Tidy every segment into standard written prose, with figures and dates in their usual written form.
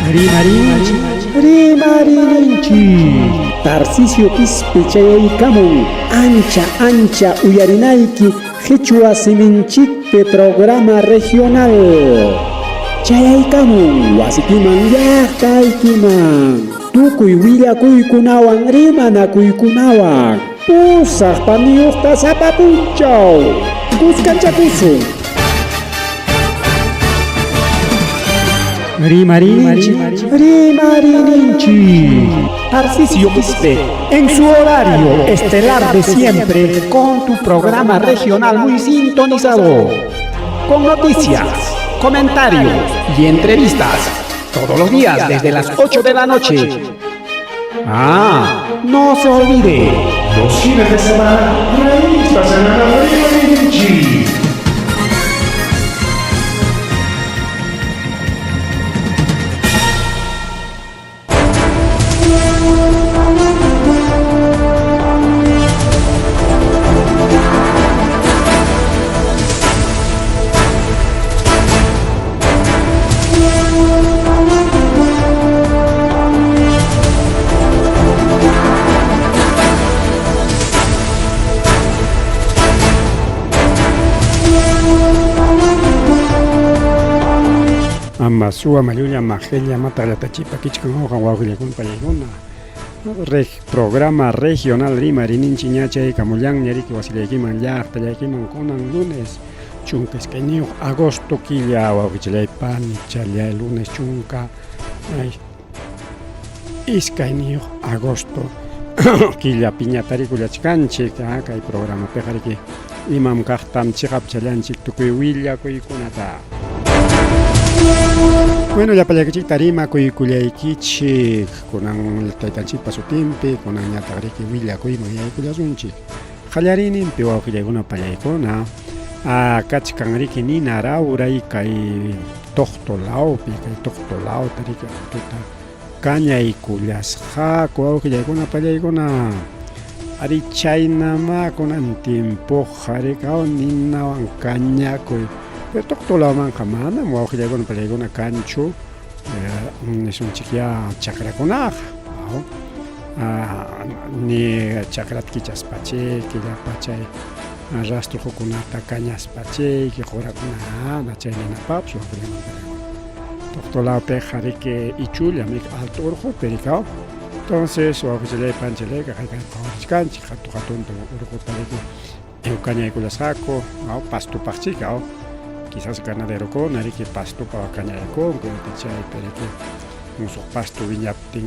Rimarinchik, rimarininchik. Tarcisio Quispe chayaykamun ancha ancha uyarinayki qhichwa siminchikpi programa regional. Chayaykamun wasikiman llaqtaykiman tukuy willakuykunawan rimanakuykunawan pusaq paniyuqta sapa punchaw kuskanchakusun. Rimarinchik, rimarininchik. Tarcisio Quispe, en su horario estelar de siempre, con tu programa regional muy sintonizado. Con noticias, comentarios y entrevistas. Todos los días desde las 8 de la noche. Ah, no se olvide. Los fines de semana, revista semanal Rimarinchik. Ama suwa mayulla majella mataqllatachipa kichkan uqan wawqillaykuna pallaykuna reg programa regional rimarininchik ña chaykamullanña riki wasillaykiman llaqtallaykiman kunan lunes 12 agosto killa wawqichallay panichallay lunes 12 agosto killa piñatarikullachkanchik kay programapiqa riki imam kaqtam chiqapchallanchik tukuy willakuykunata. Bueno, llapallaykichikta rimakuykullaykichik kunan taytanchikpa sutinpi kunan ñataq riki willakuyman yaykullasunchik. Qallariyninpi wawqillaykuna pallaykuna kachkan riki nina rawray kay Toqtolawpi, kay Toqtolawta riki altuta kañaykullasqaku wawqillaykuna pallaykuna. Ari chaynamá kunan tiempoqa rikaw ninawan kañakuy. Pero Toqtolawmanqa manam wawqillaykuna pallaykuna kanchu nisunchikyá chakrakunaqa. Ni chakrata kichaspachiki llapa chay rastrojokunata kañaspachiki qurakuna chay ninapapis wawqillaykuna. Toqtolawpiqa riki ichullam alto urqupi rikaw. Entonces wawqichallay panchallayqa hayk'aq qhawarichkanchik hatu hatunta urquta riki kañaykullasqaku pastupaqchika quizás ganaderokuna riki pastupa kañaykunku chaypi riki musuq pasto wiñaptin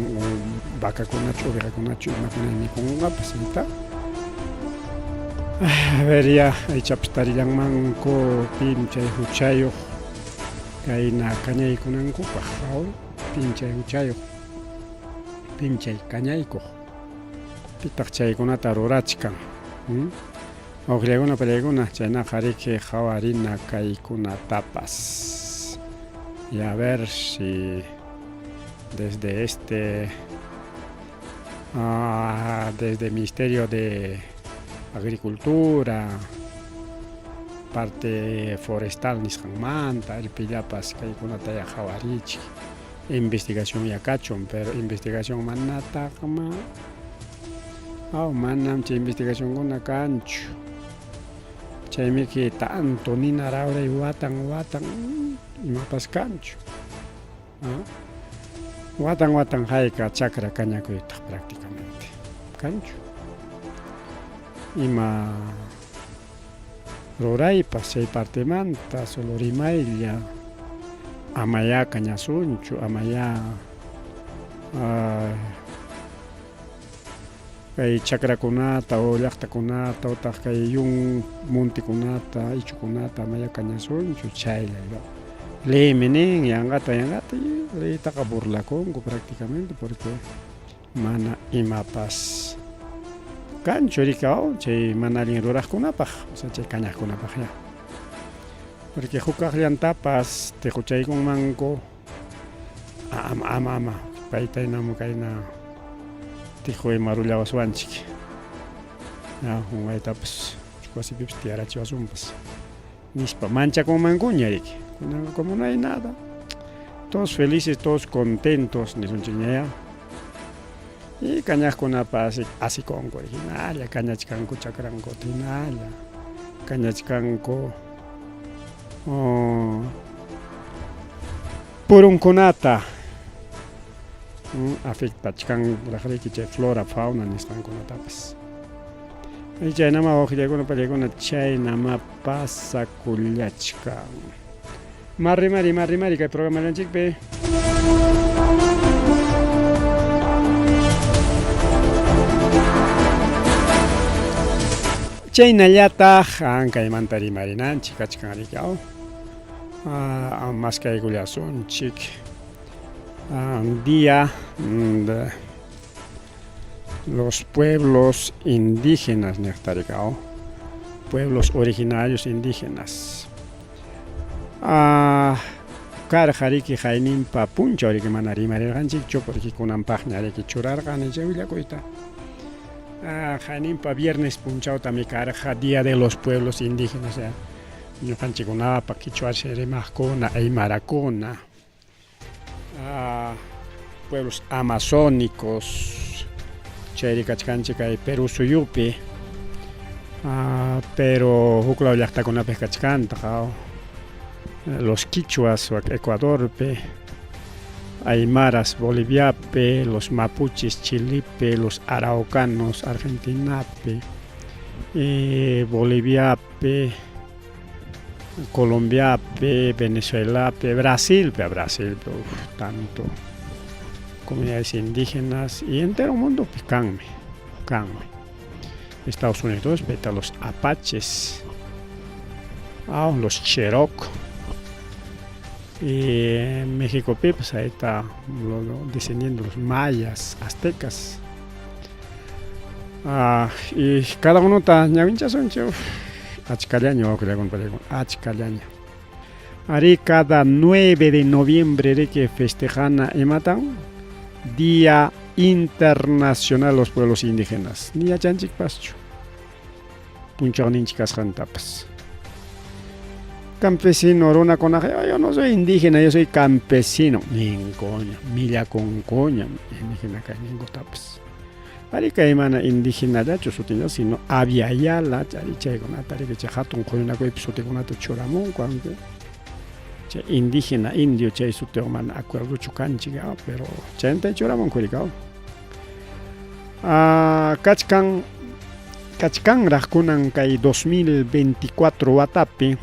vacakunachu ovejakunachu imakuna mikunqapas chayta. A ver ya ichapas tarillanmanku pim chay huchayuq kayna kañaykunankupaq pim chay huchayuq pim chay kañaykuq pitaq chaykunata rurachkan. Wawqillaykuna pallaykuna chaynaqa riki qhawarina kaykunatapas. Y a ver si desde este desde el Ministerio de Agricultura parte forestal nisqanmanta pillapas kaykunata ya qhawarichik investigación ya kachun pero investigación manataqma manam chay investigacionkuna kanchu chaymiki tanto nina rawray watan watan imapas kanchu watan watan hayka chakra kañakuytaq prácticamente kanchu ima ruraypas chay partemanta solo rimaylla amayá kañasunchu amayá kay chakrakunata o llaqtakunata utaq kay yun montekunata ichukunata amayá kañasunchu chaylla leymi nin yanqata yanqata leytaqa burlakunku prácticamente porque mana imapas kanchu rikaw chay mana allin ruraqkunapaq o sea chay kañaqkunapaq ya porque hukaqllantapas tiquchaykunmanku ama ama ama paytaynam kayna tiqu ima rullawaswanchik ya unqaytapas wasipipas tiyarachiwasunpas nispa manchakunmankuña riki kunanqa como no hay nada. Todos felices, todos contentos nisunchikñayá. Y kañaqkunapas asikunku hinalla kañachkanku chakrankuta hinalla kañachkanku oh, purunkunata afectachkanraqriki chay flora fauna nisqankunatapas. Chaynama wawqillaykuna pallaykuna chaynama pasakullachkan. Marrimari, marrimari kay programallanchikpi. Chaynallataq ankaymanta rimarinanchik kachkan riki aw. Maskaykullasunchik. Día de los pueblos indígenas niqta riki aw. Pueblos originarios indígenas. Karqa riki hayninpa punchaw riki mana rimarirqanchikchu porque kunanpaqña riki churarqani chay willakuyta. Hayninpa viernes punchawtami karqa Día de los Pueblos Indígenas, ñuqanchikkunapa qichwa rimaqkuna, aymarakuna, pueblos amazónicos chayri kachkanchik kay Perú suyupi, pero huklaw llaqtakunapi kachkantaq, los quichuas Ecuadorpi, aymaras Boliviapi, los mapuches Chilepi, los araucanos Argentinapi, y Boliviapi, Colombiapi, Venezuelapi, Brasilpi, Brasilpi, uf, tanto comunidades indígenas y entero mundo kanmi, kanmi. Estados Unidos, los apaches, los cherokee. Y en México, pues ahí está descendiendo los mayas, aztecas. Y cada uno está ñawinchasunchik, achkallaña wawqillaykuna achkallaña. Ari cada 9 de noviembre riki festejana imatan Día Internacional de los Pueblos Indígenas. Ni yachanchikpaschu. Punchawninchik kasqantapas. Campesino runakunaqa, yo no soy indígena, yo soy campesino. Ninkuña, millakunkuña indígena kayninkutapas. Ari kay mana indígenallachu sutincha, sino Abya-Yala, ari chaykunata riki chay hatun huñunakuypi sutikunata churamunku, aunque chay indígena, indio chay sutiwan mana acuerdochu kanchik, pero chayta churamunku riki. Kachkan kachkanraq kunan kay 2024 watapi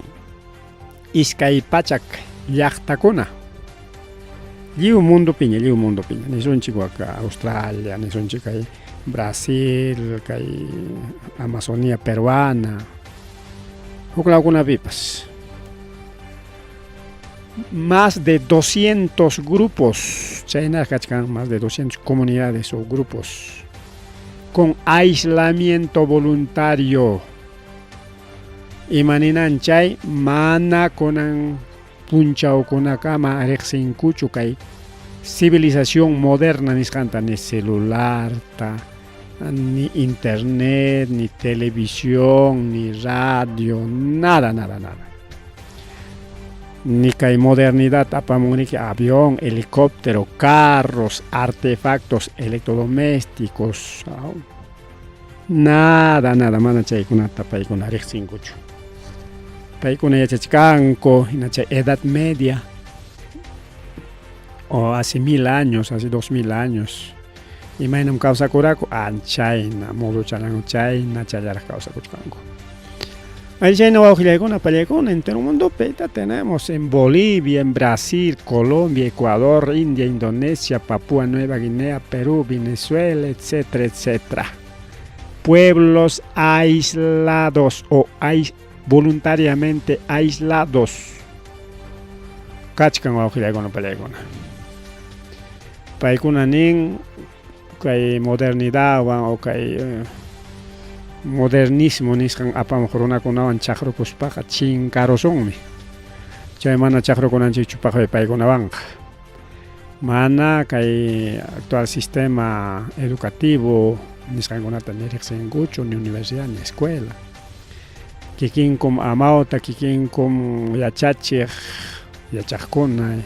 200 llaqtakuna lliw mundopiña, lliw mundopiña nisunchik waka Australia, nisunchik kay Brasil, kay Amazonía peruana, huklawkunapipas. Más de 200 grupos, chayna kachkan más de 200 comunidades o grupos con aislamiento voluntario. Imaninan chay mana kunan punchawkunakama riqsinkuchu kay civilización moderna nisqanta, ni celularta, ni internet, ni televisión, ni radio, nada, nada, nada. Ni kay modernidad apamunriki avión, helicóptero, carros, artefactos electrodomésticos, nada, nada, mana chaykunata paykuna riqsinkuchu. Paykuna yachachkanku hina chay Edad Media o hace 1000 años, hace 2000 años. Imaynam kawsakuraku, chayna modo chayna chayllaraq kawsakuchkanku. Ahí chayna wawqillaykuna pallaykuna entero mundopi tenemos en Bolivia, en Brasil, Colombia, Ecuador, India, Indonesia, Papúa Nueva Guinea, Perú, Venezuela, etcétera, etcétera. Pueblos aislados o voluntariamente aislados. Kachkan wawqillaykuna pallaykuna. Paykuna nin kay modernidadwan o kay modernismo nisqan apamuq runakunawan chaqrukuspaqa chinkarusunmi. Chay mana chaqrukunanchikchu paqway paykunawanqa. Mana kay actual sistema educativo nisqankunata ni riqsinkuchu, ni universidad ni escuela. Kikinkum amawta, kikinkum yachachiq, yachaqkuna.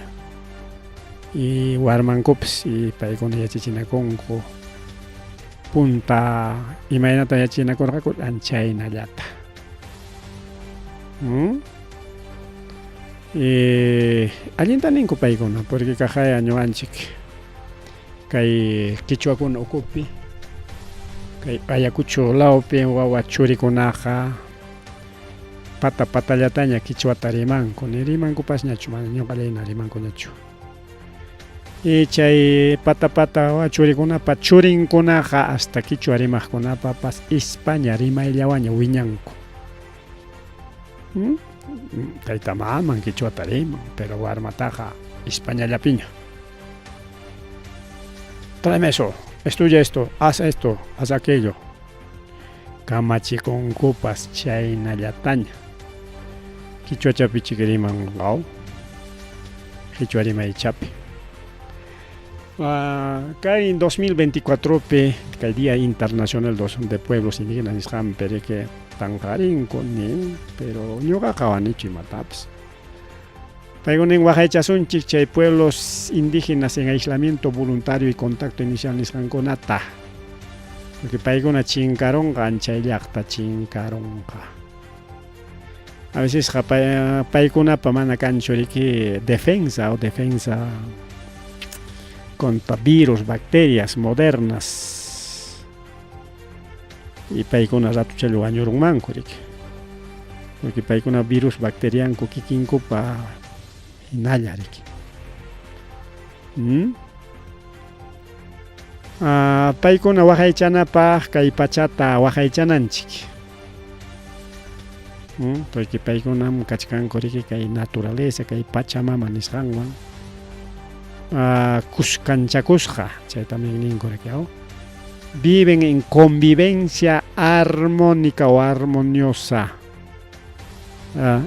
Y warmankupas y paykuna yachachinakunku punta imaynata yachachinakurqaku chaynallata. ¿Mm? Y allinta ninku paykuna porque kaqaya ñuqanchik kay qichwakuna ukupi kay Ayacucho lawpi wawa churikunaqa pata patallataña qichwata rimanku ni rimankupasñachu mana ñuqallayna rimankuñachu. Y chay pata pata wawa churikunapa churinkunaqa hasta qichwa rimaqkunapapas España rimayllawanña wiñanku. ¿Mm? Tayta maman qichwata riman, pero warmataqa Españallapiña. Tráeme eso, estudia esto, haz esto, haz aquello. Kamachikunkupas chaynallataña. Qichwachapi chiki riman qaw. Qichwa rimaychapi. Kay 2024pi kay Día Internacional de Pueblos Indígenas nisqanpi riki tanqarinku nin, pero ñuqa qawanichu imatapas. Paykuna nin waqaychasunchik chay pueblos indígenas en aislamiento voluntario y contacto inicial nisqankunata. Porque paykuna chinkarunqa anchay llaqta chinkarunqa. A vecesqa paykunapa mana kanchu riki defensa o defensa contra virus, bacterias modernas. Y paykuna ratuchalla wañurunmanku riki. Porque paykuna virus bacterianku kikinkupa hinalla riki. ¿Mm? Paykuna waqaychanapaq kay pachata waqaychananchik. ¿Mm? Porque paykunam kachkanku riki kay naturaleza, kay pachamama nisqanwan kuskanchakusqa, chaytam ninku riki. Viven en convivencia armónica o armoniosa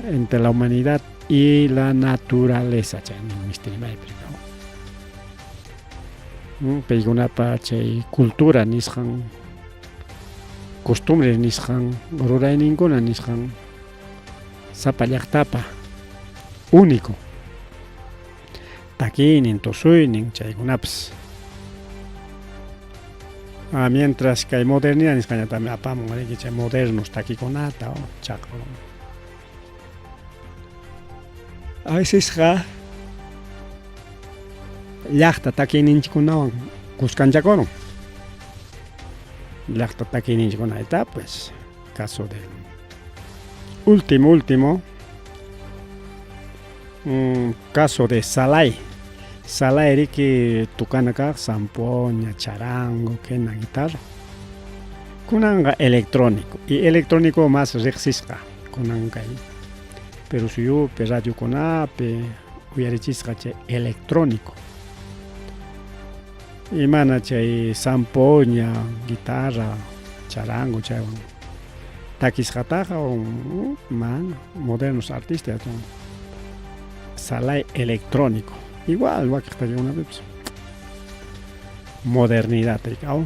entre la humanidad y la naturaleza. Chay nin misti rimaypi. Paykunapa chay cultura nisqan, costumbres nisqan, rurayninkuna nisqan, sapa llaqtapa único. Takiynin, tusuynin, chaykunapas. Mientras kay modernidad nisqañatami apamun riki chay modernos takikunata o chaqrun. A vecesqa llaqta takiyninchikkunawan kuskanchakurun. Llaqta takiyninchikkunata pues caso del último último caso de Salay. Salay riki tukana kaq zampoña, charango, quena, guitarra. Kunanqa electrónico y electrónico más riqsisqa kunan kay Perú suyupi radiokunapi uyarichisqa chay electrónico. Y mana chay zampoña, guitarra, charango chaywan takisqataqa mana modernos artistas Salay electrónico. Igual wakiq takikunapipas modernidad rikaw.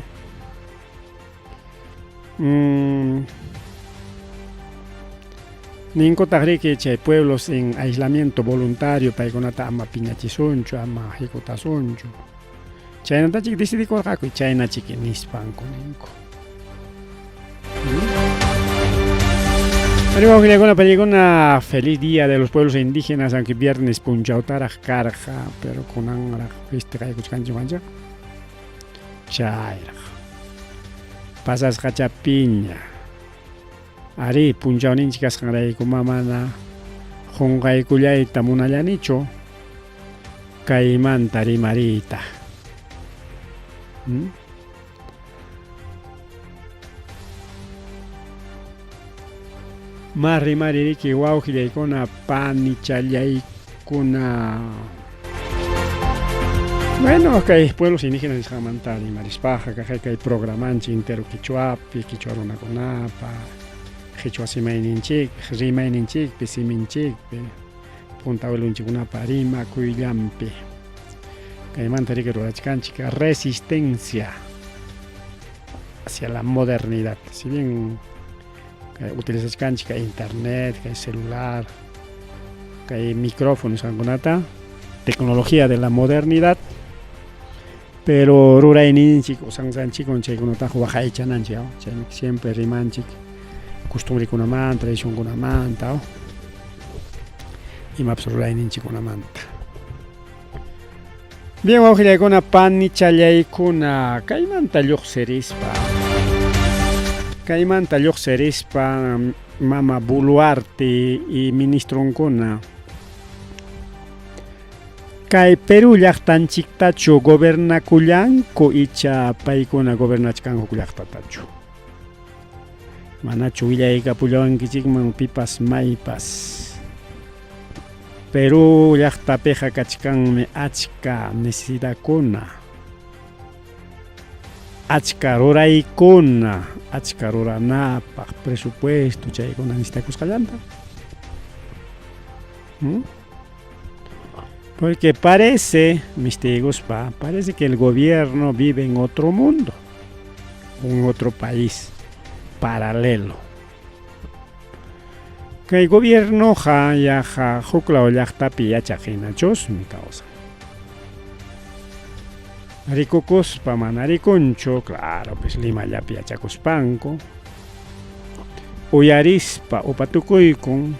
Ninkutaq riki chay pueblos en aislamiento voluntario paykunata ama piñachisunchu, ama hikutasunchu. Chaynatachik decidikurqaku chaynachiki nispanku ninku. Arriba paykuna feliz día de los pueblos indígenas, aunque viernes punchawtaraq karqa, pero kunanraq festejaykuchkanchik mancha. Chayraq. Pasasqacha piña. Ari punchawninchik kasqanrayku mana qunqaykullayta munallanichu kaymanta rimariyta. Ma rimari riki wawqillaykuna panichallaykuna. Bueno, kay pueblos indígenas nisqanmanta rimarispaqa kaqay kay programanchik entero qichwapi, qichwa runakunapa, qichwa simayninchik, rimayninchikpi, siminchikpi, punta abuelonchikkunapa rimakuyllanpi. Kaymanta riki rurachkanchik resistencia hacia la modernidad. Si bien kay utilizachkanchik kay internet, kay celular, kay micrófono nisqankunata, tecnología de la modernidad, pero rurayninchik usansanchikwan chaykunataqa waqaychananchik, chaymi siempre rimanchik costumbrikunamanta, tradicionkunamanta, imapas rurayninchikkunamanta. Bien, wawqillaykuna, panichallaykuna, kaymanta lluqsirispa, kaymanta lluqsirispa mama Boluarte y ministronkuna kay Perú llaqtanchiktachu gobernakullanku icha paykuna gobernachkanku huk llaqtatachu? Manachu willaykapullawankichikman pipas maypas? Perú llaqtapiqa kachkanmi achka necesidadkuna, achka ruraykuna, achka ruranapaq presupuesto chaykuna necesitakusqallanta. Porque parece, mistiguspa, parece que el gobierno vive en otro mundo, en otro país paralelo. Kay gobiernoqa yaqa huklaw llaqtapi yachaq hinachusmi kawsan. Rikukuspa mana rikunchu, claro, pues Limallapi yachakuspanku, uyarispa upatukuykun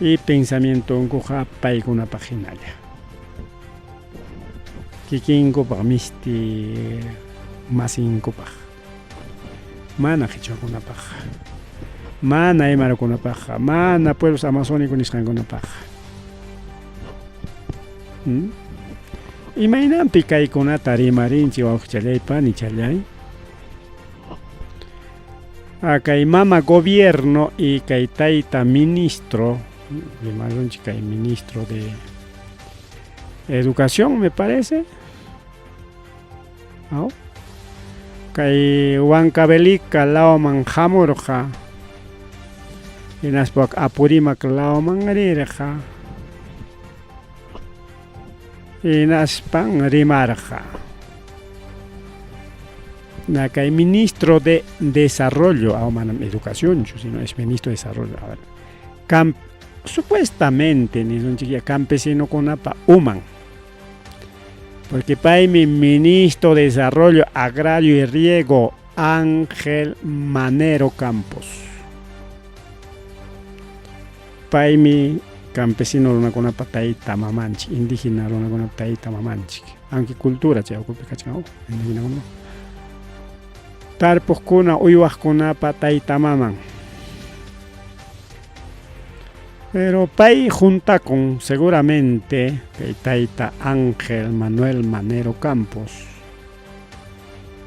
y pensamientonkuqa paykunapaq hinalla. Kikinkupaq misti masinkupaq. Mana qhichwakunapaq, mana aymarukunapaqqa, mana pueblos amazónicos nisqankunapaqqa. Imaynanpi kaykunata rimarinchik wawqichallay panichallay? Kay mama gobierno y kay tayta ministro, rimarunchik kay ministro de educación me parece. Aw? Kay Huancavelica lawman hamurqa, hinaspa Apurímac lawman rirqa, hinaspan rimarqa. Na kay ministro de Desarrollo, aw manam educacionchu, sino es ministro de Desarrollo. A ver, camp, supuestamente nisunchik ya campesinokunapa uman. Porque paymi ministro de Desarrollo Agrario y Riego, Ángel Manero Campos. Paymi campesino runakunapa tayta mamanchik, indígena runakunapa tayta mamanchik. Aunque cultura chay ukupi kachkan, indígena Tarpuqkuna, uywaqkunapa tayta maman. Pero pay juntakun seguramente kay tayta Ángel Manuel Manero Campos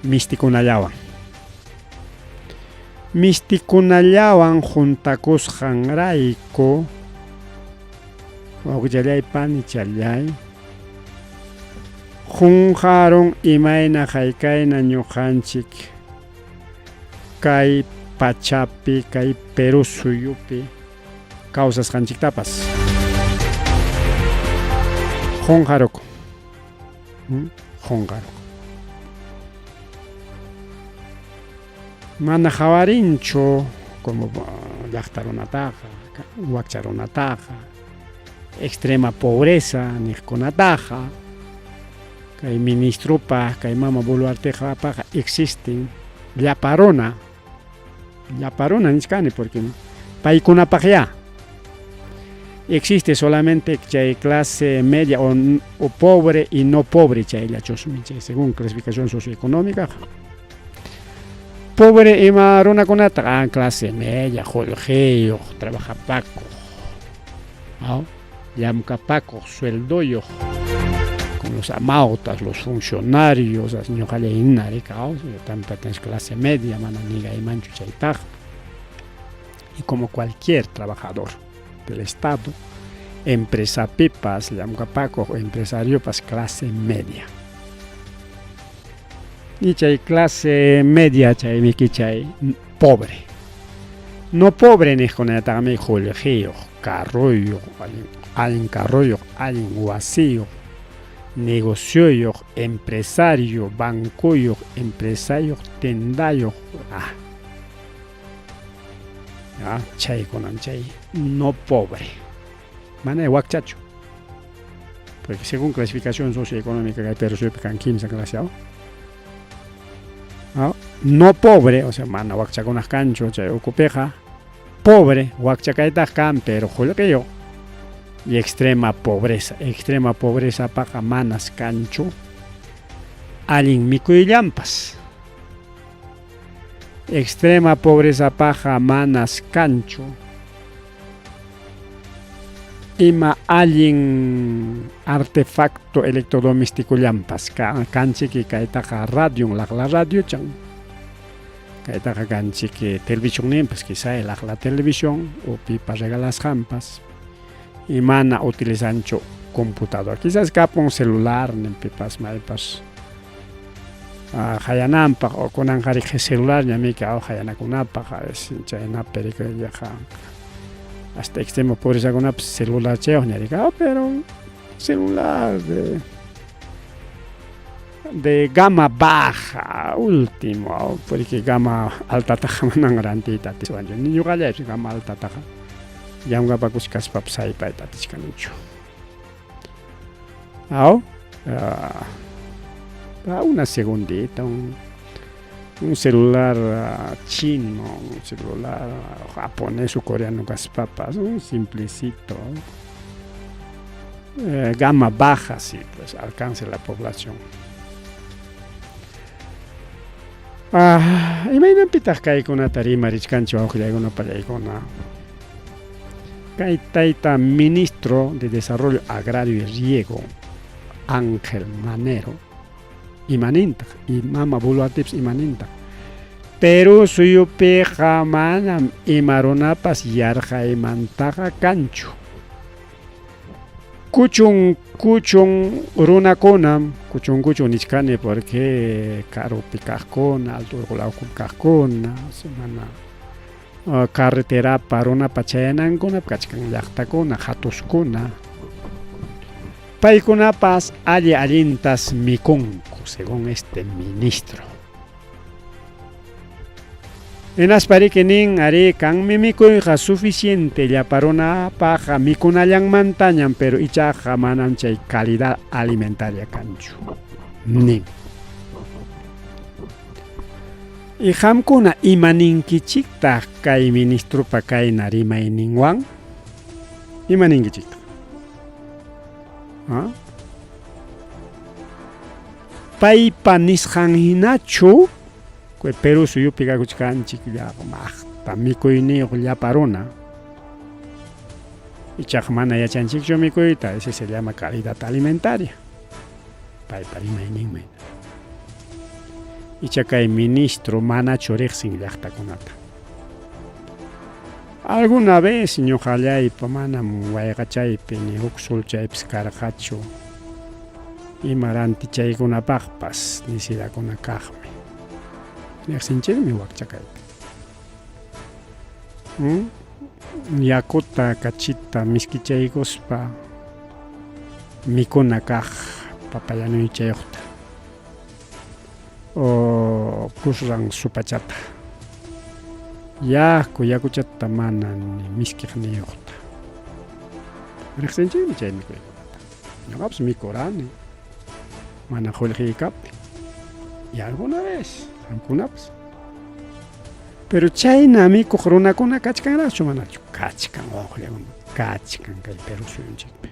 mistikunallawan. Mistikunallawan juntakusqanrayku wawqillay panichallay qunqarun imayna haykayna ñuqanchik kay pachapi kay Perú suyupi kawsasqanchiktapas. Qunqarukun. Qunqarukun. Mana qawarinchu como llaqta runataqa, wakcha runataqa, extrema pobreza niqkunataqa, kay ministropaq, kay mama Boluarteqapaqa existen llapa runa, llapa runa nichkani porque paykunapaqyá existe solamente chay clase media o pobre y no pobre chayllachusmi chay según clasificación socioeconómica. Pobre ima runakunata ah, clase media, qullqiyuq, trabajapakuq, ¿no? Llamkapakuq, sueldoyuq, con los amautas, los funcionarios, ñuqalla hina rika, yo también pertenezco a clase media, mana nigaymanchu chaytaqa. Y como cualquier trabajador del Estado, empresapipas, llamkapakuq, empresariopas, clase media. Y chay clase media chaymi chay pobre. No pobre niqkunataqmi qullqiyuq, carruyuq, allin carruyuq, allin wasiyuq, negocioyuq, empresario, bancoyuq, empresayuq, tendayuq. Ah. Ah, chaykunan chay no pobre. Mana wakchachu. Porque según clasificación socioeconómica kay Perú suyupi kan kimsa clase aw. No pobre, o sea, mana wakchakunaq kanchu chay ukupiqa. Pobre, wakcha kaytaq kan, pero qullqiyuq. Y extrema pobreza, extrema pobrezapaqa manas kanchu allin mikuyllanpas. Extrema pobrezapaqa manas kanchu ima allin artefacto electrodomesticollampas kanchiki kaytaqa radion laqla radiochan kaytaqa kanchiki televisionninpas quizá laqla televisión o pipa regalasqanpas y mana utilizanchu computadora quizás kapun celular ninpipas maypas hayananpaq o kunanqa celular ñamiki hayanakunapaq a veces chaynapi yaqa hasta extremo pobrezakunapas celularchayuqña riki pero celular de gama baja último porque gama altataqa manan rantiyta atiswanchu ni ñuqallaypas gama altataqa llamkapakuchkaspapas haypayta atichkanichu. Aw una segundita, un celular chino, un celular japonés o coreano kaspapas, un simplecito, gama baja, sí, pues alcance la población. Imaynanpitaq kaykunata rimarichkanchik wawqillaykuna pallaykuna? Kay tayta ministro de Desarrollo Agrario y Riego, Ángel Manero, imanintaq, y mama Boluartepis imanintaq. Perú suyupiqa manam ima runapas yarqaymantaqa kanchu. Kuchun kuchun runakunam, kuchun kuchun nichkani porque karupi kaqkuna, alto urqu lawkupi kaqkuna, mana carreterapa runapa chayanankunapi kachkan llaqtakuna, hatuskuna. Paykunapas alli allintas mikunku, según este ministro. Hinaspa riki nin ari kanmi mikuyqa suficiente llapa runapaqa mikunallanmantañam, pero ichaqa manam chay calidad alimentaria kanchu, nin. Y qamkuna imaninkichiktaq kay ministropa kayna rimayninwan? Imaninkichiktaq? ¿Ah? Paypa nisqan hinachu Perú suyupi kakuchkanchik maqta mikuyniyuq llapa runa. Ichaqa mana yachanchikchu mikuyta, ese se llama calidad alimentaria. Paypa rimayninman. Icha kay ministro manachu riqsin llaqtakunata. Alguna vez ñuqallaypa manam wayqachaypi ni huk sulchaypis karqachu ima rantichaykunapaqpas nisirakuna kaqmi. Riqsinchikmi wakcha kayta. Yakuta, kachita miskichaykuspa mikuna kaq papayanuychayuqta o kusran supachata. Yaku yakuchata mana ni miskiqniyuqta. Riqsinchikmi chay mikuykunata. Ñuqapas mikurani mana qullqiy kaptin. Y alguna vez qamkunapas. Pero chayna mikuq runakuna kachkanraqchu manachu? Kachkan wawqillakuna, kachkan kay Perú suyunchikpi.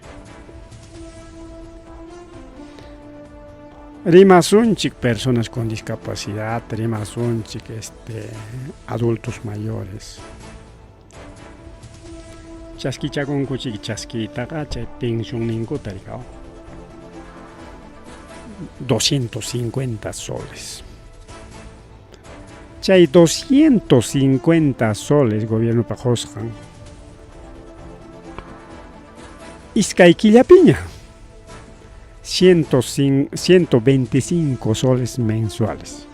Rimasunchik personas con discapacidad, rimasunchik adultos mayores. Chaskichakunkuchik chaskiytaqa chay pensionninkuta rikaw 250 soles. Chay 250 soles gobiernopa qusqan iskay killapiña 125 soles mensuales.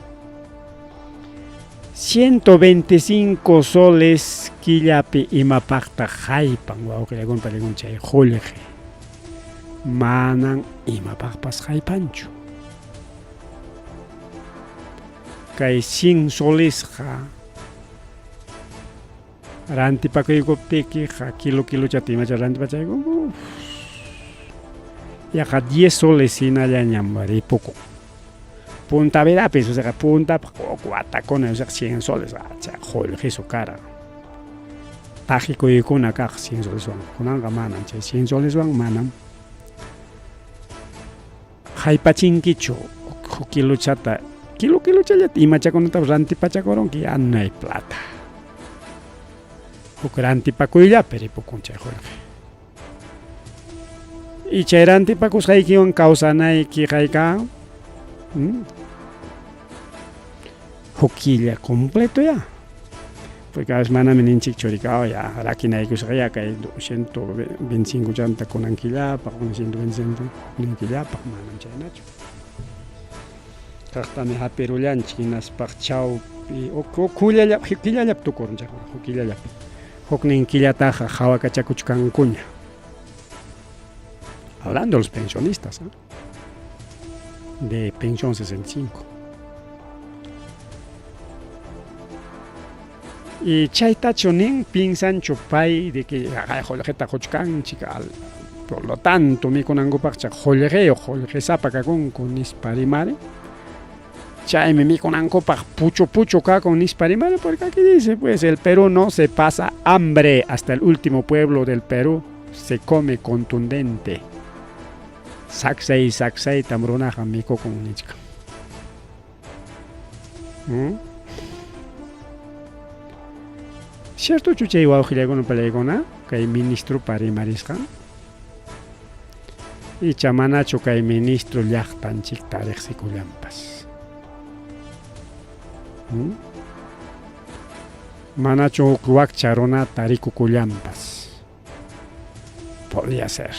125 soles killapi imapaqtaq haypan wawqillakuna pallaykuna chay qullqi. Manan imapaqpas haypanchu. Kay 100 solesqa rantipakuykuptiykiqa kilo kilochata imacha rantipachayku. Yaqa 10 soles hinallañam ripukun. Punta vidapis, o sea, puntapaq huk watakuna, o sea, 100 soles, chay qullqisu karan. Taqikuykuna kaq 100 soleswan. Kunanqa manam chay 100 soleswan manam haypachinkichu huk kiluchata, kilo kiluchallata imachakunatapas rantipachakurunki, ya no hay plata. Huk rantipakuyllapi ripukun chay qullqi. Y chay rantipakusqaykiwan kawsanayki hayka huk killa completo ya. Porque a veces manami ninchikchu rika, oh, ya rakinaykusqa ya kay 125 chanta kunan killapaq, 125 huknin killapaq, manam chaynachu. Kaqtami hapirullanchik hinaspaq chawpi huk killallapi killallapi tukurun chay huk killallapi. Huknin killataqa hawakachakuchkankuña. Hablando de los pensionistas, ¿eh? De pensión 65. Y chaytachu nin piensanchu pay de que qullqita quchkanchik, por lo tanto mikunankupaqcha qullqiyuq qullqisapa kakunku nispa rimari. Chaymi mikunankupaq puchu puchu kakun nispa rimari, porque aquí dice, pues el Perú no se pasa hambre, hasta el último pueblo del Perú se come contundente. Saksay saksaytam runaqa mikukun nichkan. Ciertochu chay wawqillaykuna palaykuna kay ministropa rimarisqan? Icha manachu kay ministro llaqtanchikta riqsikullanpas? Manachu huk wakcha runata rikukullanpas? Podría ser.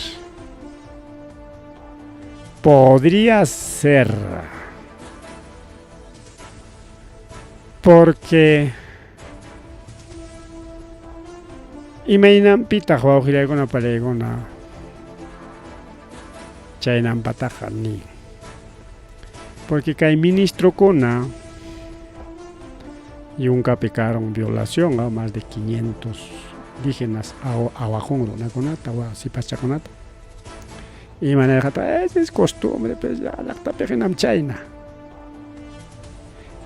Podría ser. Porque imaynanpitaq wawqillaykuna palaykuna chaynampataqa nin. Porque kay ministrokuna yunkapi karun violación a más de 500 indígenas awajun runakunata sipaschakunata. Imanirqataq, esa es costumbre, pues ya llaqtapi hinam chayna.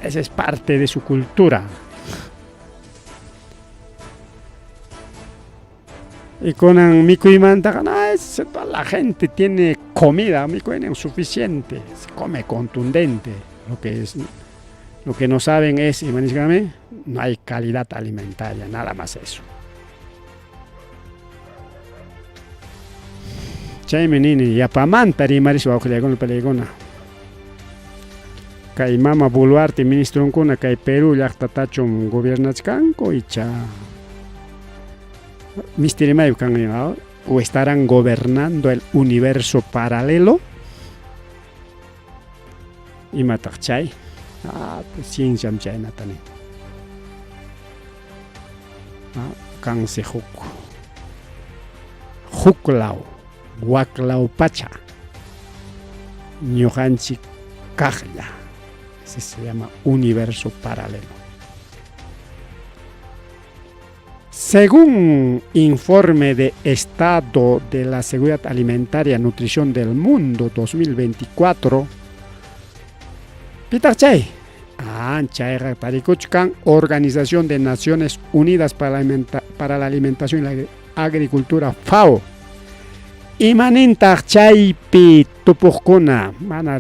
Esa es parte de su cultura. Y kunan mikuymantaqa, no, es, toda la gente tiene comida, mikuynin suficiente, se come contundente. Lo que es, lo que no saben es, imanísgame, no hay calidad alimentaria, nada más eso. Chaymi nini yapamanta rimarispa wawqillaykuna palaykuna. Kay mama Boluarte ministronkuna kay Perú llaqtatachum gobiernachkanku icha misti rimaypi kan o estarán gobernando el universo paralelo. Imataq chay? Ah, pues cienciam chaynata nin. Ah, kansi huk huklaw waklaw pacha ñuqanchik kaqlla. Ese se llama universo paralelo. Según informe de Estado de la Seguridad Alimentaria y Nutrición del Mundo 2024, pitaq chay? Ah, chayqa tarikuchkan Organización de Naciones Unidas para la Alimentación y la Agricultura, FAO. Imanintaq chaypi tupuqkuna? Mana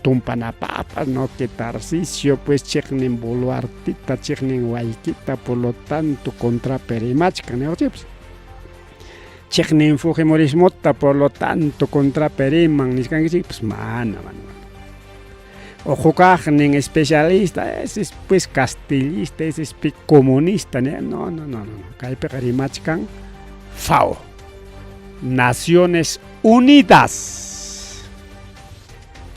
tumpanapaqpas, no que Tarcisio, pues chiqnin Boluartita, chiqnin waykita, por lo tanto contrapi rimachkan, niqchipas. Chiqnin Fujimorismota, por lo tanto contrapi riman, nisqankichik, pues mana, mana, mana. O hukaqnin especialista, ese es pues castillista, ese es comunista, no, no, no, no, no. Kaypiqa rimachkan FAO, Naciones Unidas.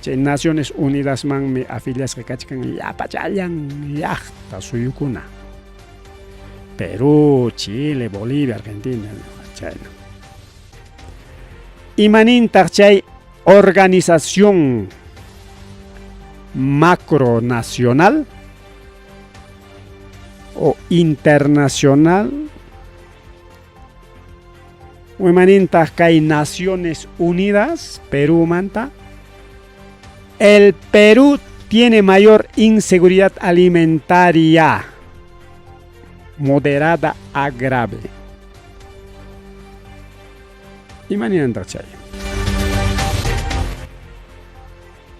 Chay Naciones Unidasmanmi afiliasqa kachkan llapachallan llaqta suyukuna. Perú, Chile, Bolivia, Argentina, chayna. Imanintaq chay organización macronacional o internacional? Imanintaq kay Naciones Unidas Perumanta? El Perú tiene mayor inseguridad alimentaria, moderada a grave. Imaninantaq chay?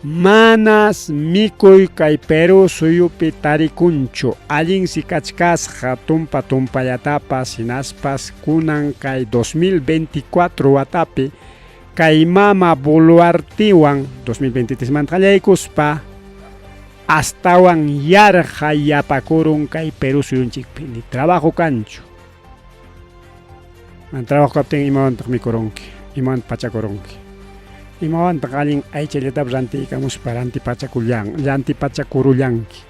Manas mikuy kay Perú suyupi tarikunchu, allinsi kachkasqa tumpa tumpallatapas hinaspas kunan kay 2024 watapi kay mama Boluartiwan 2023 manta qallaykuspa astawan yarqa yapakurun kay Perú suyunchikpi, ni trabajo kanchu. Man trabajo kaptin imawantaq mikurunki, imawantaq pachakurunki. Imawantaq allin aychallatapas rantiykamuspa rantipachakullan, rantipachakurullanki.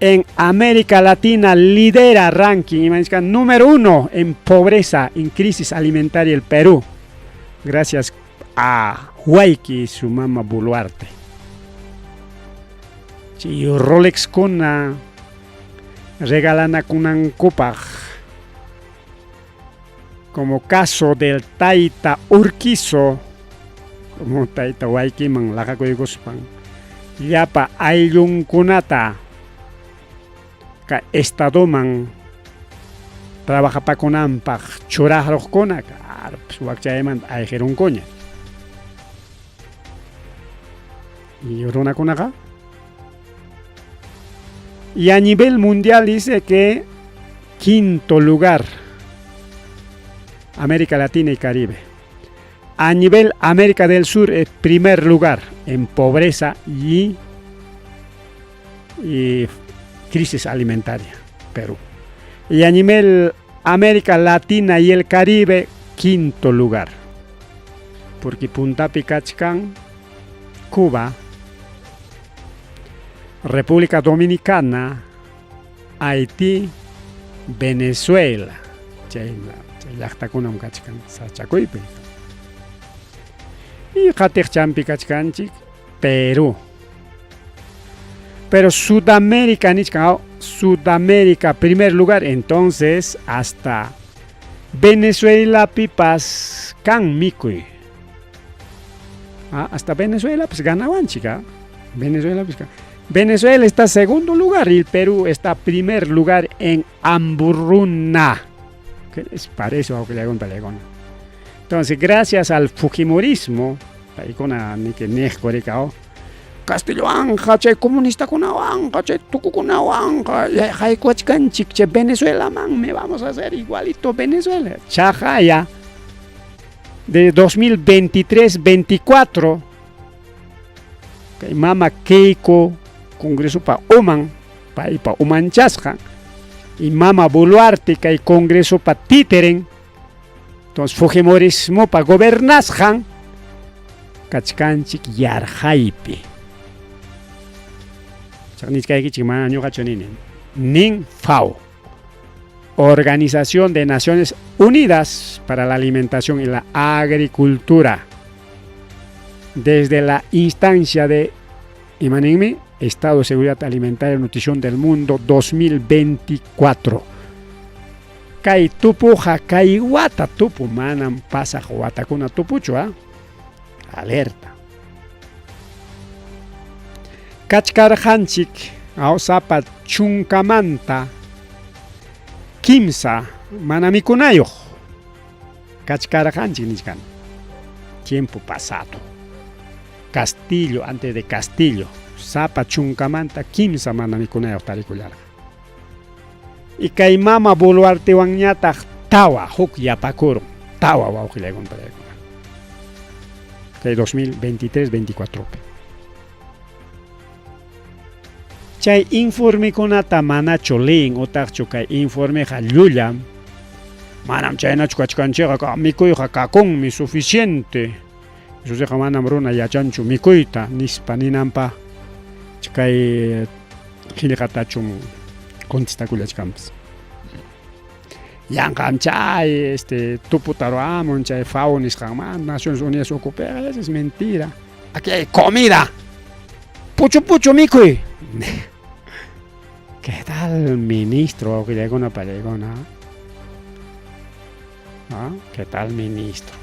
En América Latina lidera ranking, imanisqa número 1 en pobreza, en crisis alimentaria el Perú. Gracias a Huayqui y su mama Boluarte. Chay Rolex kuna regalanakunankupaq, como caso del Taita Urquizo, como Taita Huayquiman laqakuykuspan llapa ayllunkunata ka estadoman trabajapakunanpaq churaqruqkuna, claro, pues wakchaymanta ayqirunkuña. Y runakunaqa. Y a nivel mundial dice que quinto lugar, América Latina y Caribe. A nivel América del Sur, es primer lugar en pobreza y crisis alimentaria, Perú. Y a nivel América Latina y el Caribe, quinto lugar. Porque puntapi kachkan, Cuba, República Dominicana, Haití, Venezuela. Chay llaqtakunam kachkan sachakuypi. Y qatiqchampi kachkanchik Perú. Pero Sudamérica nichkan, Sudamérica primer lugar, entonces hasta Venezuela pipas kan mikuy. Ah, hasta Venezuela pues ganawan chica. Venezuela pues Venezuela está segundo lugar y el Perú está primer lugar en hambruna. ¿Qué les parece? Entonces, gracias al fujimorismo, Castillo anja, chay comunistakunawanqa, chay tukukunawanqa, haykuachkanchik chay Venezuela man, me vamos a hacer igualito Venezuela. Chajaya de 2023-24, kay mama Keiko Congreso pa uman, paypa umanchasqa, y mama Boluarte kay Congreso pa titeren, entonces fujimorismo pa gobernasqan, kachkanchik yarqaypi. Chaqnichkaykichik mana ñuqachu nini. Nin FAO, Organización de Naciones Unidas para la Alimentación y la Agricultura. Desde la instancia de imaninmi, Estado de Seguridad Alimentaria y Nutrición del Mundo 2024. Kay tupuqa kay wata tupu manam pasaq watakuna tupuchu, ¿ah? Alerta. Kachkarqanchik sapa chunkamanta kimsa mana mikunayuq. Kachkarqanchik nichkan. Tiempo pasado. Castillo, antes de Castillo, sapa chunkamanta kimsa mana mikunayuq tarikullarqa. Y kay mama Boluartewanñataq tawa huk yapakurun, tawa wawqillaykuna palaykuna. Kay 2023-24 pi. Chay informekunata manachu leyin utaqchu kay informeqa llullam, manam chaynachu kachkanchikqa, mikuyqa kakunmi suficiente. Jesusqa manam runa yachanchu mikuyta nispa ninanpa kay qillqatachu contestakullachkanpas. Yanqam chay tuputa ruwamun chay FAO nisqanmanta Naciones Unidas ukupiqa, eso es mentira. Aquí hay comida. Puchu puchu mikuy. ¿Qué tal ministro? Wawqillaykuna pallaykuna. ¿Ah? ¿Qué tal, ministro?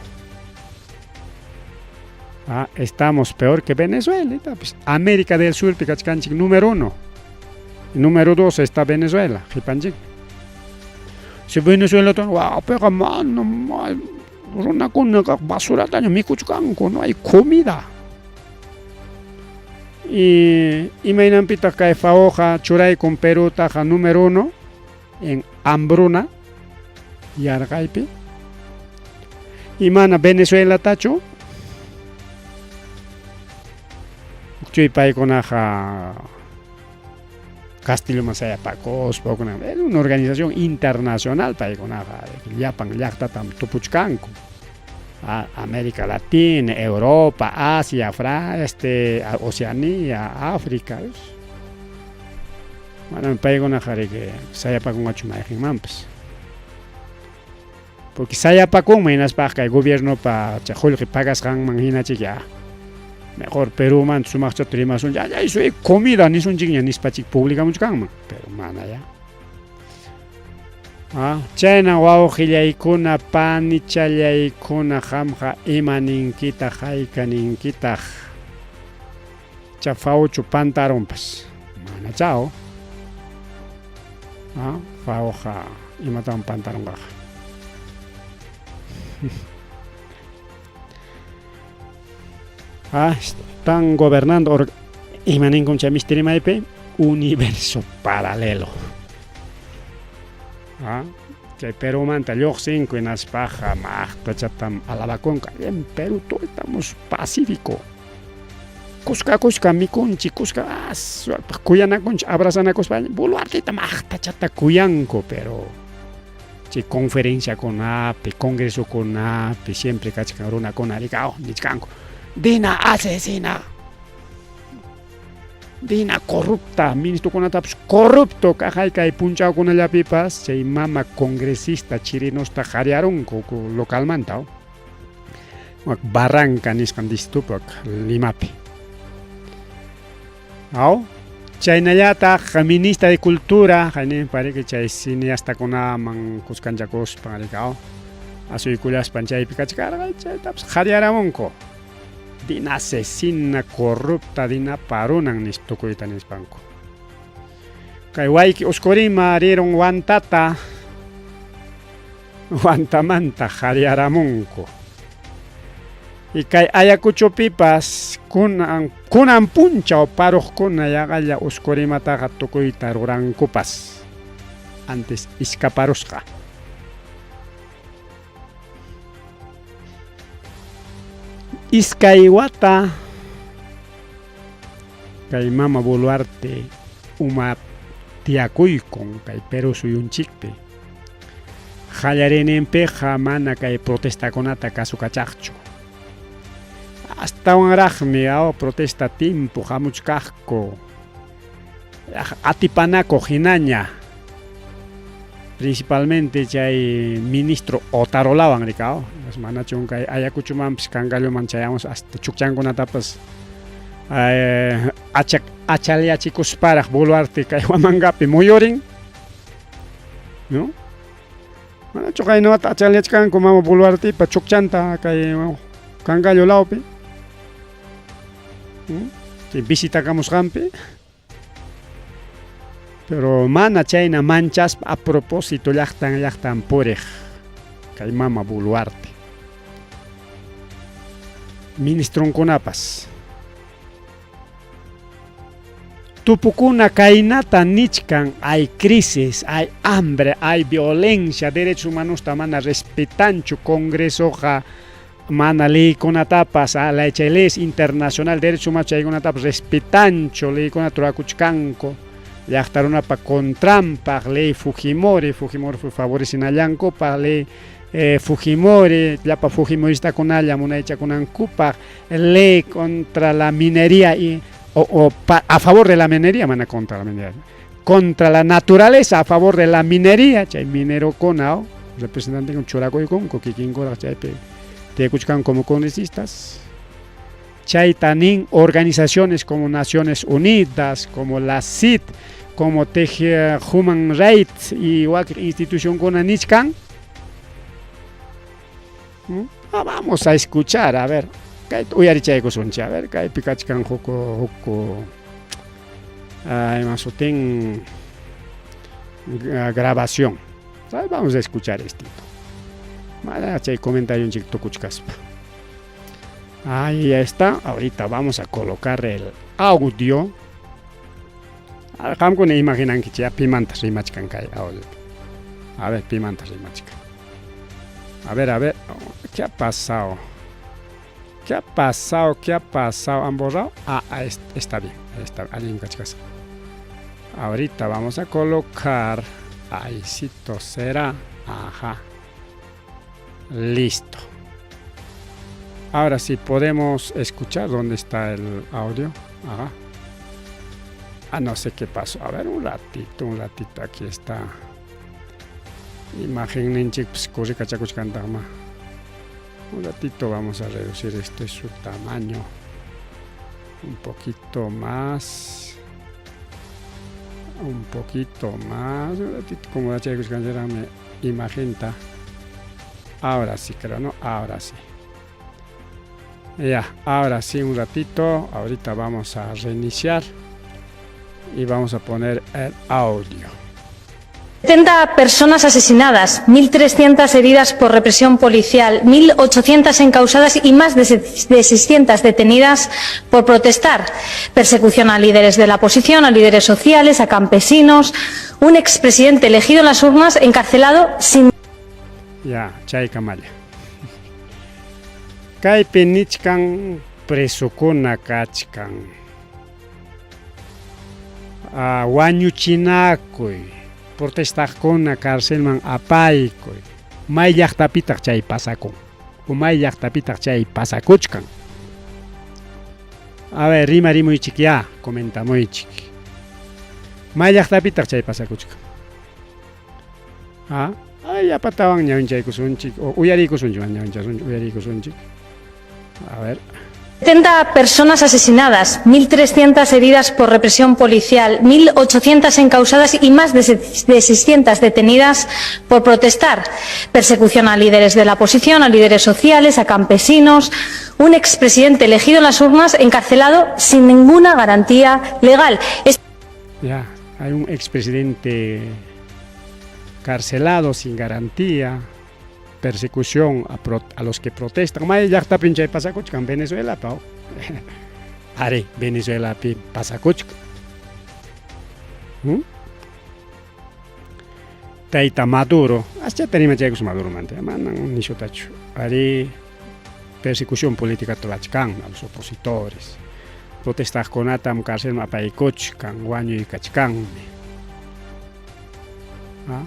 ¿Ah? Estamos peor que Venezuela. Pues, América del Sur, kachkanchik número 1. Número 2 está Venezuela, qipanchik. Si Venezuela, wow, pega mano, runakunaqa basurataña mikuchkanku, no hay comida. Y imaynanpitaq kay FAOqa churaykun Perutaqa número 1 en hambruna yarqaypi. Y mana Venezuelatachu chay paykunaqa Castilloman sayapakuspa, es una organización internacional paykunaqa llapan llaqtatam tupuchkanku. América Latina, Europa, Asia, Oceanía, África. Manam paykunaqa riki sayapakunqachu mayqinmanpas. Porque sayapakunman hinaspaqa kay gobiernopa chay qullqi pagasqanman hinachik ya. Mejor Perumanta sumaqchata rimasun, ya, ya, eso es comida nisunchikña nispachik publicamuchkanman, pero mana ya. Chayna wawqillaykuna, panichallaykuna, qamqa ima ninkitaq, hayka ninkitaq. Cha FAOchu pantarunpas. Mana chao. FAOqa imatawan pantarunqaqa. Están gobernando ima ninkum chay misti rimaypi universo paralelo. Chay Perumanta lluqsinku hinaspaqa maqtachatam alabakunqa. En Perú todo estamos pacífico. Kuska kuska mikunchik, kuska kuyanakunchik, abrazanakuspa Boluarteta maqtachata kuyanku, pero chay conferenciakunapi, congresokunapi siempre kachkan runakuna rikaw nichkanku. Dina asesina. Dina corrupta, ministrokunatapas corrupto kaqay kay punchawkunallapipas chay mama congresista Chirinosta qariarunku localmanta. Barranca nisqan distrito Limapi. Aw, chaynallataq ministra de Cultura, haynin parece chay cineastakunaman kuskanchakuspa rikaw. Asuykullaspan chaypi kachkarqa chaytapas qariaramunku. Dina asesina corrupta, dina parunan nispa tukuyta nispanku. Kay wayki Oscorima rirun Huantata, Huantamanta qariaramunku. Y kay Ayacuchopipas kunan punchaw paruqkuna yaqalla Oscorimataqa tukuyta rurankupas. Antes iskaparusqa. Iskay wata kay mama Boluarte uma tiyakuykun kay Perú suyunchikpi. Qallariyninpiqa mana kay protestakunata kasukachaqchu. Astawanraqmi protesta timpu hamuchkaqku. Atipanakuq hinaña. Principalmente chay ministro Otarolawan rikaw. Manachun kay Ayacuchomanpas Cangalloman chayamos hasta chukchankunatapas achaliachikusparaq Boluarte kay Huamangapi muyurin. ¿No? Manachu kaynawata achaliachkanku mama Boluartepa chukchanta kay Cangallo lawpi. Chay visitakamusqanpi. Pero mana chayna manchaspa a propósito llaqtan llaqtan puriq kay mama Boluarte. Ministronkunapas. Tupukuna kaynata nichkan, hay crisis, hay hambre, hay violencia, derechos humanos mana respetanchu Congresoqa mana leykunatapas, la chay leyes internacional derechos humanos chaykunatapas respetanchu, leykunata rurakuchkanku. Llaqta runapa contranpaq ley Fujimori, Fujimori favorecinallankupaq ley Fujimori, llapa fujimoristakunalla munaychakunankupaq, ley contra la minería y a favor de la minería, mana contra la minería, contra la naturaleza, a favor de la minería, chay minerokuna, representante con churakuykunku, kikinkuraq chaypi tiyaykuchkanku como congresistas. Chayta nin organizaciones como Naciones Unidas, como la CID, como TG Human Rights y wakin institucionkuna nichkan. ¿Mm? Ah, vamos a escuchar, a ver. Kayta uyarichaykusunchik, a ver, kaypi kachkan huk huk ima sutin grabación. Vamos a escuchar estito. Mana chay comentarionchik tukuchkaspa. Ahí ya está. Ahorita vamos a colocar el audio. Qamkuna imaginankichik pimanta rimachkan kay audio. A ver, pimanta rimachkan. A ver, a ver. ¿Qué ha pasado? ¿Qué ha pasado? ¿Qué ha pasado? ¿Han borrado? Ah, está bien. Está allin kachkasqa. Ahorita vamos a colocar. Ahícito será. Ajá. Listo. Ahora sí podemos escuchar dónde está el audio. Ajá. Ah, no sé qué pasó. A ver, un ratito, un ratito. Aquí está. Imagen ninchik corrikachakuchkantaqma. Un ratito vamos a reducir este su tamaño. Un poquito más. Un poquito más. Un ratito como imagenta. Ahora sí, creo, ¿no? Ahora sí. Ya, ahora sí, un ratito. Ahorita vamos a reiniciar. Y vamos a poner el audio. 70 personas asesinadas, 1.300 heridas por represión policial, 1.800 encausadas y más de 600 detenidas por protestar. Persecución a líderes de la oposición, a líderes sociales, a campesinos. Un expresidente elegido en las urnas encarcelado sin... Ya, chaykamalla. Kaypi nichkan presukuna kachkan. Wañuchinakuy, protestaqkuna carcelman apaykuy. May llaqtapitaq chay pasakun. O may llaqtapitaq chay pasakuchkan. A ver, rimarimuychik ya, comentamuychik. May llaqtapitaq chay pasakuchkan. Ah, ay, yapatawan ñawinchaykusunchik o uyariykusunchik, ñawinchasunchik, uyariykusunchik. A ver. 70 personas asesinadas, 1.300 heridas por represión policial, 1.800 encausadas y más de 600 detenidas por protestar. Persecución a líderes de la oposición, a líderes sociales, a campesinos. Un expresidente elegido en las urnas encarcelado sin ninguna garantía legal. Ya, hay un expresidente carcelado sin garantía, persecución a los que protestan. May llaqtapim chay pasakuchkan Venezuela pa. Arí, Venezuelapi pasakuchkan. Tayta Maduro, aschata rimachaykus Maduromanta, manan nishutachu. Arí, persecución política rurachkan a los opositores. Protestaqkunatam carcelman apaykuchkan, wañuykachkanmi. ¿Ah?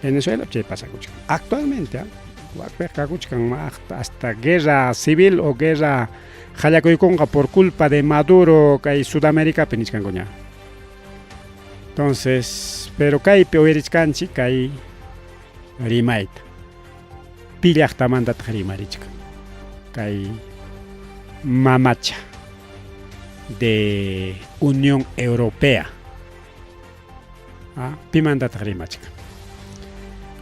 Venezuela chay pasakuchkan. Actualmente, ¿ah? Wakpiqa kakuchkan hasta guerra civil o guerra qallakuykunqa por culpa de Maduro kay Sudaméricapi nichkankuña. Entonces, pero kaypi uyarichkanchik kay rimayta. Pi llaqtamantataq rimarichkan? Kay mamacha de Unión Europea. ¿Ah? Pimantataq rimachkan?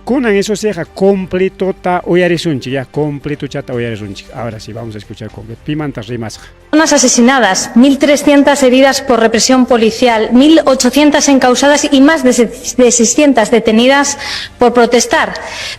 Kunan eso siqa completota uyarisunchik, ya completochata uyarisunchik. Ahora sí, vamos a escuchar completo. Pimanta rimasqa. Personas asesinadas, 1.300 heridas por represión policial, 1.800 encausadas y más de 600 detenidas por protestar.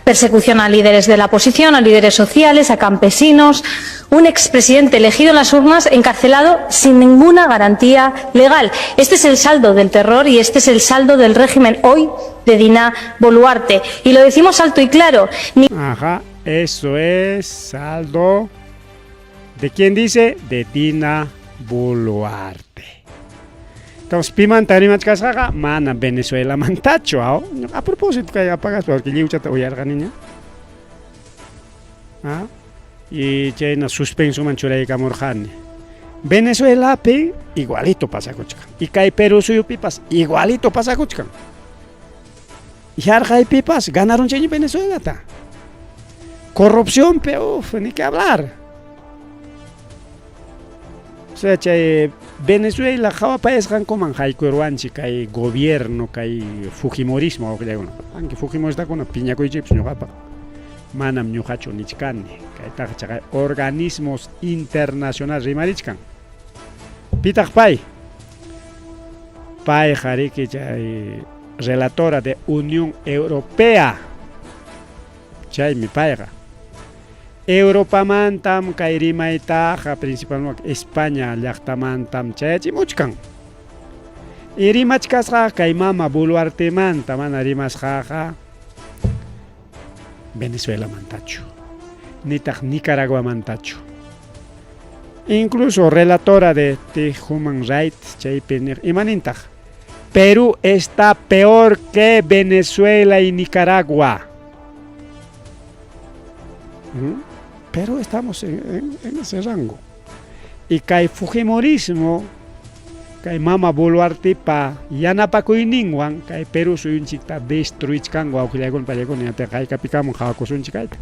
Persecución a líderes de la oposición, a líderes sociales, a campesinos. Un expresidente elegido en las urnas encarcelado sin ninguna garantía legal. Este es el saldo del terror y este es el saldo del régimen hoy de Dina Boluarte. Y lo decimos alto y claro. Ajá, eso es saldo. ¿De quién dice? De Dina Boluarte. Entonces, pimanta rimachkasqaqa mana Venezuela mantachu, aw? A propósito, kay apagas porque lliwchata uyarqaniña. ¿Ah? Y chayna suspensoman churaykamurqani. Venezuelapi igualito pasakuchkan. Y kay Perú suyupipas igualito pasakuchkan. Yarqaypipas ganaron chayña Venezuelata. Corrupción, uf, ni que hablar. O sea, chay Venezuela qhawapayasqankuman haykuyruwanchik kay gobierno, kay fujimorismo, aunque fujimoristakuna piñakuychikpas ñuqapaq. Manam ñuqachu nichkani. Kaytaqa chaqay organismos internacional rimarichkan. Pitaq pay? Payqa riki chay relatora de Unión Europea. Chaymi payqa. Europamantam kay rimaytaqa principalmente España llaqtamantam chayachimuchkan. Y rimachkasqa kay mama Boluartemanta mana rimasqaqa Venezuelamantachu, nitaq Nicaraguamantachu. Incluso relatora de The Human Rights chaypi niq imanintaq Perú está peor que Venezuela y Nicaragua. Pero estamos en ese rango. Y kay Fujimorismo, kay mama Boluartepa yanapakuyninwan kay Perú suyunchikta destruichkanku wawqillaykuna pallaykuna ñataq haykapikaman qhawakusunchik kayta.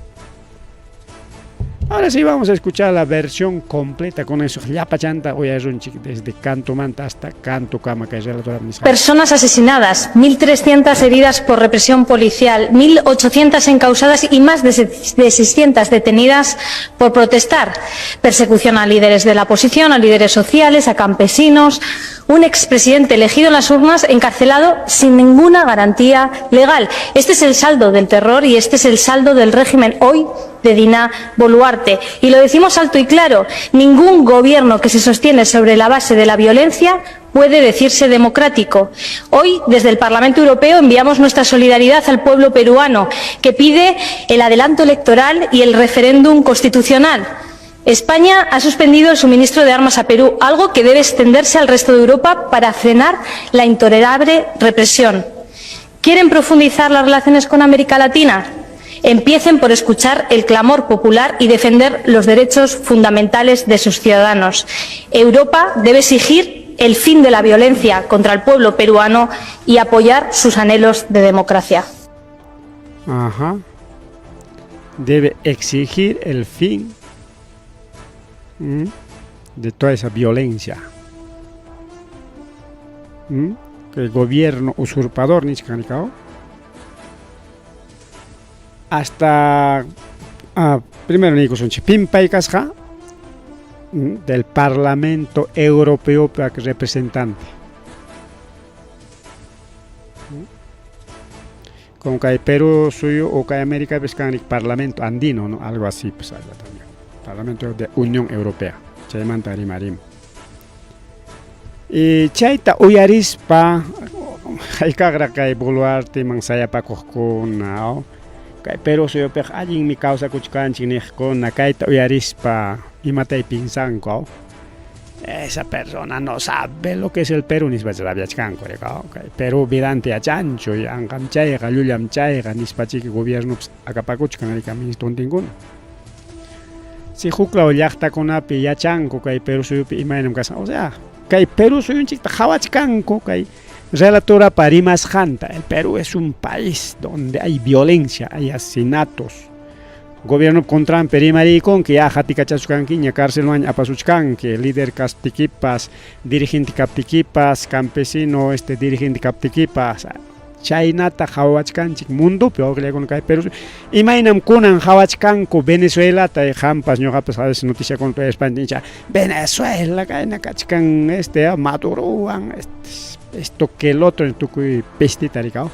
Ahora sí vamos a escuchar la versión completa con eso llapachanta uyarunchik desde cantomanta hasta cantukama kay relatora nisqa. Personas asesinadas, 1.300 heridas por represión policial, 1.800 encausadas y más de 600 detenidas por protestar. Persecución a líderes de la oposición, a líderes sociales, a campesinos. Un expresidente elegido en las urnas encarcelado sin ninguna garantía legal. Este es el saldo del terror y este es el saldo del régimen hoy de Dina Boluarte. Y lo decimos alto y claro, ningún gobierno que se sostiene sobre la base de la violencia puede decirse democrático. Hoy, desde el Parlamento Europeo, enviamos nuestra solidaridad al pueblo peruano, que pide el adelanto electoral y el referéndum constitucional. España ha suspendido el suministro de armas a Perú, algo que debe extenderse al resto de Europa para frenar la intolerable represión. ¿Quieren profundizar las relaciones con América Latina? Empiecen por escuchar el clamor popular y defender los derechos fundamentales de sus ciudadanos. Europa debe exigir el fin de la violencia contra el pueblo peruano y apoyar sus anhelos de democracia. Ajá. Debe exigir el fin de toda esa violencia. Que el gobierno usurpador nichkan hasta primero niykusunchik pim pay kasqa del Parlamento Europeo representante. Con kay Perú suyu o kay América pues kan Parlamento Andino, ¿no? Algo así pues allá también. Parlamento de Unión Europea. Chaymanta rimarim. Y chayta uyarispa haykaqraq kay Boluarteman sayapakuqkuna, kay Perú suyupiqa allinmi kawsakuchkanchik niqkuna kayta uyarispa imatay pinsanku. Esa persona no sabe lo que es el Perú nispa rabiachkanku, kay Perú vidanta yachanchu, yanqam chayqa, llullam chayqa nispachiki gobiernopas akapakuchkan rika ministrontinkuna. Si huklaw llaqtakunapi yachanku kay Perú suyupi imaynam kasqan, o sea, kay Perú suyunchikta qhawachkanku kay relatorapa rimasqanta. El Perú es un país donde hay violencia, hay asesinatos. Gobierno contranpi rimariykunki ya hatikachasuchkankiña carcelman apasuchkanki, líder kaptikipas, dirigente kaptikipas, campesino dirigente kaptikipas. Chaynata qhawachkanchik mundopi wawqillaykuna kay Perú. Imaynam kunan qhawachkanku Venezuelata qampas ñuqapas a veces noticiakunata uyaspanchik Venezuela kayna kachkan Madurowan esto que el otro tukuy pestita rikaw.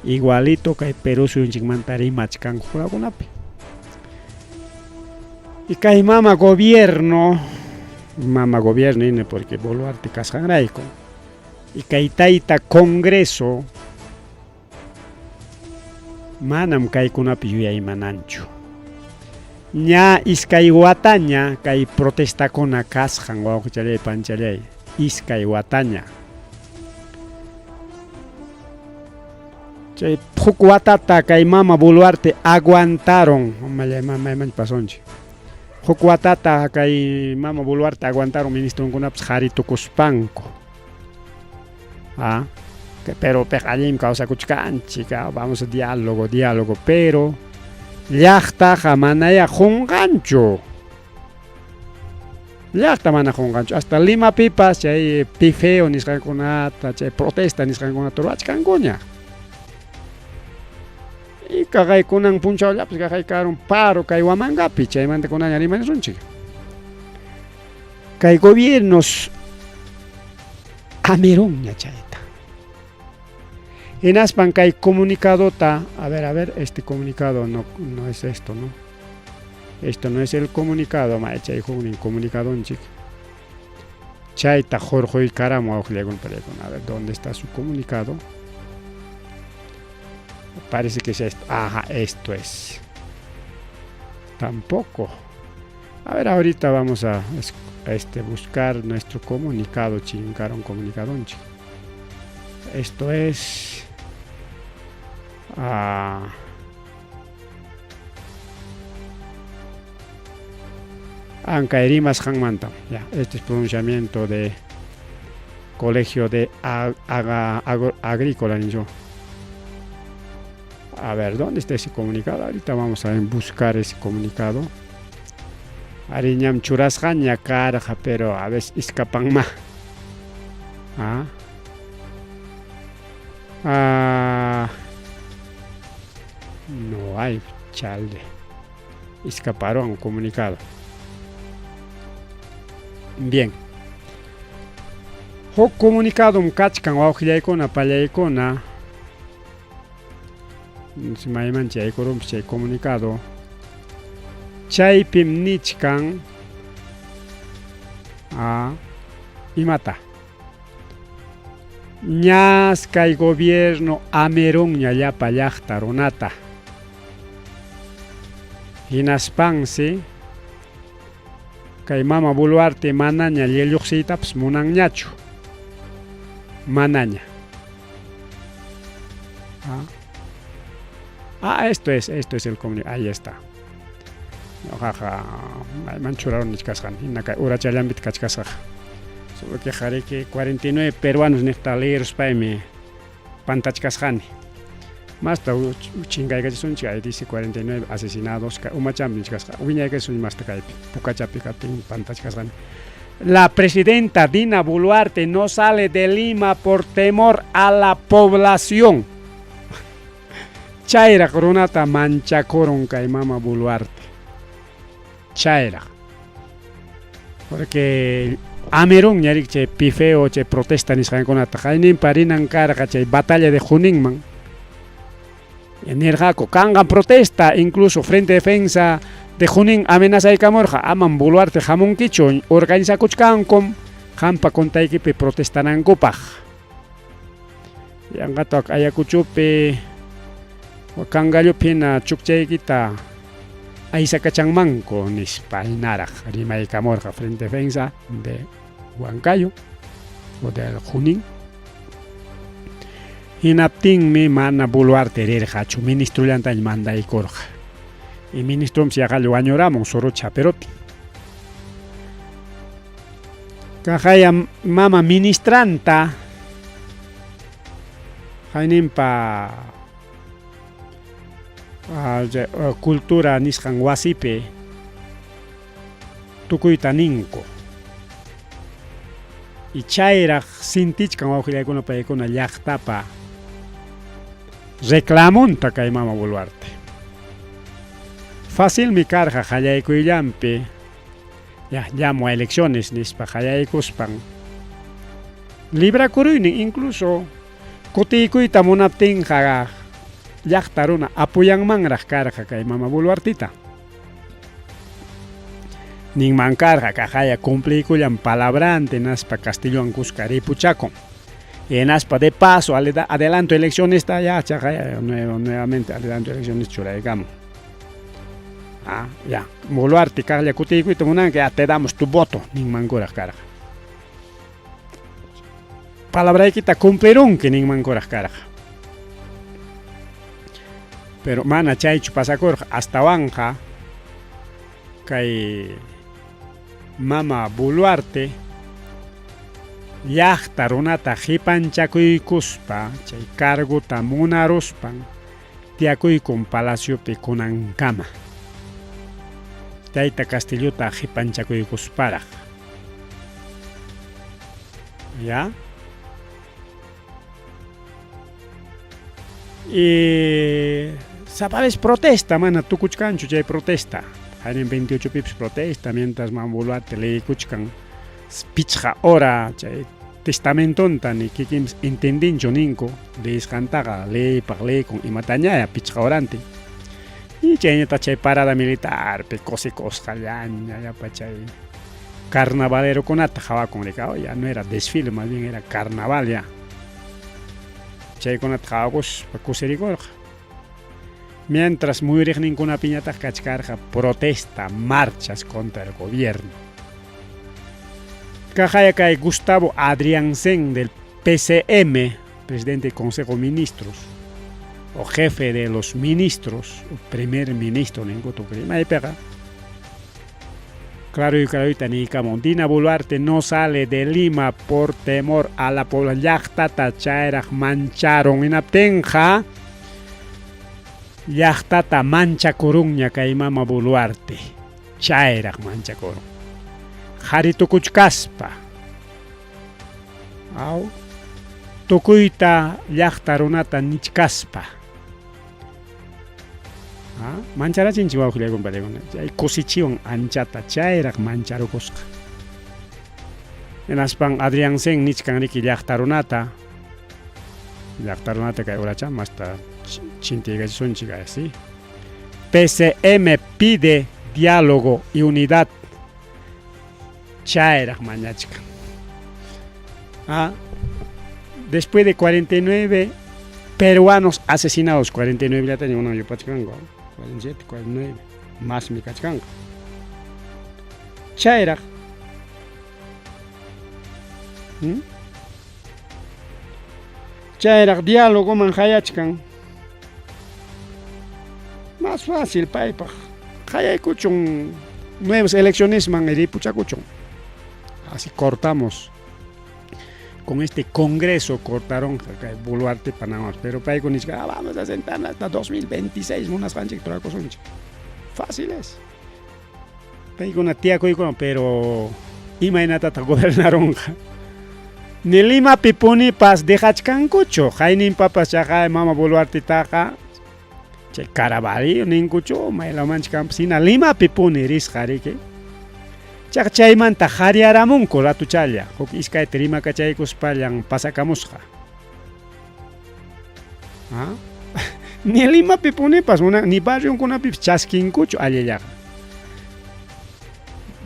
Igualito kay Perú suyunchikmanta rimachkanku runakunapi. Y kay mama gobierno nini porque Boluarte kasqanrayku. Y kay tayta congreso manam kaykunapi yuyaymananchu. Ña iskay wataña kay protestakuna kasqan wawqichalay panchalay, iskay wataña. Chay huk watata kay mama Boluarte aguantaron, mamallay mamaymanchu pasunchik. Huk watata kay mama Boluarte aguantaron ministronkunapas qhari tukuspanku. Pero piqa allinmi kawsakuchkanchik, vamos a diálogo, diálogo, pero llaqtaqa manaya qunqanchu. Llaqta mana qunqanchu, hasta Limapipas chay pifeo nisqankunata, chay protesta nisqankunata ruwachkankuña. Y kaqay kunan punchawllapis kaqay karun paro kay Huamangapi, chaymanta kunanña rimarisunchik. Kay gobiernos amirunña chayta. Hinaspan kay comunicadota, a ver, a ver, este comunicado no, no es esto, ¿no? Esto no es el comunicado, ma chay huknin comunicadonchik. Chayta hurquykaram wawqillakuna payllakuna. A ver, ¿dónde está su comunicado? Parece que es esto. Ajá, esto es. Tampoco. A ver, ahorita vamos a, buscar nuestro comunicado, chingaron comunicadonchik. Esto es... Ah, Ancairimas Ya, este es pronunciamiento de Colegio de Agrícola, yo. A ver, ¿dónde está ese comunicado? Ahorita vamos a buscar ese comunicado. Ariñam churasqaña karqa, pero a veces escapan más. Ah. Ah. No hay, chale. Escaparon un comunicado. Bien. Huk comunicadom kachkan wawqillaykuna pallaykuna. Mayman chaykurunpas chay comunicado. Chaypim nichkan imata. Ñas kay gobierno amerunña llapa llaqta runata. Hinaspansi kay mama Boluarte manaña lluqsiytapas munanñachu. Manaña. Ah, esto es el comunicado. Ahí está. Ñuqaqa mayman churarun nichkasqani. Hina kay urachallanpita kachkasqa. Solo que jariki 49 peruanos niqta leeruspaymi pantachkasqani. Masta chinkaykachishunchik, ahí dice 49 asesinados, umachampi nichkasqa. Wiñaykachishunchik masta kaypi, pukachapi kaptin pantachkasqani. La presidenta Dina Boluarte no sale de Lima por temor a la población. Chayraq runata manchakurun kay mama Boluarte. Chayraq. Porque amirun ñarik chay pifeo chay protesta nisqankunata qayninpa rinan karqa chay batalla de Juninman. Nirqaku kanqan protesta, incluso Frente Defensa de Junín amenazaykamurqa aman Boluarte hamunkichu organizakuchkankum qampa kuntaykipi protestanankupaq. Yanqataq Ayacuchopi Cangallopi hina chukchaykita aysakachanmanku nispa hinaraq rimaykamurqa Frente Defensa de Huancayo o del Junín. Hinaptinmi mana Boluarte rirqachu ministrullantaña mandaykurqa. Y ministrumsi yaqalla wañuramun Sorocha Perotti. Kaqaya mama ministranta qayninpa cultura nisqan wasipi tukuyta ninku. Y chayraq sintichkan wawqillaykuna paykuna llaqtapa reclamunta kay mama Boluarte. Facilmi karqa qallaykuyllapi ya llamo a elecciones nispa qallaykuspan librakuruynin incluso kutiykuyta munaptinqa llaqta runa apoyanmanraq karqa kay mama Boluartita. Ninman karqa kaqaya cumpliykullan palabrante naspa Castillowan kuska ripuchakun. Hinaspa de paso adelanto elecciones ya chaqaya nuevamente adelanto elecciones churaykamun. Ah, ya, Boluarte kaqlla kutiykuyta munanki, ya te damos tu voto, ninmankuraq karqa. Palabraykita cumplirunki ninmankuraq karqa. Pero mana chaychu pasakurqa astawanqa kay mama Boluarte llaqta runata qipanchakuykuspa chay cargota munaruspan tiyakuykun palaciopi kunankama. Tayta Castillota qipanchakuykusparaq. ¿Ya? Y Sapa vez protesta, mana tukuchkanchu chay protesta. Qaynin 28 pipis protesta, mientras man Boluarte leykuchkan pichqa hora chay testamentonta ni kikinpis entendinchu ninku leyisqantaqa leypaq leykun imatañaya pichqa horantin. Y chayñataq chay parada militarpi kusikusqallaña llapa chay carnavalerokunata qhawakun rika, oh, ya no era desfile, más bien era carnaval ya. Chaykunata qhawakuspa kusirikurqa. Mientras muyuriqninkunapiñataq kachkarqa protesta, marchas contra el gobierno. Kaqaya kay Gustavo Adrianzén del PCM, presidente del Consejo de Ministros, o jefe de los ministros, o primer ministro ninku tukuy rimaypiqa, claro y claroyta niykamun, Dina Boluarte no sale de Lima por temor a la población, llaqtata chayraq mancharun, hinaptinqa llaqtata manchakurunña kay mama Boluarte, chayraq manchakurun, qhari tukuchkaspa, aw, tukuyta llaqta runata nichkaspa. Ah, mancharachinchik wawqillaykuna paykuna, chay kusichiwan anchata chayraq mancharukusqa. Hinaspan Adrianzén nichkan riki llaqta runata, llaqta runata kay uracha masta chintiykachisunchik así. PCM pide diálogo y unidad chayraq mañachkan. Ah, después de 49 peruanos asesinados, 49 llataña unan yupachkanku, 47, 49, masmi kachkanku. Chayraq Chayraq diálogoman hayachkan. Más fácil paypaq hayaykuchun nuevas eleccionesman ripuchakuchun. Así cortamos. Con este congreso cortaron Boluarte Panamá, pero paykuna nichka, ah, vamos a sentarnos hasta 2026 munasqanchik turakusunchik. Fácil es. Paykuna tiyakuykuna, pero imaynatataq gobernaronqa. Ni Limapi punipas dejachkankuchu, hayninpapas chaqay mama Boluartetaqa chay Caraballo ninkuchu, maylawmanchik kanpas hina Limapi puni risqa riki. Chaqa chaymanta qhariyaramunku ratuchalla, huk iskayta rimakachaykuspallan pasakamusqa. Ah? Ni Limapi punipas, ni barrionkunapipas chaskinkuchu allillaqa.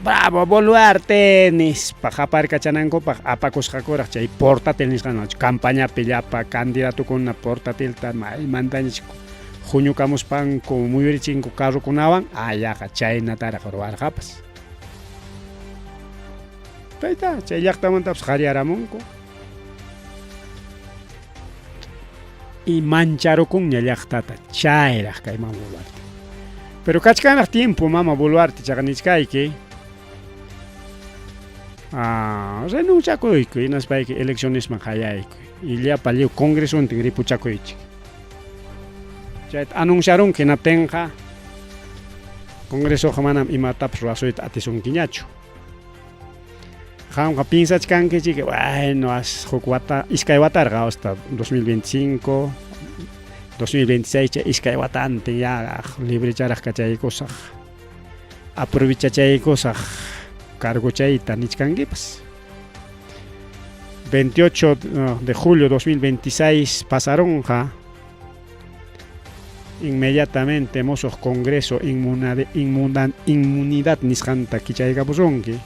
Bravo Boluarte nispa qaparkachanankupaq apakusqakuraq chay portátil nisqan campañapi llapa candidatokuna portátilta maymantañach huñukamuspanku muyurichinku carrokunawan ayaqa chaynataraq ruwarqapas. Payta chay llaqtamantapas qariyaramunku. Y mancharukunña llaqtata chayraq kay mama Boluarte. Pero kachkanraq tiempo mama Boluarte chaqa nichkayki. Ah, renunciakuyku hinaspayki eleccionesman hayaykuy. Y llapa lliw congresontin ripuchakuychik. Chayta anunciarunki hinaptinqa congresoqa manam imatapas ruwasuyta atisunkiñachu. Qamqa piensachkankichik, bueno, as huk wata, iskay watarqa hasta 2025, 2026 chay iskay watantin ya librecharaq kachaykusaq, aprovechachaykusaq cargochayta nichkankipas. 28 de julio 2026 pasarunqa inmediatamente musuq congreso inmunidad nisqanta kichaykapusunki,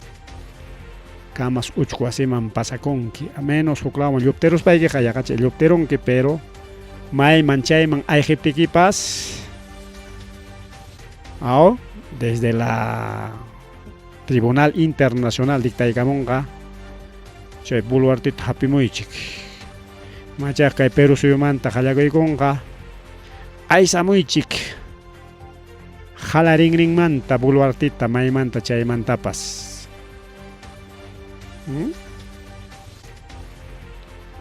kamas uchku wasiman pasakunki, a menos huk lawman lluptiruspaykiqa yaqacha lluptirunki, pero mayman chayman ayqiptikipas aw desde la Tribunal Internacional dictaykamunqa chay Boluarteta hapimuychik. Machaq kay Perú suyumanta qallakuykunqa aysamuychik jalarinrinmanta Boluarteta maymanta chaymantapas.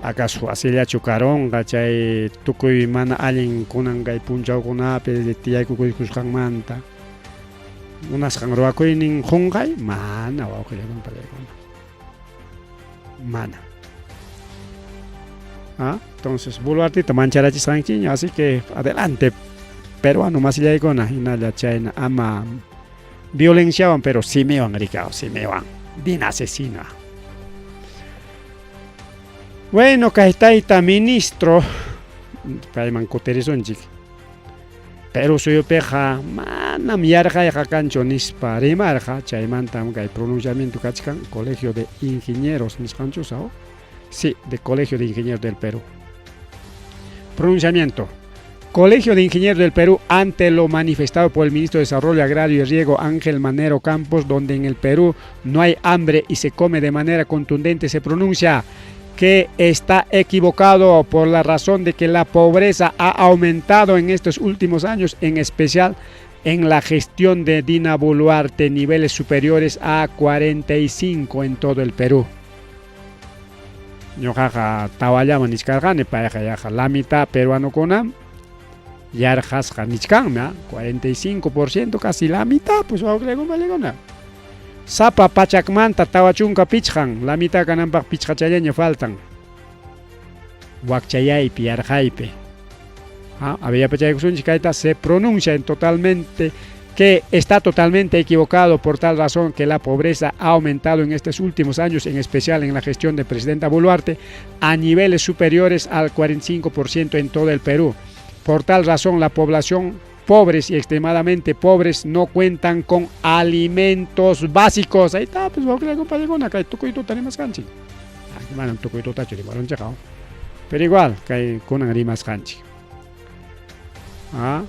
Acaso asillachu karunqa chay tukuy mana allin kunan kay punchawkunapi tiyaykukuykusqanmanta munasqan ruwakuynin qunqay? Mana, wawqillakuna palaykuna. Mana. Ah, entonces Boluartita mancharachisqankiña, así que adelante. Peruano masillaykuna hinalla chayna ama violenciawan pero simiwan rikaw simiwan. Dina asesina. Bueno, kay tayta ministro payman kutirisunchik. Perú suyupiqa manam yarqayqa kanchu nispa rimarqa, chaymantam kay pronunciamiento kachkan Colegio de Ingenieros nisqanchusa, sí, de Colegio de Ingenieros del Perú. Pronunciamiento. Colegio de Ingenieros del Perú, ante lo manifestado por el ministro de Desarrollo Agrario y Riego, Ángel Manero Campos, donde en el Perú no hay hambre y se come de manera contundente, se pronuncia que está equivocado por la razón de que la pobreza ha aumentado en estos últimos años, en especial en la gestión de Dina Boluarte, niveles superiores a 45 en todo el Perú. Ñuqaqa tawallaman nichkarqani, payqa yaqa la mitad peruanokunam yarqasqa nichkanmi, 45% casi la mitad, pues wawqillaykunapallikuna. Sapa pachakmanta 45, la mitad kananpaq pichqachallaña faltan. Wakchayaypi, yarqaypi. A ver, kayta se pronuncia en totalmente que está totalmente equivocado por tal razón que la pobreza ha aumentado en estos últimos años, en especial en la gestión de Presidenta Boluarte, a niveles superiores al 45% en todo el Perú. Por tal razón, la población pobres y extremadamente pobres no cuentan con alimentos básicos. Ahí está, pues, kay tukuytuta rimasqanchik. Manam tukuytutachu rimarunchik, pero igual, kay kunan rimasqanchik. ¿Ah?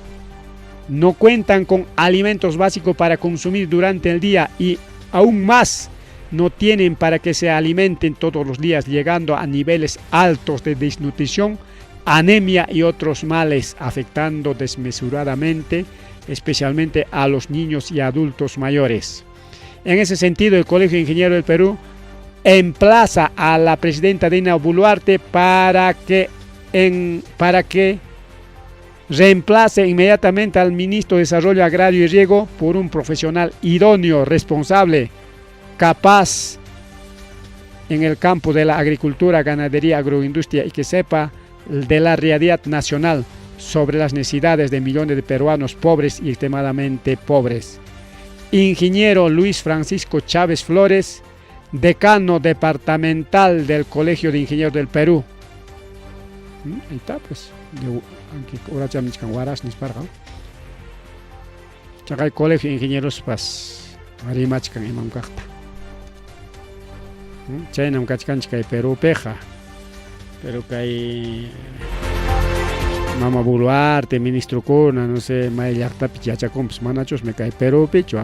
No cuentan con alimentos básicos para consumir durante el día y aún más no tienen para que se alimenten todos los días, llegando a niveles altos de desnutrición, anemia y otros males, afectando desmesuradamente, especialmente a los niños y adultos mayores. En ese sentido, el Colegio de Ingenieros del Perú emplaza a la presidenta Dina Boluarte para que reemplace inmediatamente al ministro de Desarrollo Agrario y Riego por un profesional idóneo, responsable, capaz en el campo de la agricultura, ganadería, agroindustria y que sepa de la realidad nacional sobre las necesidades de millones de peruanos pobres y extremadamente pobres. Ingeniero Luis Francisco Chávez Flores, decano departamental del Colegio de Ingenieros del Perú. Ahí está, pues. Chaqay Colegio de Ingenieros pas rimachkan imam kaqta. Chaynam kachkanchik kay Perúpiqa. Pero kay Mama Boluarte, ministrokuna, no sé, may llaqtapi yachakunpas, manachusmi kay Perúpichu,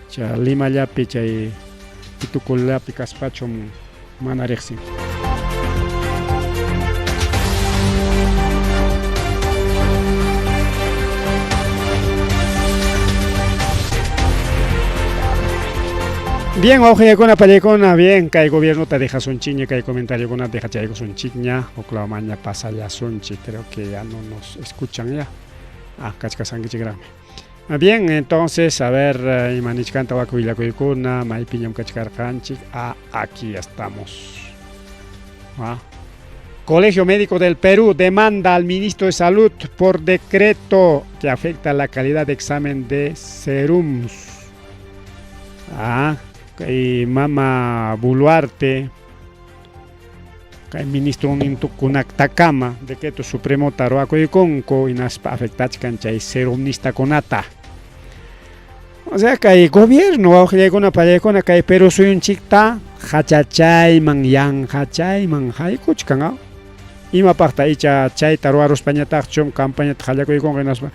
chay Limallapi, chay Pitukullapi kaspachum mana riqsin. Bien, wawqillakuna, pallaykuna, bien, kay gobiernota dejasunchikña, kay comentariokunata dejachaykusunchikña, huklawmanña pasallasunchik, creo que ya no nos escuchan ya. Ah, kachkasankichikraqmi. Bien, entonces, a ver, ima nichkanta wak willakuykuna, maypiñam kachkarqanchik, ah, aquí ya estamos. Ah. Colegio Médico del Perú demanda al ministro de Salud por decreto que afecta la calidad de examen de serums. Ah, kay Mama Boluarte, kay ministro kunaktakama decreto supremo ruwakuykunku hinaspa afectachkan chay serumnistakunata. O sea, kay gobierno wawqillaykuna pallaykuna kay Perú suyunchikta hachachayman yanqachayman haykuchkan, imapaqta icha chayta ruwaruspañataqchu campañata qallakuykunqa hinaspa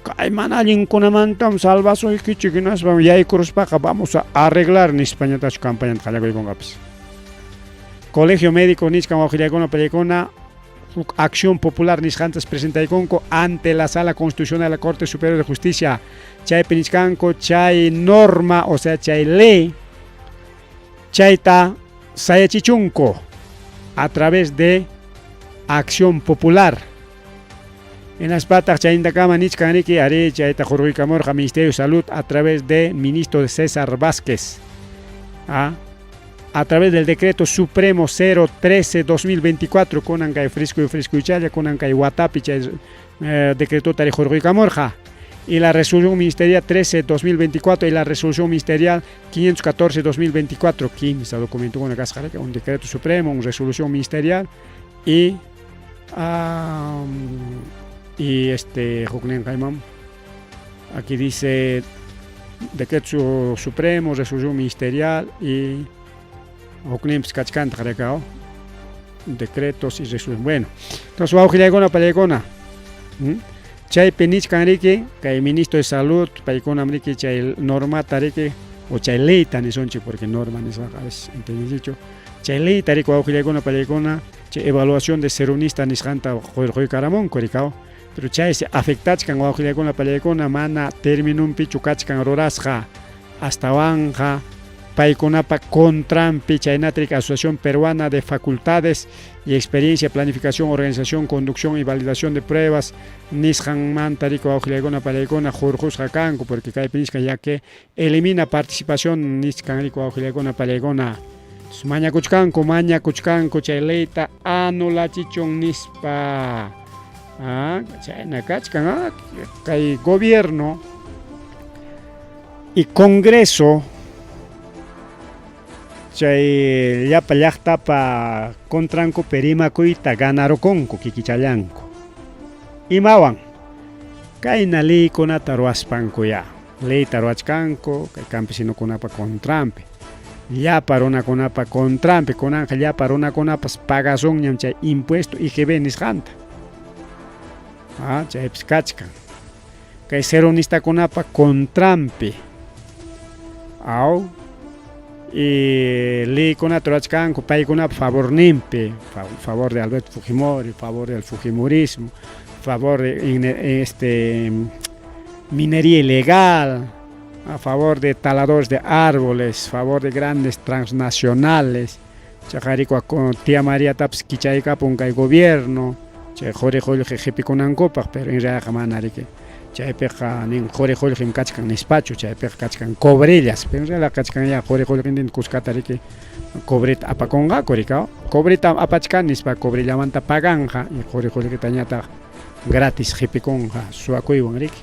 kay mana allinkunamantam salvasuykichik hinaspa yaykuruspaqa vamos a arreglar nispañatachu campañata qallakuykunqapas. Colegio Médico nichkan wawqillaykuna pallaykuna huk acción popular nisqantas presentaykunku ante la Sala Constitucional de la Corte Superior de Justicia. Chaypi nichkanku chay norma, o sea, chay ley, chayta sayachichunku a través de acción popular. Hinaspataq chaynintakama nichkan riki ari chayta hurquykamurqa Ministerio de Salud a través de ministro César Vázquez. Ah. A través del decreto supremo 013-2024 kunan kay friskuy friskuychalla kunan kay watapi chay decretota hurquykamurqa y la resolución ministerial 13-2024 y la resolución ministerial 514-2024 kimsa documentukuna kasqa un decreto supremo, una resolución ministerial y y este hukninqa imam aquí dice decreto supremo, resolución ministerial y hukninpas kachkantaq rikaw decretos y resolución. Bueno, entonces wawqillaykuna pallaykuna chaypi nichkan riki kay ministro de salud paykunam riki chay normata riki o chay leyta nisunchik porque norma nisqaqa a veces entendichu chay leyta riki wawqillaykuna pallaykuna chay evaluación de serunista nisqanta qurquykaramunku rikaw pero chaysi afectachkan wawqillaykuna pallaykuna mana terminunpichu kachkan rurasqa astawanqa paykunapa contranpi chaynata riki Asociación Peruana de Facultades y Experiencia, Planificación, Organización, Conducción y Validación de Pruebas nisqanmanta riki wawqillaykuna pallaykuna hurqusqa kanku porque kaypi nisqa ya que elimina participación nichkan riki wawqillaykuna pallaykuna mañakuchkanku mañakuchkanku chay leyta anulachichun nispa chayna kachkan kay gobierno y congreso chay llapa llaqtapa contrankupi rimakuyta ganarukunku kikichallanku imawan kayna leykunata ruwaspanku ya leyta ruwachkanku kay campesinokunapa contranpi llapa runakunapa contranpi kunanqa llapa runakunapas pagasunñam chay impuesto IGB nisqanta chaypis kachkan kay seronistakunapa contranpi aw y leykunata rurachkanku paykunapa favorninpi favor de Alberto Fujimori, favor del fujimorismo, favor de minería ilegal, a favor de taladores de árboles, favor de grandes transnacionales, chaqarikwa tía María tapas kichaykapun kay gobierno, chay quri qullqi qhipikunankupaq, pero en realidad mana riki chaypiqa nin quri qullqim kachkan nispachu, chaypiqa kachkan cobrellas, pero en realidad kachkan ya quri qullqintin kuskata riki cobreta apakunqaku rikaw, cobreta apachkan nispa cobrellamanta paganqa y quri qullqitañataq gratis qhipikunqa suwakuywan riki.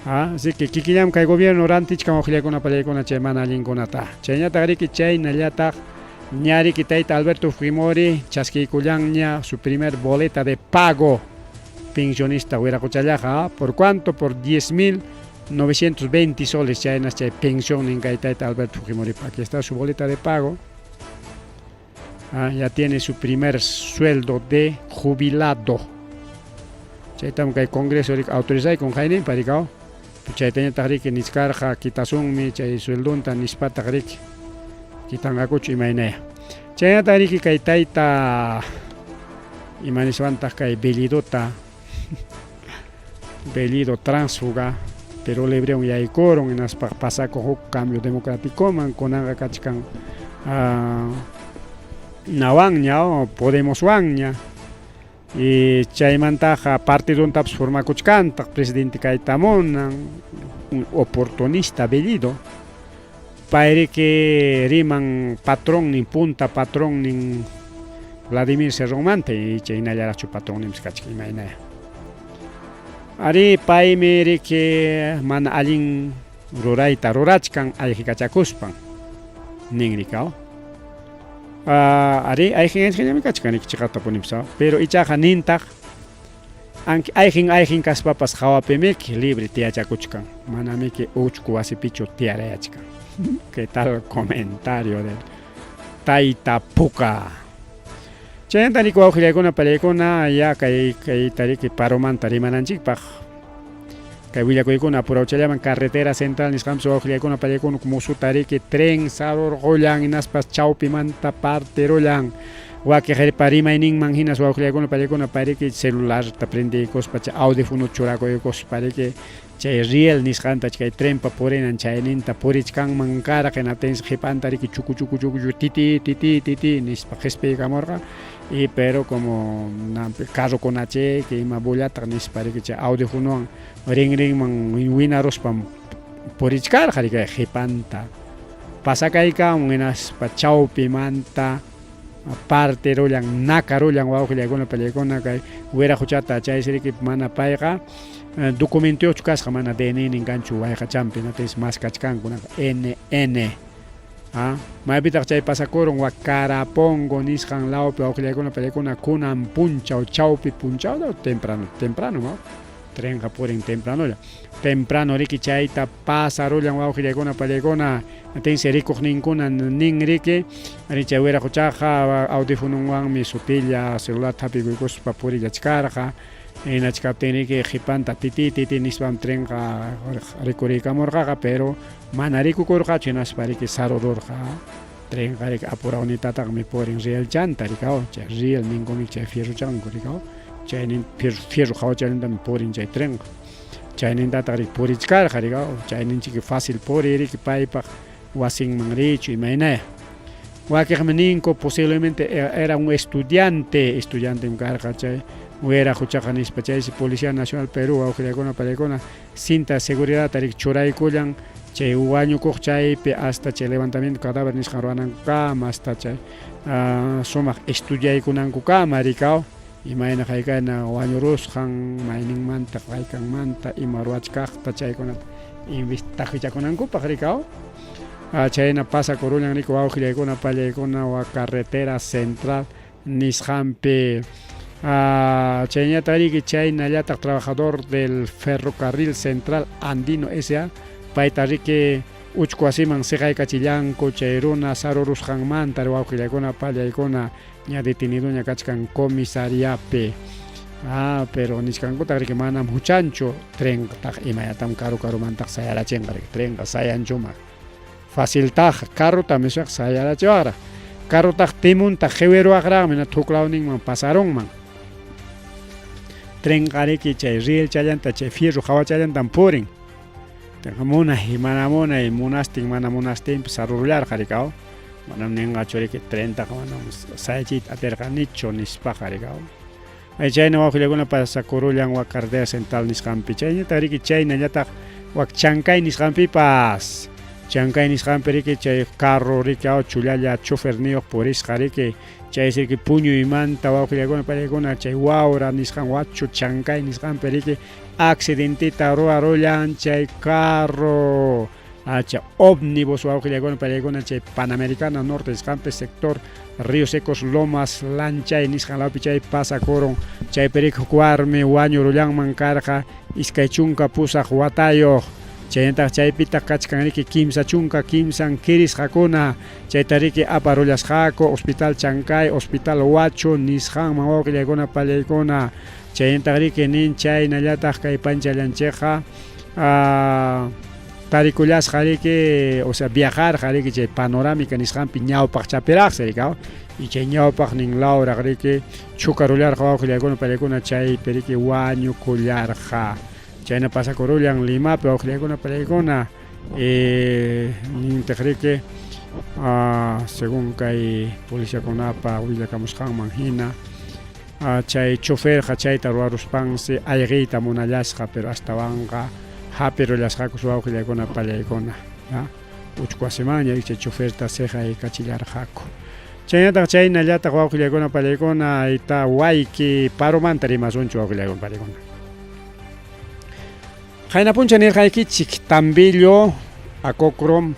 Así que kikillam kay gobierno rantichkan wawqillaykuna pallaykuna chay mana allinkunata. Chayñataq riki chaynallataq ña riki tayta Alberto Fujimori chaskiykullanña su primer boleta de pago pensionista wiraquchallaqa. ¿Por cuánto? Por 10.920 soles chaynas chay pensión kay tayta Alberto Fujimori. Aquí está su boleta de pago. Ya tiene su primer sueldo de jubilado. Chaytam kay congreso autorizay con hayninpa rikaw. Chaytañataq riki nichkarqa kitasunmi chay sueldonta nispataq riki kitanqakuchu imaynaya. Chaynataq riki kay tayta ima niswantaq kay Bellidota Bellido tránsfuga Perú Librewan yaykurun hinaspa pasakuq huk cambio democráticoman kunanqa kachkan nawanña Podemoswanña y chaymantaqa partidontapas formakuchkantaq presidente kayta munan un oportunista Bellido pay riki riman patronnin punta patronnin Vladimir Cerrónmanta y chaynallaraqchu patronninpas kachkan imaynaya. Ari paymi riki mana allin rurayta rurachkan ayqikachakuspan nin rikaw. Ari ayqin kachkan riki chiqaptapunipas pero ichaqa nintaq ayqin ayqin kaspapas hawapimiki libre tiyachakuchkan manamiki uchku wasipichu tiyarayachkan. ¿Qué tal comentario del tayta puka? Chaynata riki wawqillaykuna pallaykuna ya kay kayta riki paromanta rimananchikpaq kay willakuykuna apurawchallaman carretera central nisqanpas wawqillaykuna pallaykuna musuta riki tren sarurqullan hinaspas chawpimanta partirullan wakiq rimayninman hinas wawqillaykuna pallaykuna payriki celularta prendiykuspa chay audífono churakuykuspa riki chay riel nisqanta chay trenpa purinan chayninta purichkanman karqa hinaptinsi qhipanta riki chuku chuku chuku titi titi titi nispa qispiykamurqa y pero como carrokunachik ima bullataq nispa riki chay audífonowan rinrinman winaruspa purichkarqa riki qhipanta. Pasakaykamun hinaspa chawpimanta parterullan nakarullan wawqillaykuna pallaykuna kay wiraquchata chaysi riki mana payqa documentoyuqchu kasqa mana DNI nin kanchu wayqachanpi natis maskachkanku NN ah maypitaq chay pasakurun wak Carapongo nisqan lawpi wawqillaykuna pallaykuna kunan punchaw chawpi punchawta temprano temprano ma Trenqa purin tempranolla. Temprano riki chayta pasarullan wawqillaykuna pallaykuna. Tinsi rikuqninkuna nin riki. Ari chay wiraquchaqa audifononwanmi sutilla celular thapikuykuspa purillachkarqa. Hinachkaptin riki qhipanta titi titi nispam trenqa rikuriykamurqaqa pero mana rikukurqachu hinaspa riki sarururqa. Trenqa riki apurawnitatataqmi purin rielchanta rikaw chay riel ninkumi chay fierrochanku rikaw chaynin fierro hawachaynintami purin chay trenqa chaynintataq riki purichkarqa rikaw chayninchiki fácil puriy riki paypaq wasinman richu imaynaya wakiqmi ninku posiblemente era un estudiante estudiantem karqa chay wiraquchaqa nispa chaysi Policía Nacional Perú wawqillaykuna pallaykuna Cinta seguridadta riki churaykullan chay wañukuq chaypi hasta chay levantamiento cadáver nisqan ruwanankukama hasta chay sumaq estudiaykunankukama rikaw imayna haykayna wañurusqan mayninmanta haykanmanta ima ruwachkaqta chaykunata taqichakunankupaq rikaw chayna pasakurullan riki wawqillaykuna pallaykuna wa carretera central nisqanpi. Chayñataq riki chaynallataq trabajador del Ferrocarril Central Andino SA payta riki uchku wasiman siqaykachillanku chay runa sarurusqanmanta wawqillaykuna pallaykuna ña detenidoña kachkan comisariapi. Ah, pero nichkankutaq riki manam huchanchu trentaq imayatam karu karumantaq sayarachinqa riki trenqa sayanchuman. Faciltaqa carrotam nisaq sayarachiwaqraq. Carrotaq timonta qiwiruwaqraqmi na thuklawninman pasarunman. Trenqa riki chay rielchallanta chay fierro hawachallantam purin. Munay mana munay munastin mana munastinpas sarurullarqa rikaw. Manam ninqachu riki trentaqa manam sayachiyta atirqanichu nispaqa rikaw. Ay chayna wawqillakuna pasakurullan wak carretera central nisqanpi. Chayñataq riki chaynallataq wak Chancay nisqanpipas. Chancay nisqanpi riki chay carro riki aw chullalla choferniyuq purisqa riki. Chaysi riki puñuymanta wawqillakuna pallaykuna chay Huaura nisqan Huacho Chancay nisqanpi riki accidentita ruwarullan chay carro. Acha ómnibus wawqillaykuna pallaykuna chay Panamericana Norte nisqanpi sector Río Secos Lomas Lanchay nisqan lawpi chay pasakurun. Chaypi riki huk warmi wañurullanman karqa 28 watayuq. Chaynataq chaypitaq kachkan riki 33 kirisqakuna. Chayta riki aparullasqaku Hospital Chancay, Hospital Huacho nisqanman wawqillaykuna pallaykuna. Chaynataq riki nin chaynallataq kay panchallanchikqa tarikullasqa riki, o sea viajarqa riki chay panorámica nisqanpi ñawpaqchapiraqsi riki y chay ñawpaqnin lawraq riki chukarullarqa wawqillaykuna pallaykuna chaypi riki wañukullarqa. Chayna pasakurullan Limapi wawqillaykuna pallaykuna nintaq riki según kay policiakunapa willakamusqanman hina Chay choferqa chayta ruwaruspansi ayqiyta munallasqa, pero astawanqa hapirullasqakus wawqillaykuna pallaykuna. Uchku wasimanña chay choferta siqaykachillarqaku. Chaynataq chaynallataq wawqillaykuna pallaykuna ayta wayki paromanta rimasunchu wawqillaykuna pallaykuna. Qayna puncha nirqaykichik Tambillo, Acocrom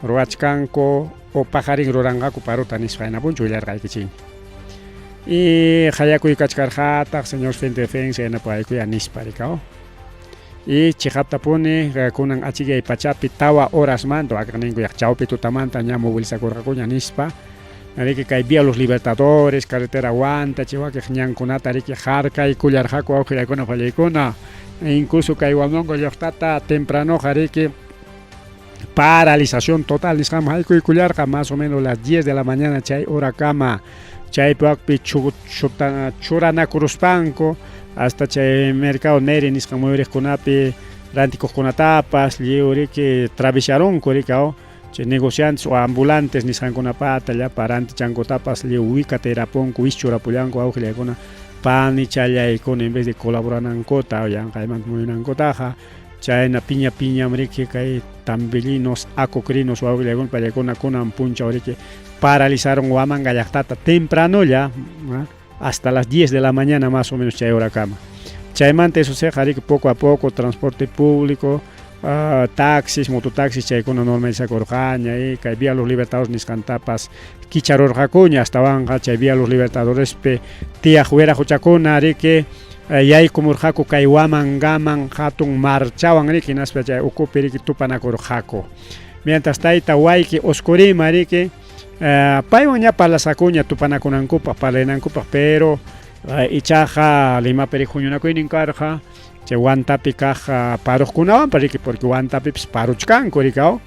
ruwachkanku o paqarin ruranqaku parota nispa qayna puncha willarqaykichikmi. Y qayakuy kachkarqataq señor frente defensa yanapaykuya nispa rikaw. Y chiqaptapuni kunan achikyay pachapi tawa horasmanta wakiqninku yaq chawpi tutamanta ña movilizakurqakuña nispa. Riki kay Vía Los Libertadores, carretera Huanta, chay wakiq ñankunata riki harkaykullarqaku wawqillaykuna pallaykuna. Incluso kay Huamango llaqtata tempranoqa riki paralización total nisqanman haykuykullarqa más o menos las 10 de la mañana chay horakama. Chaypi wakpi churanakuruspanku hasta chay mercado Neri nisqan muyuriqkunapi rantikuqkunatapas lliw riki travisarunku riki aw chay negociantes o ambulantes nisqankunapata llapa rantichankutapas lliw wikatirapunku wischurapullanku awqillaykuna panichallaykuna en vez de colaboranankuta yanqaymanta muyunankutaqa. Chayna piña piñam riki kay tambillinos, acocrinos wawqillaykuna pallaykuna kunan punchaw riki paralizaron Huamanga llaqtata tempranolla hasta las 10 de la mañana más o menos chay horakama. Chaymanta eso sí riki poco a poco transporte público, taxis, mototaxis chaykuna normalizakurqaña y kay Vía Los Libertadores nisqantapas kicharurqakuña astawanqa chay Vía Los Libertadorespi tiyaq wiraquchakuna riki yaykumurqaku kay Huamangaman hatun marchawan riki hinaspa chay ukupi riki tupanakurqaku. Mientras tayta Wayki Oscorima riki paywan ña parlasqakuña tupanakunankupaq parlanankupaq pero ichaqa Limapi riki huñunakuynin karqa chay Huantapi kaq paruqkunawanpas riki porque Huantapipis paruchkanku riki aw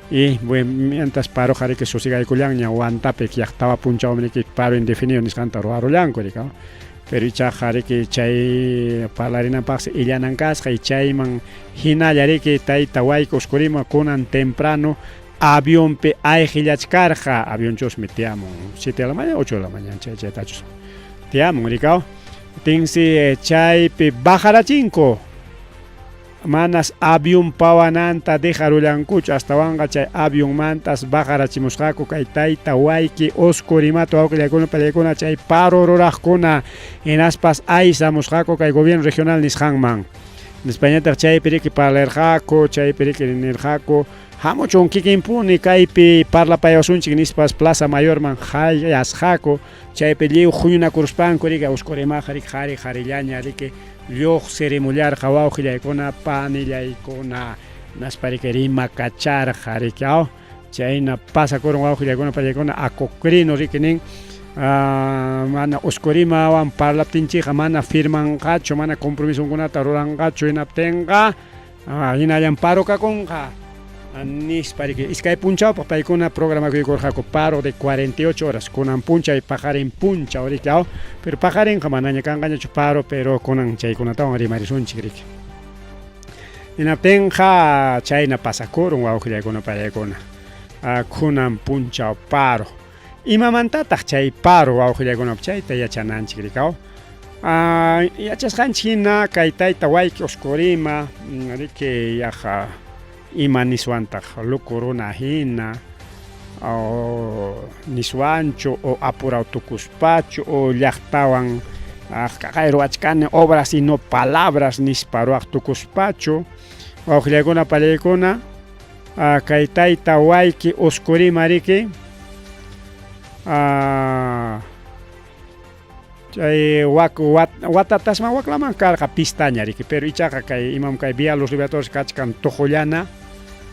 y mientras paruqa riki susigaykullanña Huantapi yaq tawa punchawmi riki paro indefinido nisqanta ruwarullanku riki aw pero ichaqa riki chay parlarinanpaqsi illanan kasqa y chayman hinalla riki tayta Wayki Oscorima kunan temprano avionpi ayqillachkarqa avionchusmi tiyamun 7 de la mañana 8 de la mañana chay chaytachus tiyamun riki aw tinsi chaypi bajarachinku manas avión pawananta dejarullankuchu astawanqa chay avionmantas bajarachimusqaku kay tayta Wayki Oscorimata wawqillaykuna pallaykuna chay paro ruraqkuna hinaspas aysamusqaku kay gobierno regional nisqanman nispañataq chaypi riki parlarqaku chaypi riki nirqaku hamuchun kikinpuni kaypi parlapayawasunchik nispas Plaza Mayorman hayasqaku chaypi lliw huñunakuruspanku riki Oscorimaqa riki qhari qharillaña riki lluqsirimullarqa wawqillaykuna panillaykuna hinaspa riki rimakacharqa riki aw chayna pasakurun wawqillaykuna pallaykuna acocrino riki nin mana Oscorimawan parlaptinchikqa mana firmanqachu mana compromisonkunata ruranqachu hinaptinqa hinallan paro kakunqa nispa riki iskay punchawpaq paykuna programakuykurqaku paro de 48 horas kunan punchay paqarin punchaw riki aw pero paqarinqa manaña kanqañachu paro pero kunan chaykunatawan rimarisunchik riki hinaptinqa chayna pasakurun wawqillaykuna pallaykuna kunan punchaw paro imamantataq chay paro wawqillaykuna chayta yachananchik riki aw yachasqanchik hina kay tayta Wayki Oscorima riki yaqa ima niswantaq luku runa hina o niswanchu o apuraw tukuspachu o llaqtawan kaqay ruwachkani obras y no palabras nispa ruwaq tukuspachu wawqillaykuna pallaykuna kay tayta Wayki Oscorima riki chay wak watatasman waklaman karqa pistaña riki pero ichaqa kay imam kay Vía Los Libertadores kachkan tuqullana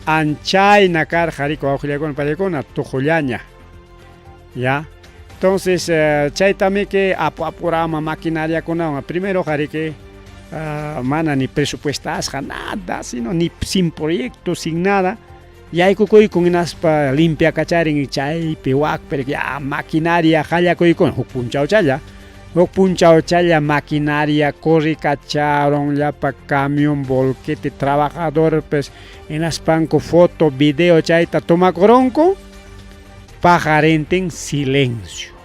anchayna karqa riki wawqillaykuna pallaykuna tuqullaña ya entonces chaytamiki apu apurama maquinariakunawan primeroqa riki mana ni presupuestasqa nada sino ni sin proyecto sin nada yaykukuykun hinaspa limpiakacharin chaypi wakpi ya maquinaria qallakuykun huk punchawchalla huk punchawchalla maquinaria corrikacharon llapa camión volquete trabajadorpes hinaspanku foto video chayta tomakurunku paqarintin silencio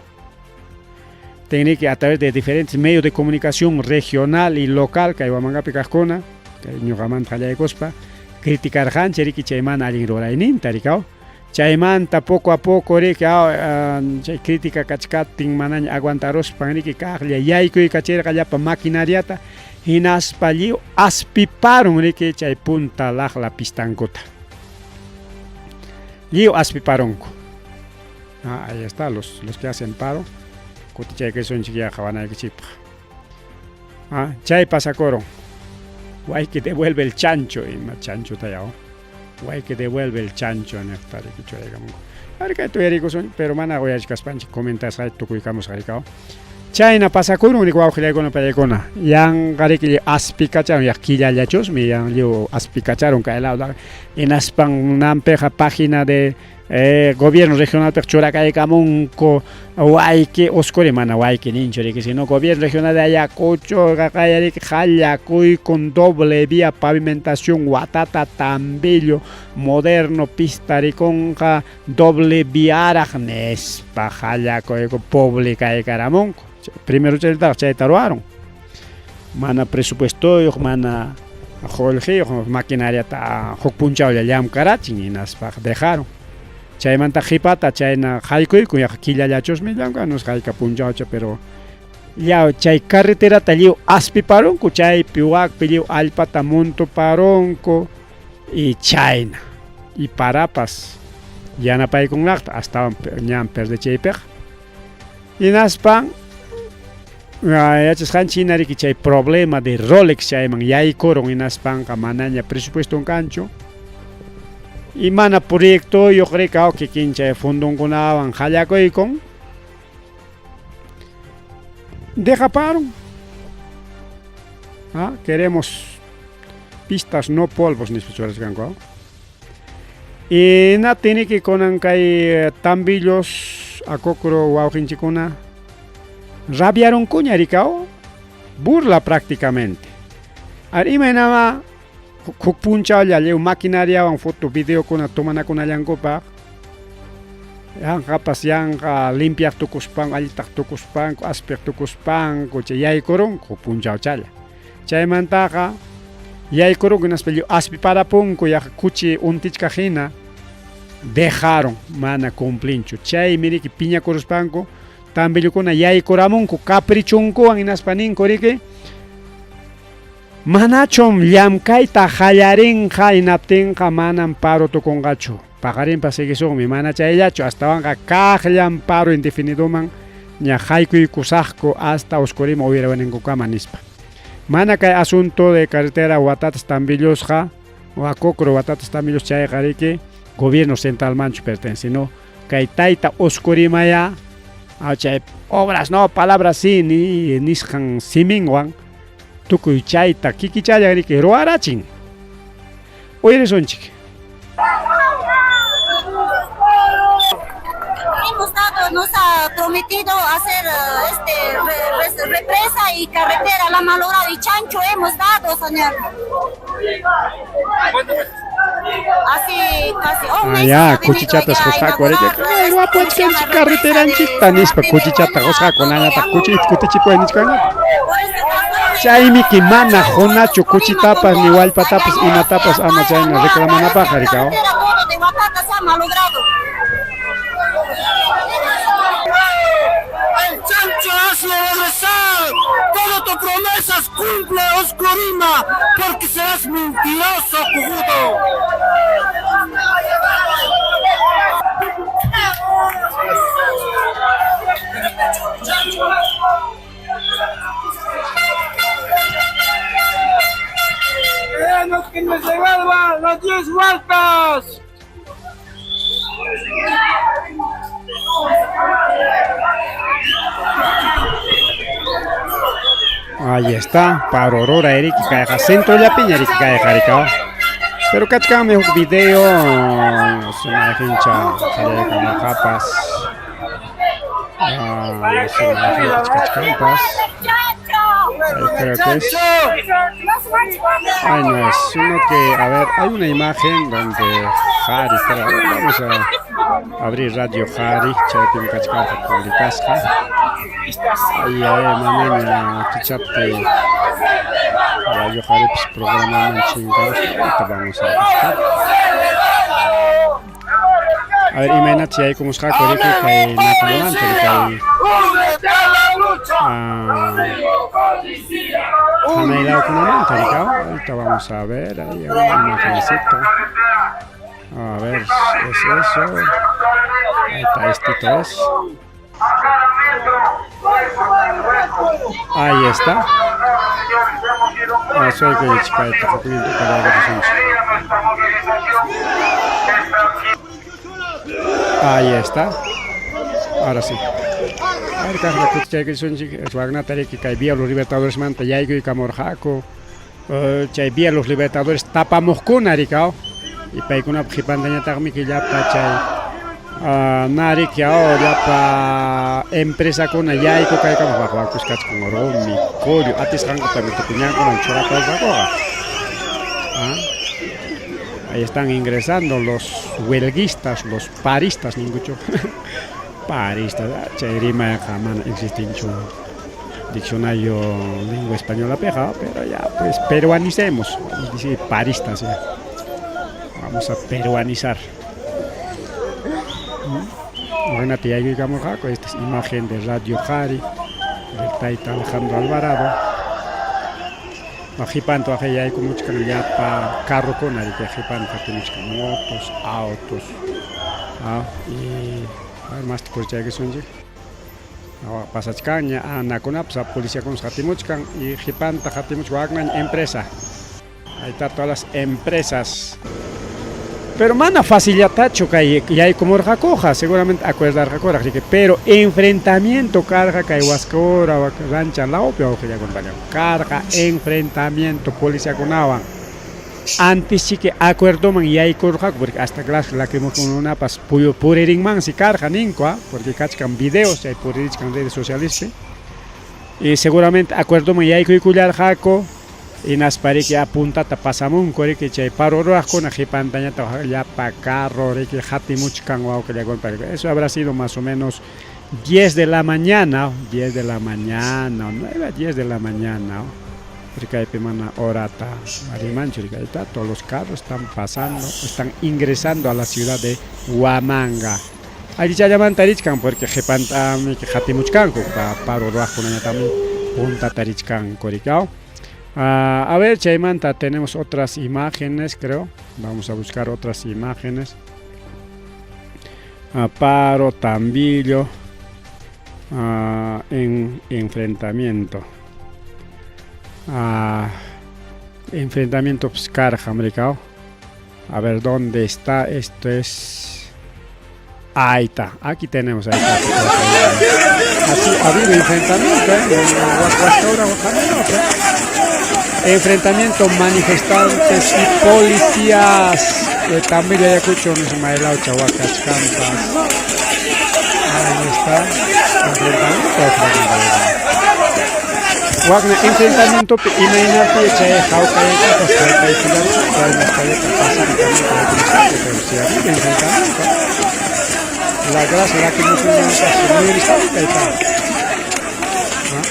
tiene que a través de diferentes medios de comunicación regional y local kay Huamangapi kaqkuna kay ñuqamanta qallaykuspa criticarqanchik riki chay mana allin rurayninta riki aw chaymanta poco a poco riki aw chay crítica kachkaptin manaña aguantaruspan riki kaqlla yaykuykachirqa llapa maquinariata hinaspa lliw aspiparun riki chay punta laqla pistankuta lliw aspiparunku. Ahí está, los que hacen paro kutichaykisunchik ya qawanaykichikpaq. Chay pasakurun. Wayki devuelve el chancho ima chanchota yaw. Wayki devuelve el chancho niqta riki churaykamunku. Arka tuyarikusun pero mana uyarichkaspanchik comentasqayta tukuykamusqa riki aw. Chayna pasakurun riki wawqillaykuna pallaykuna. Yanqa riki aspikacharun yaq killallachusmi yan lliw aspikacharun kay lado hinaspan nampiqa página de gobierno regionalpiqa churakaykamunku Wayki Oscori mana Wayki ninchu riki sino gobierno regional de Ayacucho qaqaya riki qallakuykun doble vía pavimentación Huatata Tambillo moderno pista rikunqa doble viaraq nispa qallakuyku publicaykaramunku primero chaytaqa chayta ruwarun mana presupuestoyuq mana Qullqiyuq maquinariata huk punchawlla llamkarachin hinaspa dejaron. Chaymanta qhipata chayna haykuykun yaqa killallachusmi llamkan, no sé hayka punchawcha, pero llaw chay carreterata lliw aspiparunku, chaypi wakpi lliw allpata montoparunku y chayna. Y parapas yanapaykunlaqta astawan ñan perdechaypiqa. Hinaspan yachasqanchik hina riki chay problema de Rolex chayman yaykurun hinaspanqa manaña presupueston kanchu y mana proyectoyuq rika kikin chay fondonkunawan hallakuykun dejaparun. Ah, queremos pistas no polvos nispa churasqanku. Y na tiene que kunan kay Tambillos Acocro wawqinchikuna rabiarunkuña rikao burla prácticamente. Ar imaynama huk punchawlla lliw maquinariawan foto videokuna tomanakunallankupaq yanqapas yanqa limpiaq tukuspanku allitaq tukuspanku aspiq tukuspanku chay yaykurunku punchawchalla. Chaymantaqa yaykurunku hinaspa lliw aspiparapunku yaqa kuchi untichkaq hina dejaron mana cumplinchu. Chaymi riki piñakuruspanku tambillukuna yaykuramunku caprichunkuwan hinaspa ninku riki manachum llamkayta qallarinqa hinaptinqa manam paro tukunqachu. Paqarinpas seguisunmi mana chayllachu astawanqa kaqllam paro indefinidoman ña haykuykusaqku hasta Oscorima uyariwaninkukama nispa. Mana kay asunto de carretera Huatatas Tambillosqa o Acocro Huatatas Tambillos chayqa riki gobierno centralmanchu pertenece, sino kay tayta Oscorimaya chay obras no palabras sí ni nisqan siminwan tukuy chayta kikichalla riki ruwarachin. Uyarisunchik. Hemos dado, nos ha prometido hacer represa y carretera, la malogrado y chancho hemos dado, señor. Así casi un mes. Ya, kuchichatas qusqaku riki. Ay, guapuachkanchik carreteranchikta nispa kuchichata qusqaku nanataq kuchi kutichipuy nichkanñataq. Chaymi ki mana qunachu kuchitapas ni wallpatapas imatapas ama chayna reclamanapaqqa rikaw. Todo de Huatatas ha malogrado. El chancho hazlo regresar. Todas tus promesas cumple, Oscorima, porque serás mentiroso, cojudo. ¡Queremos que nos devuelvan las 10 vueltas! Ahí está, Parorora Eriki kayqa centro llapiña riki kayqa rikaw. Pero kachkanmi huk video sumayqincha qallaykamarqapas. Sumayqincha kachkanpas. Ahí creo que es. Ay, no es, sino que, a ver, hay una imagen donde Jari, espera, vamos a abrir Radio Jari, chaypim kachkarqa publicasqa. Ay, ay, manaña kichapti Radio Jaripis programaman chinkarusqa, ahorita vamos a buscar. A ver, imaynata yaykumusqaku riki kay nakunamanta kay hanay lawkunamanta rikaw. Ahorita vamos a ver, ahí una imagencita. A ver, es eso. Ahí está, estito es. Ahí está. Soy Ahí está. Ahora sí. A ver, kaqla kutichaykusunchik wagnata riki kay Vía Los Libertadores manta yaykuykamurqaku. Chay Vía Los Libertadores tapamuqkuna rikaw. Y paykunapa qipantañataqmi llapa chay nariki llapa empresakuna yayku kaykamuq waqwakus kachkan rumi, qullu atisqankutami tukuy ñankunaman churapasqakuqa. Ahí están ingresando los huelguistas, los paristas ninkuchu. Paristas, chay rimayqa mana existinchu. Diccionario lengua españolapiqa, pero ya pues peruanicemos, dice paristas ya. Vamos a peruanizar. Imagínate, yaykuykamurqaku, esta es imagen de Radio Qari, del Taita Alejandro Alvarado. Qhipanto waqay yaykumuchkan llapa carrokuna, riki qhipanta qatimuchkan motos, autos. Ah, y a ver, más kurchaykusunchik. Pasachkanña anakunapas policiakunas qatimuchkan y qhipanta qatimuchkan waknaña empresa. Ahí está todas las empresas. Pero mana facillatachu kay yaykumurqakuqa, seguramente acuerdarqakuraq riki, pero enfrentamiento karqa kay Huascora rancha lawpi wawqillakuna karqa enfrentamiento policiakunawan. Antes chiki acuerdoman yaykurqaku porque hasta gas lacrimógenokunapas puririnmansi karqa ninku, porque kachkan videos chay puririchkan redes socialespi. Y seguramente acuerdoman yaykuykullarqaku. Hinaspa riki puntata pasamunku riki chay paro ruwaqkuna qhipantañataq llapa carro riki qatimuchkan wawqillakuna. Eso habrá sido más o menos 10 de la mañana, 10 de la mañana, 9 10 de la mañana. Porque kaypi mana horata rimanchu riki, ahí está, todos los carros están pasando, están ingresando a la ciudad de Huamanga. Allichallamanta richkan porque qhipantami qatimuchkanku paro ruwaqkunañataqmi puntata richkanku riki. A ver, chaymanta tenemos otras imágenes, creo. Vamos a buscar otras imágenes. Paro, Tambillo, en enfrentamiento. Enfrentamiento pues, karqa, A ver, ¿dónde está? Esto es... Ahí está, aquí tenemos, ahí está. Así ha habido enfrentamiento, ¿eh? Enfrentamiento manifestantes y policías. También Ayacucho, Maelao, Chahuacas, Campas. Ahí está. Enfrentamiento. Wagner, enfrentamiento imaynapi chay hawkayaytapas hawkaykullarqa pacíficamente pero si ha habido enfrentamiento. La grasa lacrimógena.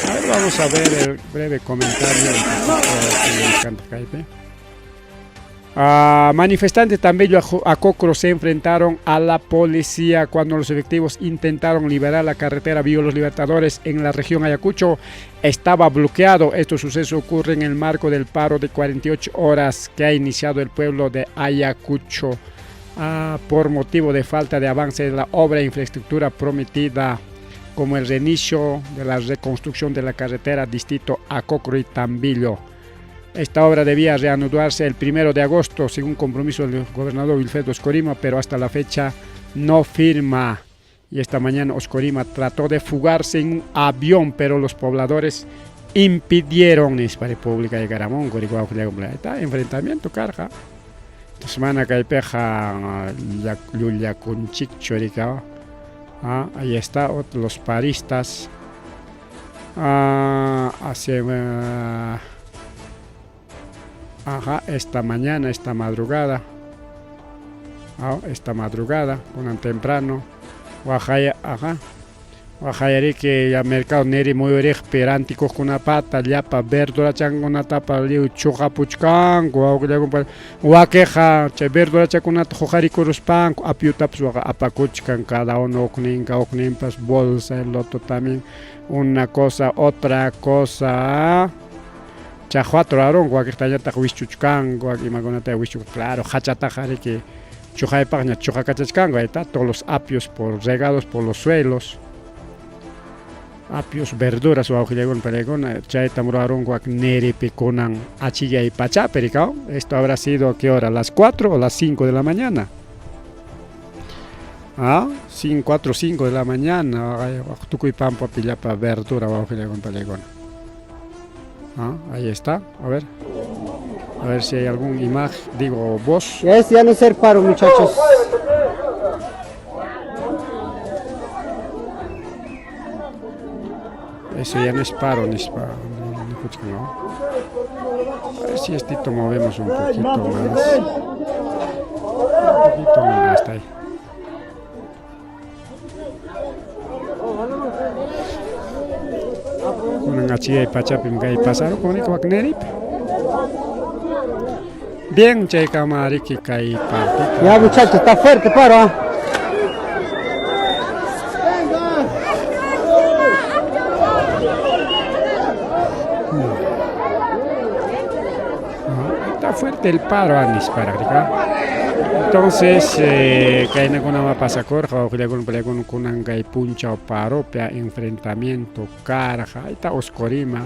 A ver, vamos a ver el breve comentario. Manifestantes también Acocro se enfrentaron a la policía cuando los efectivos intentaron liberar la carretera Vía Los Libertadores en la región Ayacucho. Estaba bloqueado. Este suceso ocurre en el marco del paro de 48 horas que ha iniciado el pueblo de Ayacucho por motivo de falta de avance de la obra de infraestructura prometida, como el reinicio de la reconstrucción de la carretera distrito Acocro y Tambillo. Esta obra debía reanudarse el 1 de agosto, según compromiso del gobernador Wilfredo Oscorima, pero hasta la fecha no firma. Y esta mañana Oscorima trató de fugarse en un avión, pero los pobladores impidieron. Nispa República de Garamón, está enfrentamiento, karqa. Semana kaypiqa llullakunchikchu rika. Ahí está los paristas. Hace, ajá, esta mañana, esta madrugada. Esta madrugada, kunan temprano. Waqaya, ajá. Waqayariki ya mercado neri muyuriqpi rantikuqkunapata llapa verdurachankunatapas lliw chuqapuchkanku wawqillakunpa wakiqa chay verdurachakunata huqarikuruspanku apyutapas waqa apakuchkan cada uno hukninka hukninpas bolsa, el otro también una cosa, otra cosa. Chaqwata rurarunku wakiqtañataq wischuchkanku imakunata wischu claro hachataqa riki chuqaypaqña chuqakachachkanku, ahí está todos los apios por regados por los suelos. Apios, verduras wawqillakuna paykuna chaytam rurarunku neripi kunan achillay pachapi rikaw. Esto habrá sido ¿qué hora? ¿Las 4 o las 5 de la mañana? 5, 4, 5 de la mañana tukuy pampapi llapa verdura wawqillakuna paykuna. Ahí está, a ver. A ver si hay algún imagen, digo, voz. Ya es ya no ser paro, muchachos. Eso ya no es paro, ni es paro, no. A ver si estito movemos un poquito más. Un poquito más, hasta ahí. Kunan Kunan achiyay pachapim kay pasarukun riki wakneripi. Bien, chaykama riki kay partita. Ya muchachos, está fuerte paro. ¿Ah? Está fuerte el paro, nisparaq rika. Entonces, kaynakunama pasakurqa, wawqillakuna payllakuna kunan kay punchaw paropi enfrentamiento karqa. Ahí está Oscorima,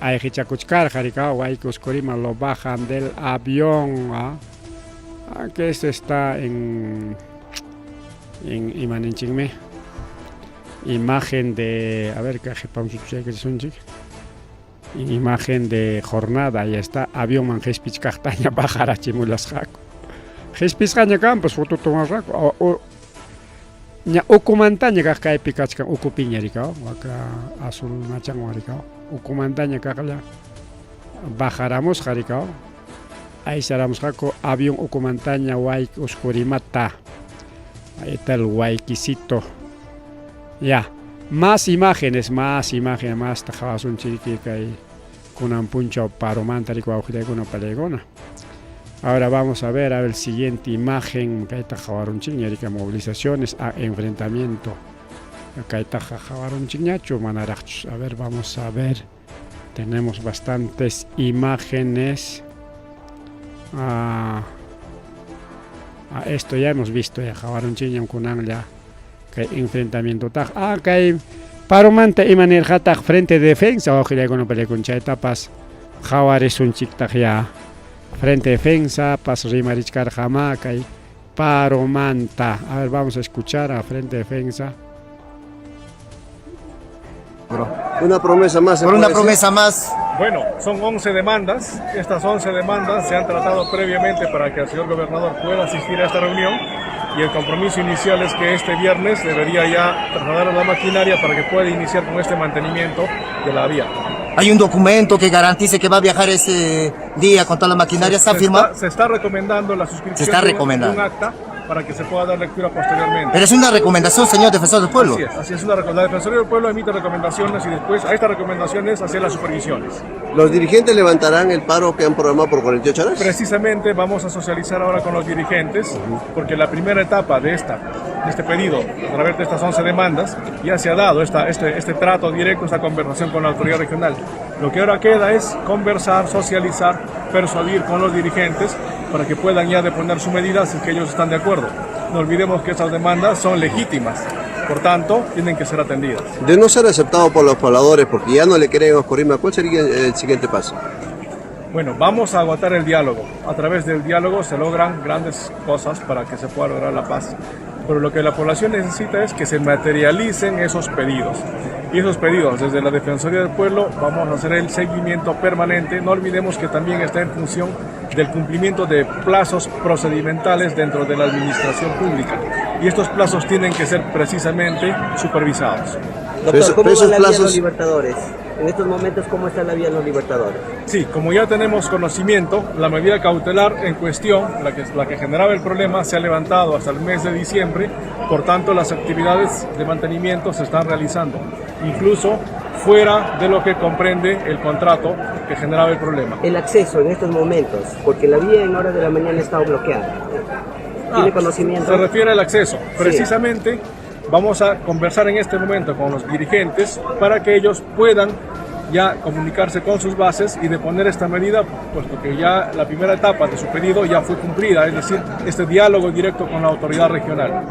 ayqichakuchkarqa rika, wayki Oscorima lo bajan del avión. ¿Ah? Que esto está en imaninchikmi imagen de, a ver, kaqipamchuchaykachisunchik. Imagen de jornada, ahí está, avionman qispichkaqtaña bajarachimulasqaku. Qispisqaña kanpas foto tomarqaku. Ña ukumantaña kaq kaypi kachkan ukupiña rikaw, waka azul machanwan rikaw. Ukumantaña kaqlla bajaramusqa rikaw. Aysaramusqaku avión ukumantaña wayki Oscorimata. Ahí está el waykisito. Ya. Más imágenes, más imágenes, más qhawasunchik kay kunan punchaw paromanta riki wawqillaykuna pallaykuna. Ahora vamos a ver a ver siguiente imagen kayta qhawarunchikña riki movilizaciones a enfrentamiento. Kaytaqa qhawarunchikñachu manaraqchus. A ver, vamos a ver. Tenemos bastantes imágenes. Ah, ah, esto ya hemos visto ya qhawarunchikñam kunanlla kay enfrentamiento taq. Ah, kay paromanta ima nirqataq frente de defensa wawqillaykuna pallaykuna chaytapas qhawarisunchiktaq ya. Frente de defensa pas rimarichkarqama kay paromanta. A ver, vamos a escuchar a frente de defensa. Una promesa más. Por una promesa más. Bueno, son 11 demandas. Estas 11 demandas se han tratado previamente para que el señor gobernador pueda asistir a esta reunión y el compromiso inicial es que este viernes debería ya trasladar a la maquinaria para que pueda iniciar con este mantenimiento de la vía. Hay un documento que garantice que va a viajar ese día con toda la maquinaria. ¿Está firmado? Se está recomendando la suscripción Se está recomendando. de un acta para que se pueda dar lectura posteriormente. Pero es una recomendación, señor defensor del pueblo. Así es, una recomendación. La Defensoría del Pueblo emite recomendaciones y después a estas recomendaciones hacer las supervisiones. ¿Los dirigentes levantarán el paro que han programado por 48 horas? Precisamente vamos a socializar ahora con los dirigentes, porque la primera etapa de este pedido, a través de estas 11 demandas, ya se ha dado este trato directo, esta conversación con la autoridad regional. Lo que ahora queda es conversar, socializar, persuadir con los dirigentes para que puedan ya deponer su medida si es que ellos están de acuerdo. No olvidemos que estas demandas son legítimas, por tanto, tienen que ser atendidas. De no ser aceptado por los pobladores porque ya no le creen a Oscorima, ¿cuál sería el siguiente paso? Bueno, vamos a agotar el diálogo. A través del diálogo se logran grandes cosas para que se pueda lograr la paz. Pero lo que la población necesita es que se materialicen esos pedidos. Y esos pedidos, desde la Defensoría del Pueblo, vamos a hacer el seguimiento permanente. No olvidemos que también está en función del cumplimiento de plazos procedimentales dentro de la administración pública. Y estos plazos tienen que ser precisamente supervisados. Doctor, ¿cómo va la vía de los Libertadores? En estos momentos, ¿cómo está la vía de los Libertadores? Sí, como ya tenemos conocimiento, la medida cautelar en cuestión, la que generaba el problema, se ha levantado hasta el mes de diciembre, por tanto las actividades de mantenimiento se están realizando, incluso fuera de lo que comprende el contrato que generaba el problema. El acceso en estos momentos, porque la vía en hora de la mañana está bloqueada. ¿Tiene conocimiento? Se refiere al acceso. Precisamente vamos a conversar en este momento con los dirigentes para que ellos puedan ya comunicarse con sus bases y deponer esta medida, puesto que ya la primera etapa de su pedido ya fue cumplida, es decir, este diálogo directo con la autoridad regional.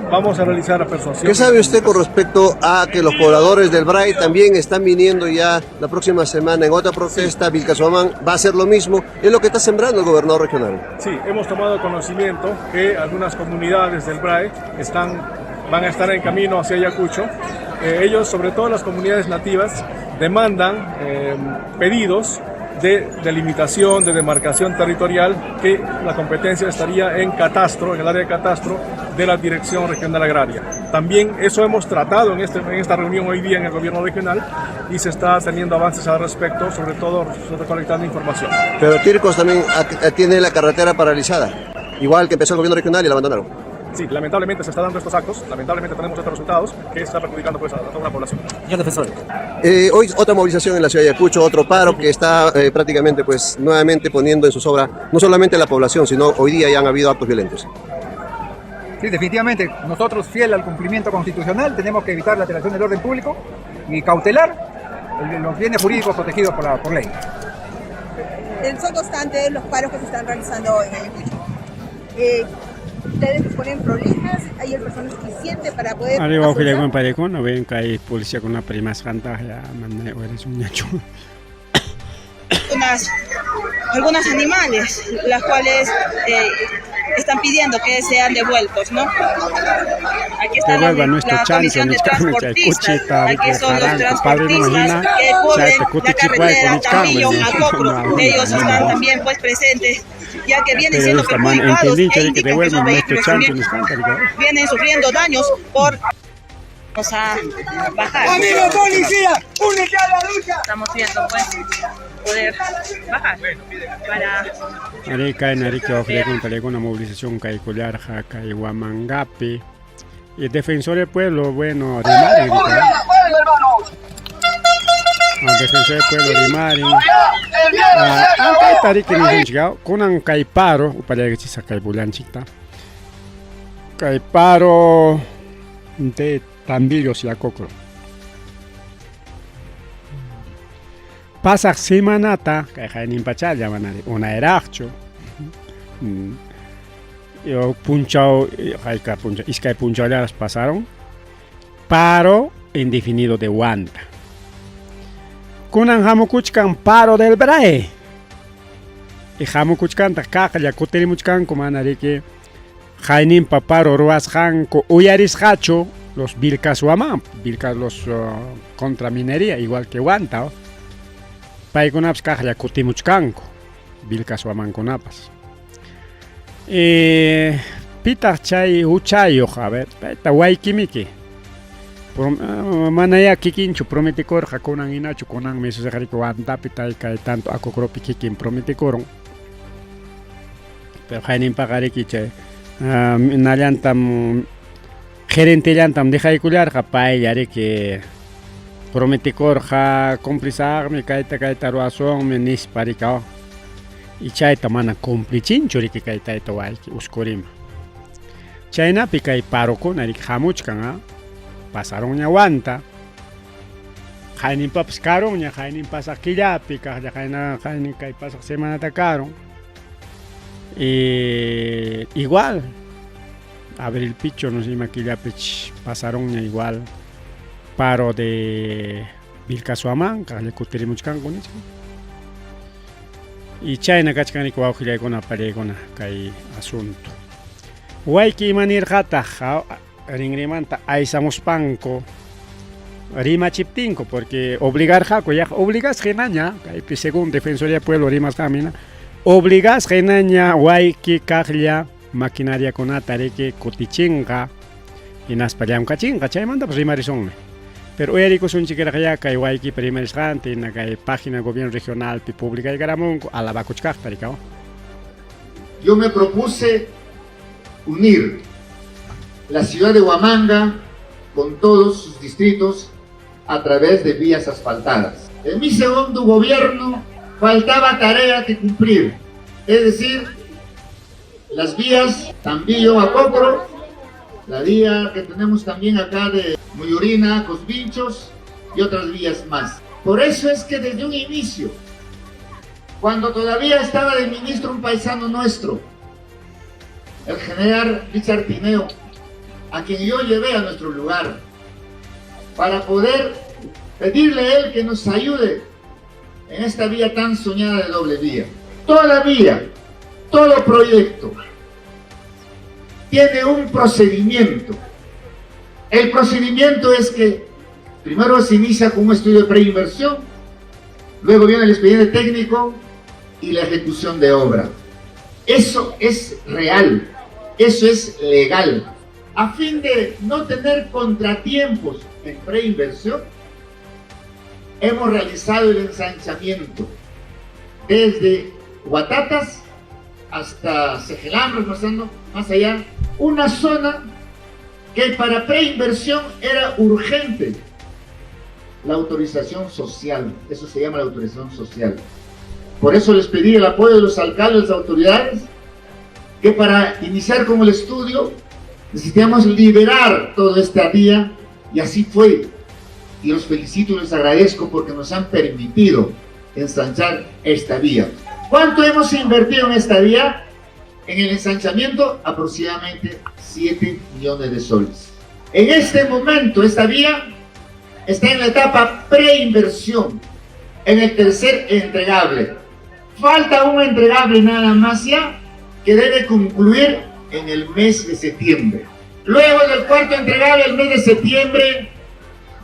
Vamos a realizar la persuasión. ¿Qué sabe usted con respecto a que los pobladores del BRAE también están viniendo ya la próxima semana en otra protesta? Sí. Vilcashuamán va a hacer lo mismo. Es lo que está sembrando el gobernador regional. Sí, hemos tomado conocimiento que algunas comunidades del BRAE van a estar en camino hacia Ayacucho. Ellos, sobre todo las comunidades nativas, demandan pedidos de delimitación, de demarcación territorial, que la competencia estaría en catastro, en el área de catastro de la Dirección Regional Agraria. También eso hemos tratado en esta reunión hoy día en el gobierno regional y se está teniendo avances al respecto, sobre todo recolectando información. Pero Tircos también tiene la carretera paralizada, igual que empezó el gobierno regional y la abandonaron. Sí, lamentablemente se están dando estos actos, lamentablemente tenemos estos resultados que está perjudicando pues, a toda la población. Señor defensor. Hoy otra movilización en la ciudad de Ayacucho, otro paro que está prácticamente pues nuevamente poniendo en zozobra no solamente a la población, sino hoy día ya han habido actos violentos. Sí, definitivamente, nosotros fiel al cumplimiento constitucional tenemos que evitar la alteración del orden público y cautelar los bienes jurídicos protegidos por ley. Son constantes los paros que se están realizando hoy en Ayacucho. Ustedes ponen prolijas, hay el personal suficiente para poder... Arriba wawqillakuna panikuna ven kay policiakunapa rimasqanta ya mana uyarisunñachu. Algunos animales, las cuales están pidiendo que sean devueltos, ¿no? Aquí está Devuelvan nuestro la chancho, comisión de nichkanmi chay transportistas, kuchita, aquí son los jaranku, padrino transportistas hina, que cubren chayta la kutichipuayku carretera nichkanmi. Tambillo a Cocro. No, Ellos no, están no. también pues presentes, ya que vienen siendo Periodista, man, perjudicados entendinchu e riki indican que sus devuelvan nuestro vehículos chancho también nisqanta riki. vienen sufriendo daños por... Vamos a bajar. ¡Amigo policía! ¡Únete a la lucha! Estamos viendo pues poder bajar para... Ari kayna riki wawqillakuna panikuna movilización kay Kullarqa, kay Huamangapi. Y Defensor del Pueblo, bueno, rimarin riki. Defensor del Pueblo rimarin. Ankayta riki nisunchik, kunan kay paro, upallaykichisa kay bullanchikta. Kay paro de Tambillo hacia Acocro. Pasaq semanata, kay hayninpachalla manari, unayraqchu. Yo punchaw, hayka punchaw, iskay punchawllaras pasaron. Paro indefinido de Huanta. Kunan hamukuchkan paro del Brae. Y hamukuchkantaq kaqlla kutirimuchkanku mana riki hayninpa paro ruwasqanku uyarisqachu los Vilcashuamán, Vilca, los contra minería, igual que Huanta, oh. Paykunapas kaqlla kutimuchkanku Vilcashuamankunapas. Pitaq chay huchayuq, a ver, payta waykimiki. Manaya kikinchu prometikurqa kunan hinachu, kunanmi sucederqa Huantapi kay tanto Acocropi kikin prometikurun. Pero hayninpaqa riki chay nallantam gerentellantam dejaykullarqa paylla riki prometikurqa cumplisaqmi kayta kayta ruwasunmi nispa riki, oh. Y chayta mana cumplichinchu riki kay tayta wayki Oscorima. Chaynapi kay parokuna riki hamuchkan, ah. Pasaronña Huanta. Hayninpapas karunña, haynin pasaq killapi, kaqlla hayna haynin kay pasaq semanata karun. Igual, abril picho, no sé ima killapi pasaronña igual paro de Vilcashuamán, kaqlla kutirimuchkanku nichkan. Y chayna kachkan riki wawqillaykuna pariykuna kay asunto. Wayki ima nirqataq rinrimanta aysamuspanku rimachiptinku, porque obligarqaku, ya obligasqa hinaña, kaypi según Defensoría Pueblo rimasqanmi hina, obligasqa hinaña wayki kaqlla maquinariakunata riki kutichinqa hinaspa llamkachinqa, chaymantapas rimarisunmi. Pero uyarikusunchikiraq ya kay waykipa rimarisqanta hina kay página gobierno regionalpi publicaykaramunku alabakuchkaqta rikaw. Yo me propuse unir la ciudad de Huamanga con todos sus distritos a través de vías asfaltadas. En mi segundo gobierno faltaba tarea que cumplir, es decir, las vías Tambillo a Cocro, la vía que tenemos también acá de Muyurina, Cosvinchos y otras vías más. Por eso es que desde un inicio, cuando todavía estaba de ministro un paisano nuestro, el general Richard Tineo, a quien yo llevé a nuestro lugar, para poder pedirle a él que nos ayude en esta vía tan soñada de doble vía. Todavía, todo proyecto tiene un procedimiento. El procedimiento es que primero se inicia con un estudio de preinversión, luego viene el expediente técnico y la ejecución de obra. Eso es real, eso es legal. A fin de no tener contratiempos en preinversión, hemos realizado el ensanchamiento desde Huatatas hasta Segelambres, pasando más allá Una zona que para preinversión era urgente. La autorización social, eso se llama la autorización social. Por eso les pedí el apoyo de los alcaldes, de las autoridades, que para iniciar con el estudio necesitamos liberar toda esta vía y así fue. Y los felicito y les agradezco porque nos han permitido ensanchar esta vía. ¿Cuánto hemos invertido en esta vía? En el ensanchamiento, aproximadamente 7 millones de soles. En este momento, esta vía está en la etapa preinversión, en el tercer entregable. Falta un entregable nada más ya que debe concluir en el mes de septiembre. Luego del cuarto entregable, el mes de septiembre,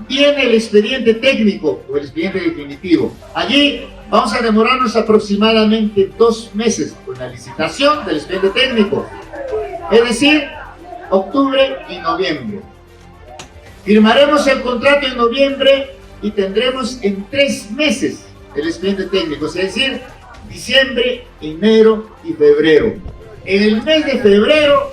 viene el expediente técnico o el expediente definitivo. Allí vamos a demorarnos aproximadamente dos meses con la licitación del expediente técnico, es decir, octubre y noviembre. Firmaremos el contrato en noviembre y tendremos en tres meses el expediente técnico, es decir, diciembre, enero y febrero. En el mes de febrero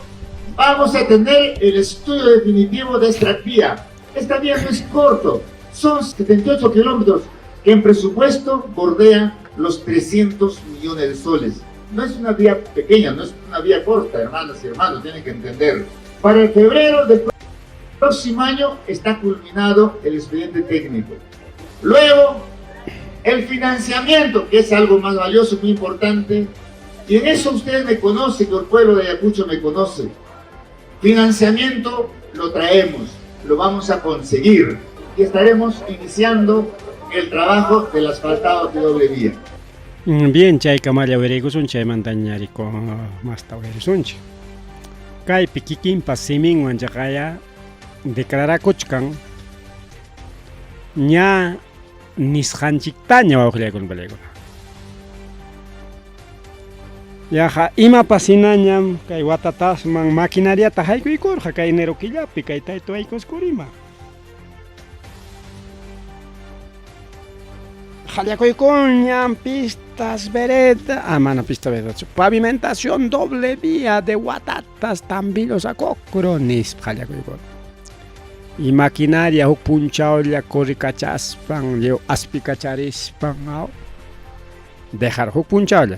vamos a tener el estudio definitivo de esta vía. Esta vía no es corto, son 78 kilómetros que en presupuesto bordea los 300 millones de soles. No es una vía pequeña, no es una vía corta, hermanas y hermanos, tienen que entender. Para el febrero del próximo año está culminado el expediente técnico. Luego, el financiamiento, que es algo más valioso, muy importante, y en eso ustedes me conocen, que el pueblo de Ayacucho me conoce. Financiamiento lo traemos, lo vamos a conseguir y estaremos iniciando el trabajo del asfaltado de doble vía. Bien, chaykamalla uyariykusun chaymantaña riku masta uyarisunchik. Kaypi kikinpa siminwan chaqaya declarakuchkan ña nisqanchiktaña wawqillaykuna palaykuna. Yaqa imapas hinañam kay watatasman maquinariata haykuykurqa kay enero killapi kay tayta Waykuskurima. Qallakuykunñam pistas vereda, ah mana pista veredachu, pavimentación doble vía de Watatas, Tambillos a Cocro nispa qallakuykun. Y maquinaria huk punchawlla corrikachaspan, lliw aspikacharispan, aw, dejar huk punchawlla.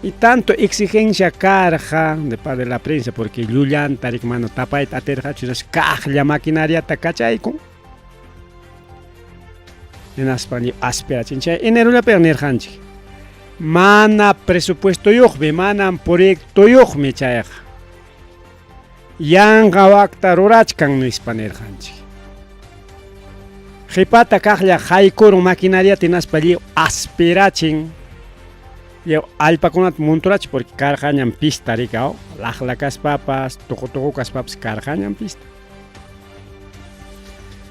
Y tanto exigencia karqa de parte de la prensa porque llullanta riki mana tapayta atirqachu hinaspa kaqlla maquinariata kachaykun. Hinaspa aspirachin chay enerollapiqa nirqanchik mana presupuestoyuqmi, manam proyectoyuqmi chayqa. Yanqa wakta rurachkan nispa nirqanchik. Qhipata kaqlla haykurun maquinariata hinaspa lliw aspirachin lliw allpakunata monturachin porque karqañam pista riki aw laqla kaspapas tuqu tuqu kaspapas karqañam pista.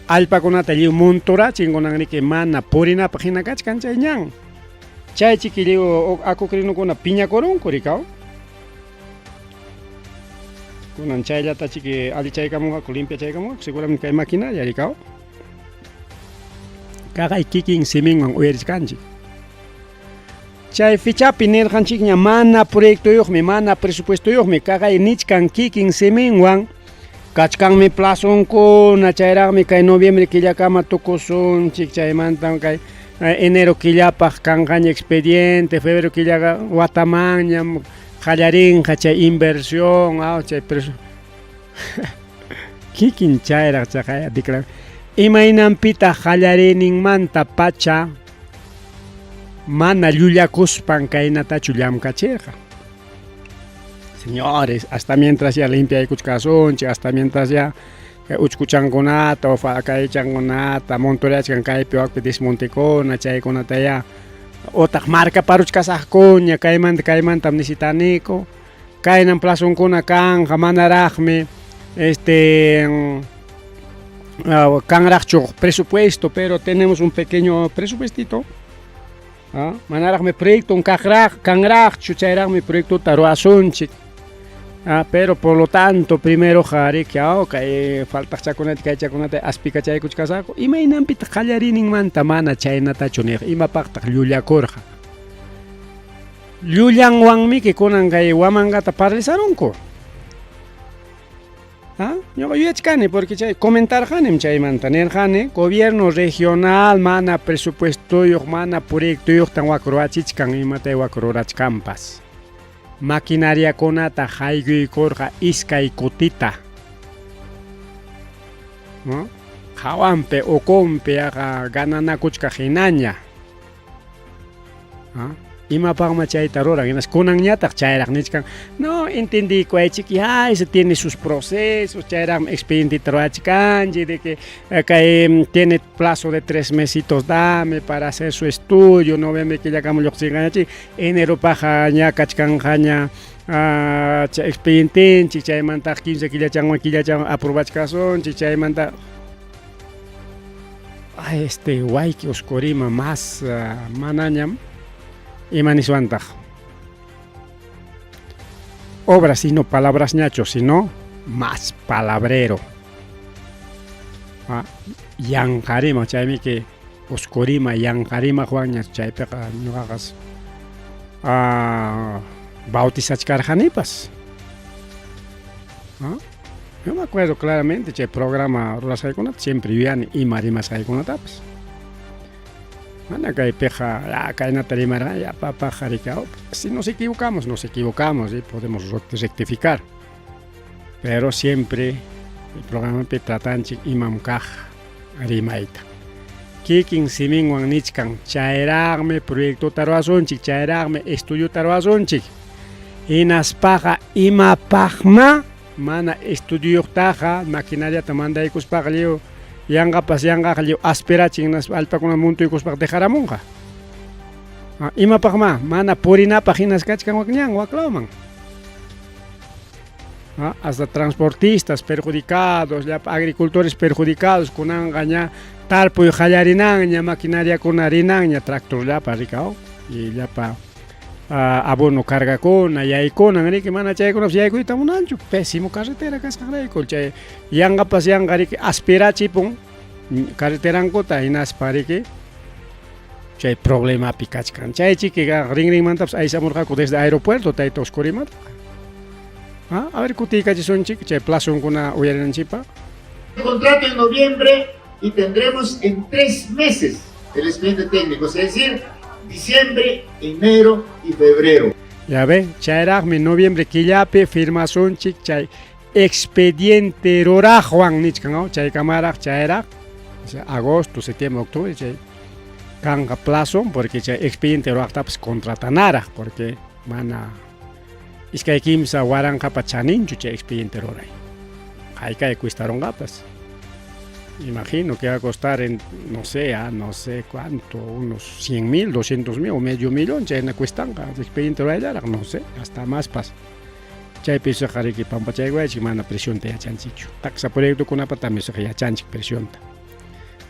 Allpakunata lliw monturachin kunan riki mana purinapaq hina kachkan chay ñan. Chay chiki lliw akukrinukuna piñakurunku riki aw. Kunan chayllata chiki allichaykamunqaku limpiachaykamunqaku seguramente kay maquinaria riki aw. Kaqay kikin siminwan uyarichkanchik. Chay fichapi nirqanchikña mana proyectoyuqmi, mana presupuestoyuqmi, kaqay nichkan kikin siminwan kachkanmi plazonkuna, chayraqmi kay noviembre killakama tukusunchik, chaymantam kay enero killapaq kanqaña expediente, febrero killaqa watamanñam qallarinqa chay inversión, aw chay kikin chayraq chaqay declara. Imaynanpitaq qallariyninmanta pacha mana llullakuspan kaynatachu llamkachirqa. Señores, hasta mientras ya limpiaykuchkasunchik, hasta mientras ya uchkuchankunata o kaychankunata montoreachkan kaypi wakpi desmontekuna chaykunata ya utaq marcaparuchkasaqkuña kaymanta kaymantam necesitaniku kaynam plazonkuna kanqa manaraqmi este kanraqchu presupuesto pero tenemos un pequeño presupuestito. ¿Ah? Manaraqmi proyecto kaqraq kanraqchu chayraqmi proyectota ruwasunchik. Ah, pero por lo tanto primero riki kay faltaqchakunata kaychakunata aspikachaykuchkasaqku imaynanpitaq qallariyninmanta mana chaynatachu niq imapaqtaq llullakurqa. Llullanwanmiki kunan kay Huamangata paralizarunku. ¿Ah? Ñuqa yuyachkani porque chay comentarqanim chaymanta nirqani gobierno regional mana presupuestoyuq mana proyectoyuqtan wak ruwachichkan imatay wak rurachkanpas. Maquinariakunata haykuykurqa iskay kutita. ¿No? Hawanpi ukunpi yaqa gananakuchkaq hinaña. ¿Ah? Imapaqma chayta ruran? Hinaspa kunanñataq chayraq nichkan, no, entendiykuwaychik, ya, eso tiene sus procesos, chayraqmi expedientita ruwachkanchik, de que kay tiene plazo de 3 mesitos dame para hacer su estudio, noviembre killakama lluqsinqañachik, eneropaqqa ña kachkanqaña chay expedientenchik, chaymantaq 15 killachanwan killachanwan aprobachkasunchik, chaymanta ay, este wayki Oscorima más manañam ima niswantaq obras sino palabras ñachu, sino más palabrero. Yanqarima, chaymi que Oscorima yanqarima Juanña chaypiqa ñuqaqas bautizachkarqanipas. Yo me acuerdo claramente chay programa rurasqaykunata siempre yuyani ima rimasqaykunatapas. Mana kaypiqa ya kaynata rimarqa ya papaqa rika, si nos equivocamos, nos equivocamos y podemos rectificar. Pero siempre el programapi tratanchik imam kaq rimayta. Kikin siminwan nichkan chayraqmi proyectota ruwasunchik, chayraqmi estudiota ruwasunchik. Hinaspaqa imapaqma mana estudioyuqtaqa maquinariata mandaykuspaqa lliw yanqapas yanqaqa lliw aspirachin hinaspa allpakuna muntuykuspaqa dejaramunqa. Imapaqma mana purinapaq hinas kachkan wak ñan waklawman. Hasta transportistas perjudicados, llapa agricultores perjudicados, kunanqa ña tarpuy qallarinanña, maquinariakuna rinanña, tractor llapa rikao y llapa abono cargakuna, yaykunan, riki mana chaykunapas yaykuyta munanchu, pésimo carretera kasqanrayku, chay yanqapas yanqa riki aspirachipun carreterankuta hinaspa riki chay problemapi kachkan. Chay chiki rinrinmantapas aysamurqaku desde aeropuerto tayta Oscorimata. A ver kutiykachisunchik chay plazonkuna uyarinanchikpa. Contrato en noviembre y tendremos en 3 meses el expediente técnico, es decir, diciembre, enero y febrero. Ya ve, chayraqmi noviembre killapi firmasunchik chay expediente ruraqwan nichkan, ¿no? Chaykamaraq chayraq, o sea, agosto, septiembre, octubre, chay kanqa plazo, porque chay expediente ruraqtapas contratanaraq, porque mana iskay kimsa waranqapa chaninchu chay expediente ruray. Haykay cuestarunqapas. Imagino que va a costar en, no sé, no sé cuánto, unos 100.000, 200.000 o medio millón, chayna cuestanqa, expediente ruraylaraq, no sé, hasta más pas. Chaypi suqa riki pampachaykuwaychik mana presionta yachanchikchu. Taxa proyectokunapa también suqa yachanchik presionta.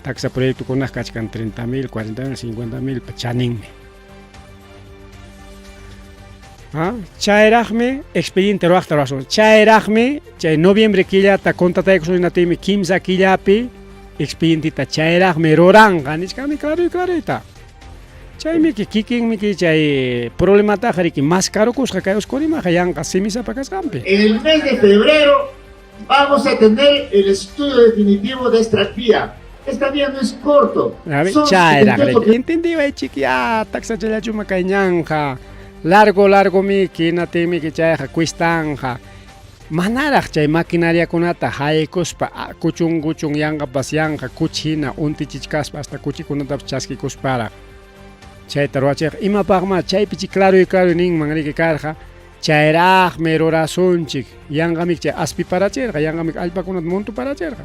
Taxa proyectokunaq kachkan 30.000, 40.000, 50.000 chaninmi. Chayraqmi expediente ruwaqta ruwasun. Chayraqmi chay noviembre killata contrataykusun hinaptinmi kimsa killapi expedientita chayraqmi ruranqa nichkanmi claro y clarita. Chaymi kikinmi chay problemataqa riki más karukusqa kay Oscorimaqa yanqa simisapa kasqanpi. En el mes de febrero vamos a tener el estudio definitivo de esta vía. Esta vía no es corto. Chayraq riki entendiwaychik ya taksachallachuma kay ñanqa. Largo, largo miki, hinaptinmiki chayqa cuestanja. Manaraq chay maquinariakunata haykuspa kuchun kuchun yanqapas yanqa kuchi hina untichichkaspa hasta kuchikunatapas chaskikusparaq. Chayta ruwachiyqa imapaqma chaypichi claro y claro ninman riki karqa chayraqmi rurasunchik yanqamiki chay aspiparachirqa yanqamiki allpakunata muntuparachirqa.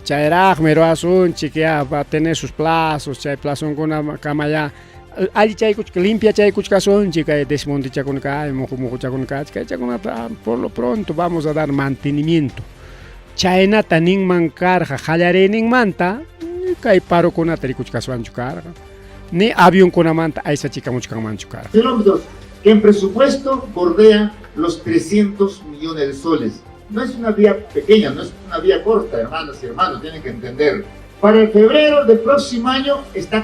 Chayraqmi ruwasunchik ya va a tener sus plazos chay plazonkuna kama ya allichaykuchka limpiachaykuchkasunchik kay desmontichakuna kay muhu muhuchakuna kachka chaykunata por lo pronto vamos a dar mantenimiento. Chaynata ninman karqa qallariyninmanta kay parokunata rikuchkaswanchu karqa ni avionkunamanta aysachikamuchkanmanchu karqa. Kilómetros que en presupuesto bordea los 300 millones de soles. No es una vía pequeña, no es una vía corta, hermanas y hermanos, tienen que entender. Para el febrero del próximo año está...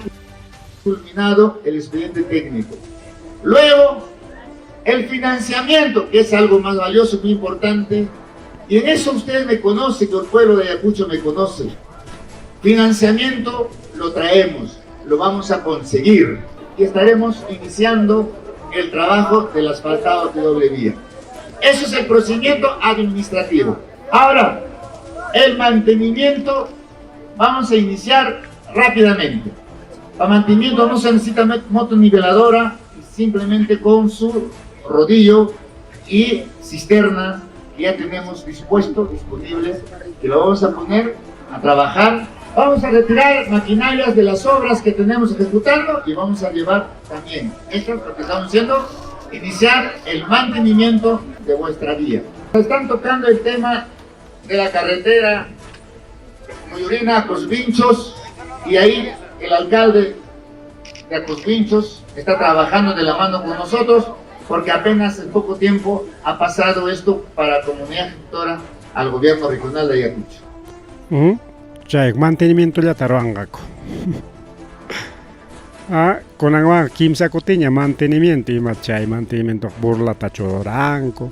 Culminado el expediente técnico. Luego, el financiamiento, que es algo más valioso, muy importante. Y en eso ustedes me conocen, que el pueblo de Ayacucho me conoce. Financiamiento lo traemos, lo vamos a conseguir. Y estaremos iniciando el trabajo del asfaltado de doble vía. Eso es el procedimiento administrativo. Ahora, el mantenimiento vamos a iniciar rápidamente. Para mantenimiento no se necesita motoniveladora, simplemente con su rodillo y cisterna que ya tenemos dispuesto, disponible, que lo vamos a poner a trabajar. Vamos a retirar maquinarias de las obras que tenemos ejecutando y vamos a llevar también, esto es lo que estamos haciendo, iniciar el mantenimiento de vuestra vía. Están tocando el tema de la carretera Muyurina, Acosvinchos, y ahí el alcalde de Acosvinchos está trabajando de la mano con nosotros, porque apenas en poco tiempo ha pasado esto para la comunidad ejecutora al gobierno regional de Ayacucho. Chay mantenimiento llata ruwanqaku. Ah, kunanwan kimsa kutiña mantenimiento ima chay mantenimiento burlata churanku.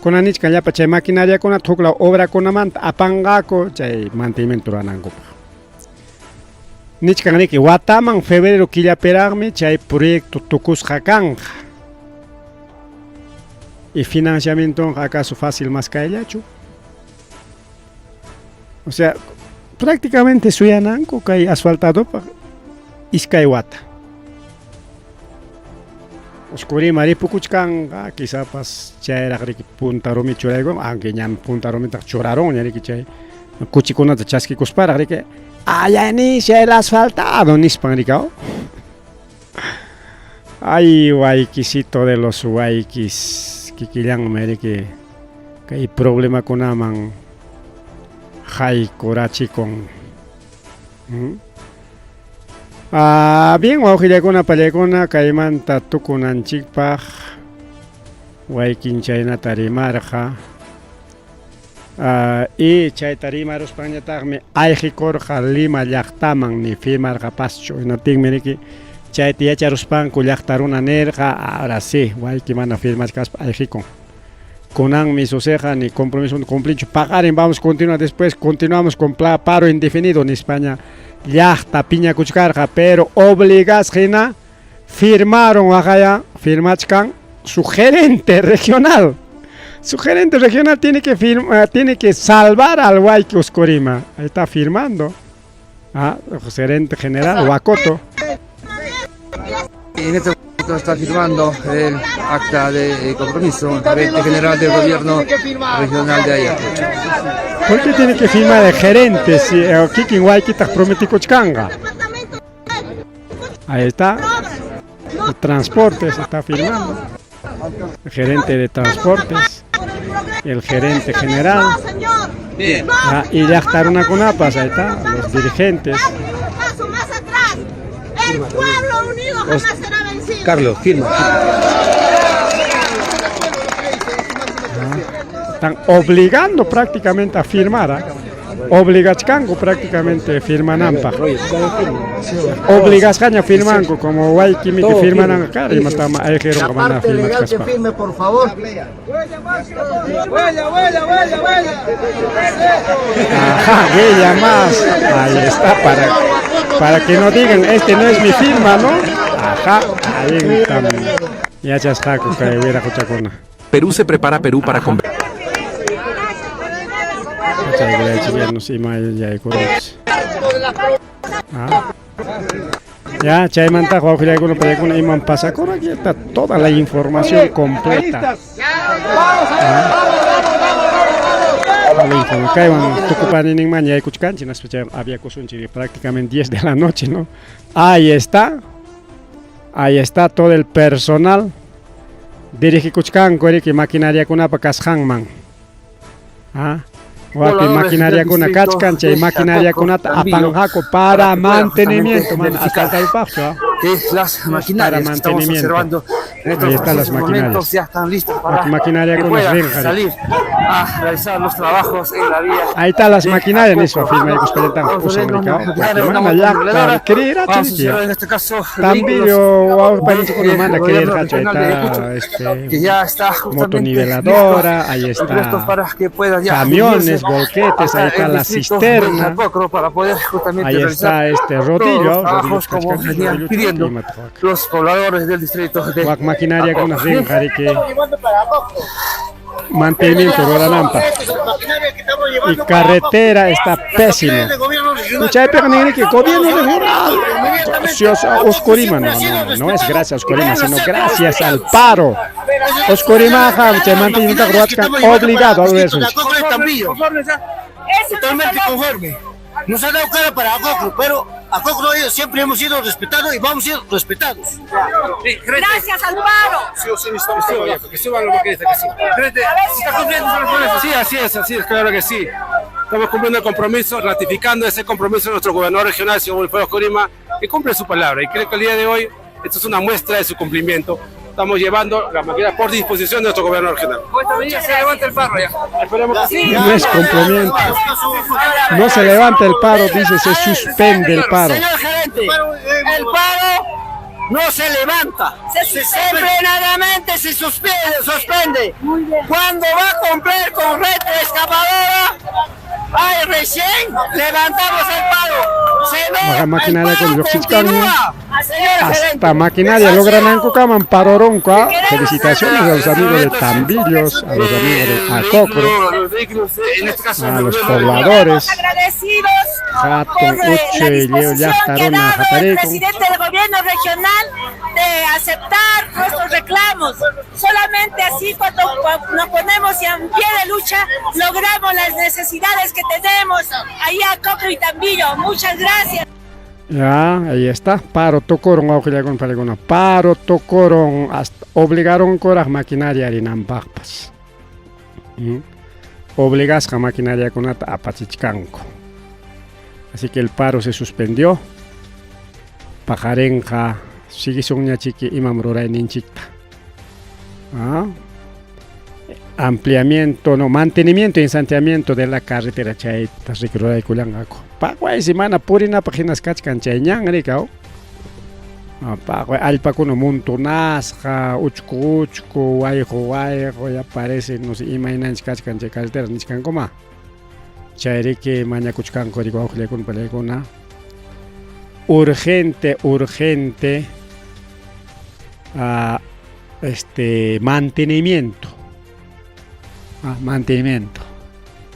Kunan nichkan llapa chay maquinariakunata huk law obrakunamanta apanqaku chay mantenimiento ruranankupaq. Nichkan riki wataman febrero killapiraqmi chay proyecto tukusqa kanqa. Y financiamientonqa acaso fácil más kayllachu. O sea, prácticamente suyananku kay asfaltadopaq iskay wata. Oscurima ripukuchkanqa, quizás chayraq riki punta rumi churaykun, aunque ñam punta rumitaq churarunña riki chay kuchikunata chaskikusparaq riki, allá inicia el asfaltado nispan rikaw. Ay, waykisito de los waykis, kikillanmi riki kay problemakunaman haykurachikun. Ah, bien, wawqillakuna pallaykuna kaymanta tukunanchikpaq waykin chaynata rimarqa. Ah, y chayta rimaruspanñataqmi ayqikurqa Lima llaqtaman ni firmarqapaschu. Hinaptinmi riki chayta yacharuspanku llaqta runa nirqa, ahora sí, wayki mana firmachkaspa ayqikun. Kunanmi suceja ni compromiso cumplinchu. Paqarin vamos a continuar después, continuamos con paro indefinido nispaña llaqta piñakuchkarqa, pero obligasqina firmaron waqaya, firmachkan su gerente regional. Su gerente regional tiene que salvar al Huayqui Oscorima. Ahí está firmando. Ah, el gerente general, Huacoto. En este momento está firmando el acta de compromiso, el gerente general del gobierno regional de Ayacucho. ¿Por qué tiene que firmar el gerente si el kikin Huayquita prometió? Ahí está. El transporte se está firmando. El gerente de transportes, el gerente general. Bien. Ah, y ya está una cunapas, ahí está, los dirigentes. El pueblo unido jamás será vencido. Carlos, firma. Ah, están obligando prácticamente a firmar, ¿eh? Obligachkanku prácticamente firmananpaq. Obligasqaña firmanku, como Huayquimi que firmanan acá, y matama ayqirunqa La mana parte legal que firmachkaspa. firme, por favor. Huella, huella, huella, huella. Ajá, huella más. Ahí está, para que no digan, este no es mi firma, ¿no? Ajá, ahí está. Yachasqaku kay wiraquchakuna. Perú se prepara Perú para convertir. Ah. Ya, chaymanta wawqillaykuna pallaykuna iman pasakuna, aquí está toda la información completa. Ah. Toda la información. Kaywan tukupanininman yaykuchkanchik, naspa chay aviakusunchik prácticamente 10 de la noche, ¿no? Ahí está. Ahí está todo el personal. Dirigikuchkanku riki maquinariakunapa kasqanman. Ah. Wakin Pobladores maquinariakuna del distrito kachkan, chay de maquinariakunata Chacaco, apanqaku para para que puedan mantenimiento, justamente mana, verificar asfaltadupaqchu, ah. De las maquinarias que estamos observando en estos Ahí están las precisos momentos maquinarias. ya están listas para Maquinaria que con puedan rinjari. salir a realizar los trabajos en la vía. Ahí están las de maquinarias Acoco. nispa firmaykusqallantan Vamos a ver pusan una rikao. maquinaria, una Mana llaqta motomodeladora. creerá Vamos a chirikia. observar en este caso Tambillo vehículos wawqipanichikuna del mana gobierno creerqachu regional de ahí Ayacucho, está este que ya está justamente motoniveladora, listos, ahí listos está para que puedan ya camiones, dirigirse volquetes, hasta ahí está el la distrito de cisterna. Acocro para poder justamente Ahí realizar está este todos rodillo, los trabajos rodillo como kachkan, venían rodillo pidiendo chakimata. los pobladores del distrito de Wak maquinaria Acocro. kuna rinjari que mantenimiento rurananpaq. Y carretera está pésimo. Chaypiqa ninriki gobierno regional. Gracias a Oscorima. No, no, no, no es gracias a Oscorima, sino gracias al paro. Oscorimaqa chay mantenimiento ruwachkan obligado a Distrito de ruwasunchik. Acocro y Tambillo. Totalmente conforme. Nos ha dado cara para Acocro, pero Acocro ellos siempre hemos sido respetados y vamos a ser respetados. Gracias al paro. Sí, sí, sí, que suban lo que dice, que suban. ¿Se está cumpliendo con eso? Sí, así es, claro que sí. Estamos cumpliendo el compromiso, ratificando ese compromiso de nuestro gobernador regional, señor Wilfredo Corima, que cumple su palabra. Y creo que el día de hoy esto es una muestra de su cumplimiento. Estamos llevando la máquina por disposición de nuestro gobernador regional. Con esta medida se levanta el paro ya. Esperemos que sí. No es cumplimiento. No se levanta el paro, dice, se suspende el paro. Señor gerente, el paro no se levanta. Simplemente se suspende, suspende. Cuando va a cumplir con retroexcavadora, ahí recién levantamos el paro. Si no, Maga maquinaria el con paro lluqsichkanmi. continúa. Señor gerente. Hasta maquinaria logranankukaman paroronku. ah. Felicitaciones a los amigos de Tambillos, a los amigos de Acocro, Los vehículos, en este caso, a los del gobierno pobladores. Agradecidos Hatun por la Uche, Leo disposición que ha Llaqtaruna dado el Hatarikun. presidente del gobierno regional de aceptar nuestros reclamos. Solamente así cuando nos ponemos en pie de lucha logramos las necesidades que tenemos ahí a Cocro y Tambillo. Muchas gracias. Ya, ahí está. Paro tukurun wawqillakuna panikuna. Paro tukurun hasta obligaron kuraq maquinaria rinanpaqpas. Obligasqa maquinariakunata apachichkanku. Así que el paro se suspendió. Paqarinqa siguisunña chiki imam rurayninchikta. Ah. Ampliamiento, no, mantenimiento y ensanteamiento de la carretera chayta riki ruraykullanqaku. Paqwaysi mana purinapaq hinas kachkan chay ñan rikaw. Ah, paqway allpakuna muntunasqa, uchku uchku, wayqu wayqu, ya parece, no sé, imaynanchik kachkan chay carretera nichkankuma. Chayriki mañakuchkanku riki wawqillakuna palaykuna. Urgente, urgente, ah, este mantenimiento. Ah, mantenimiento.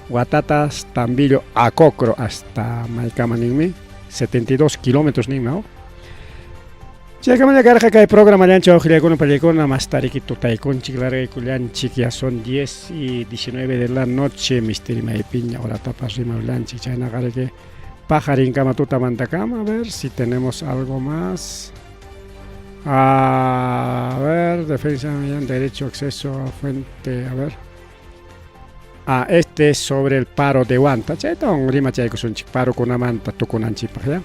Huatatas, Tambillo, Acocro, hasta Maykama ninmi, 72 kilómetros ninmi, ¿no? Chaykamalla karqa kay programa llancha wawqillakuna pallaykuna mastariki tutaykunchik largaykullanchik ya son 10 y 19 de la noche misteri maypiña horatapas rimawllanchik chaynaqa riki paqarinkama tutamantakama a ver si tenemos algo más. A ver, defensa mediante derecho a acceso a fuente, a ver. Ah, este es sobre el paro de Huanta. Chaytawan rimachaykusunchik paro kunamanta tukunanchikpaq ya.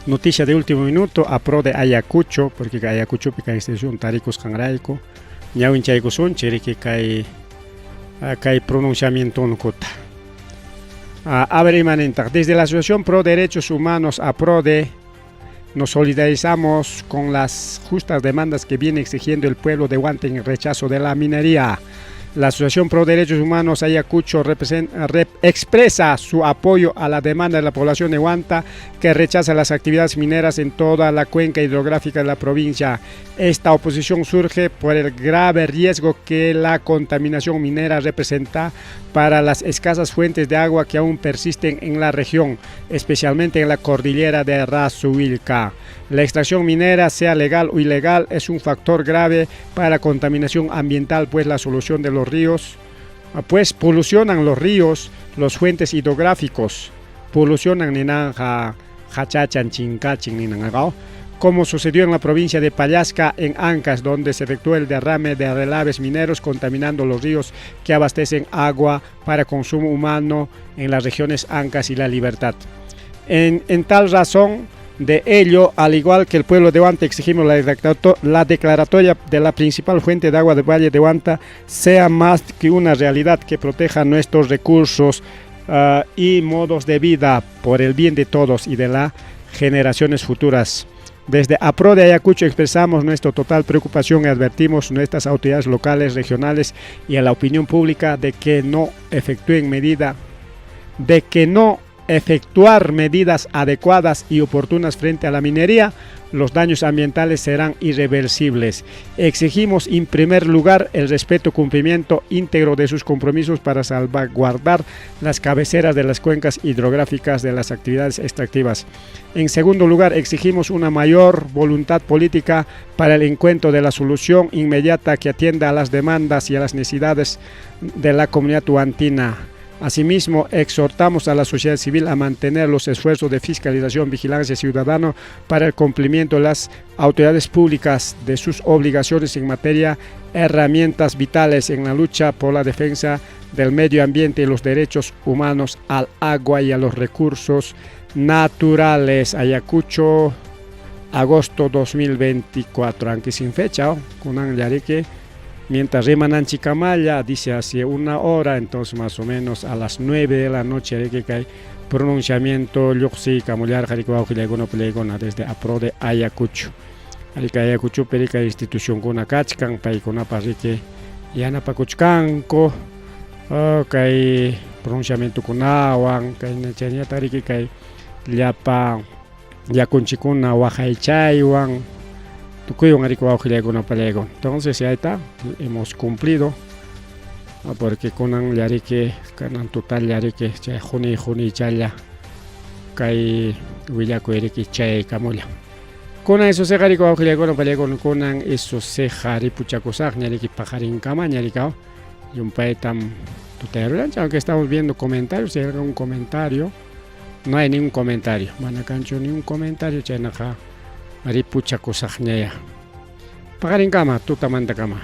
Noticia de último minuto a pro de Ayacucho, porque Ayacuchopi kay institución tarikusqanrayku ñawinchaykusunchik riki kay kay pronunciamientonkuta. Ah, a ver, imanintaq, desde la Asociación Pro Derechos Humanos APRODE nos solidarizamos con las justas demandas que viene exigiendo el pueblo de Huanta en rechazo de la minería. La Asociación Pro Derechos Humanos Ayacucho expresa su apoyo a la demanda de la población de Huanta que rechaza las actividades mineras en toda la cuenca hidrográfica de la provincia. Esta oposición surge por el grave riesgo que la contaminación minera representa para las escasas fuentes de agua que aún persisten en la región, especialmente en la cordillera de Rasuvilca. La extracción minera, sea legal o ilegal, es un factor grave para la contaminación ambiental, pues la solución de los ríos, pues polucionan los ríos, los fuentes hidrográficos, polucionan ninanja, hachachan, chincachin, ninangagao, como sucedió en la provincia de Pallasca, en Ancas, donde se efectuó el derrame de relaves mineros contaminando los ríos que abastecen agua para consumo humano en las regiones Ancas y La Libertad. En tal razón, De ello, al igual que el pueblo de Huanta, exigimos la declaratoria de la principal fuente de agua del Valle de Huanta sea más que una realidad que proteja nuestros recursos y modos de vida por el bien de todos y de las generaciones futuras. Desde APRO de Ayacucho expresamos nuestra total preocupación y advertimos a nuestras autoridades locales, regionales y a la opinión pública de que no efectúen medida, de que no efectuar medidas adecuadas y oportunas frente a la minería, los daños ambientales serán irreversibles. Exigimos en primer lugar el respeto y cumplimiento íntegro de sus compromisos para salvaguardar las cabeceras de las cuencas hidrográficas de las actividades extractivas. En segundo lugar, exigimos una mayor voluntad política para el encuentro de la solución inmediata que atienda a las demandas y a las necesidades de la comunidad huantina. Asimismo, exhortamos a la sociedad civil a mantener los esfuerzos de fiscalización, vigilancia ciudadana para el cumplimiento de las autoridades públicas de sus obligaciones en materia de herramientas vitales en la lucha por la defensa del medio ambiente y los derechos humanos al agua y a los recursos naturales. Ayacucho, agosto 2024, aunque sin fecha, oh, kunan llariki. Mientras rimananchikkamalla, dice hace una hora, entonces más o menos a las 9 de la noche que hay pronunciamiento lluqsiykamullarqa wawqillaykuna panillaykuna desde APRO de Ayacucho. Arika Ayacuchopi rika institucionkuna kachkan paykunapas riki yanapakuchkanku kay pronunciamientokunawan kay chaynallataq riki kay llapa yakunchikuna waqaychaywan tukuywan riki wawqillaykuna panillaykuna. Entonces ahí está, hemos cumplido porque kunan llariki kanan total llariki chay quni qunichalla kay willakuy riki chayaykamulla. Kunan isusqa riki wawqillaykuna panillaykuna kunan isusqa ripuchakusaqña riki paqarinkamaña riki llumpaytam tutayarullanchik, aunque estamos viendo comentarios, si hay algún comentario, no hay ningún comentario, mana kanchu ningún comentario, chaynaqa ripuchakusaqñaya. Paqarinkama, tutamantakama.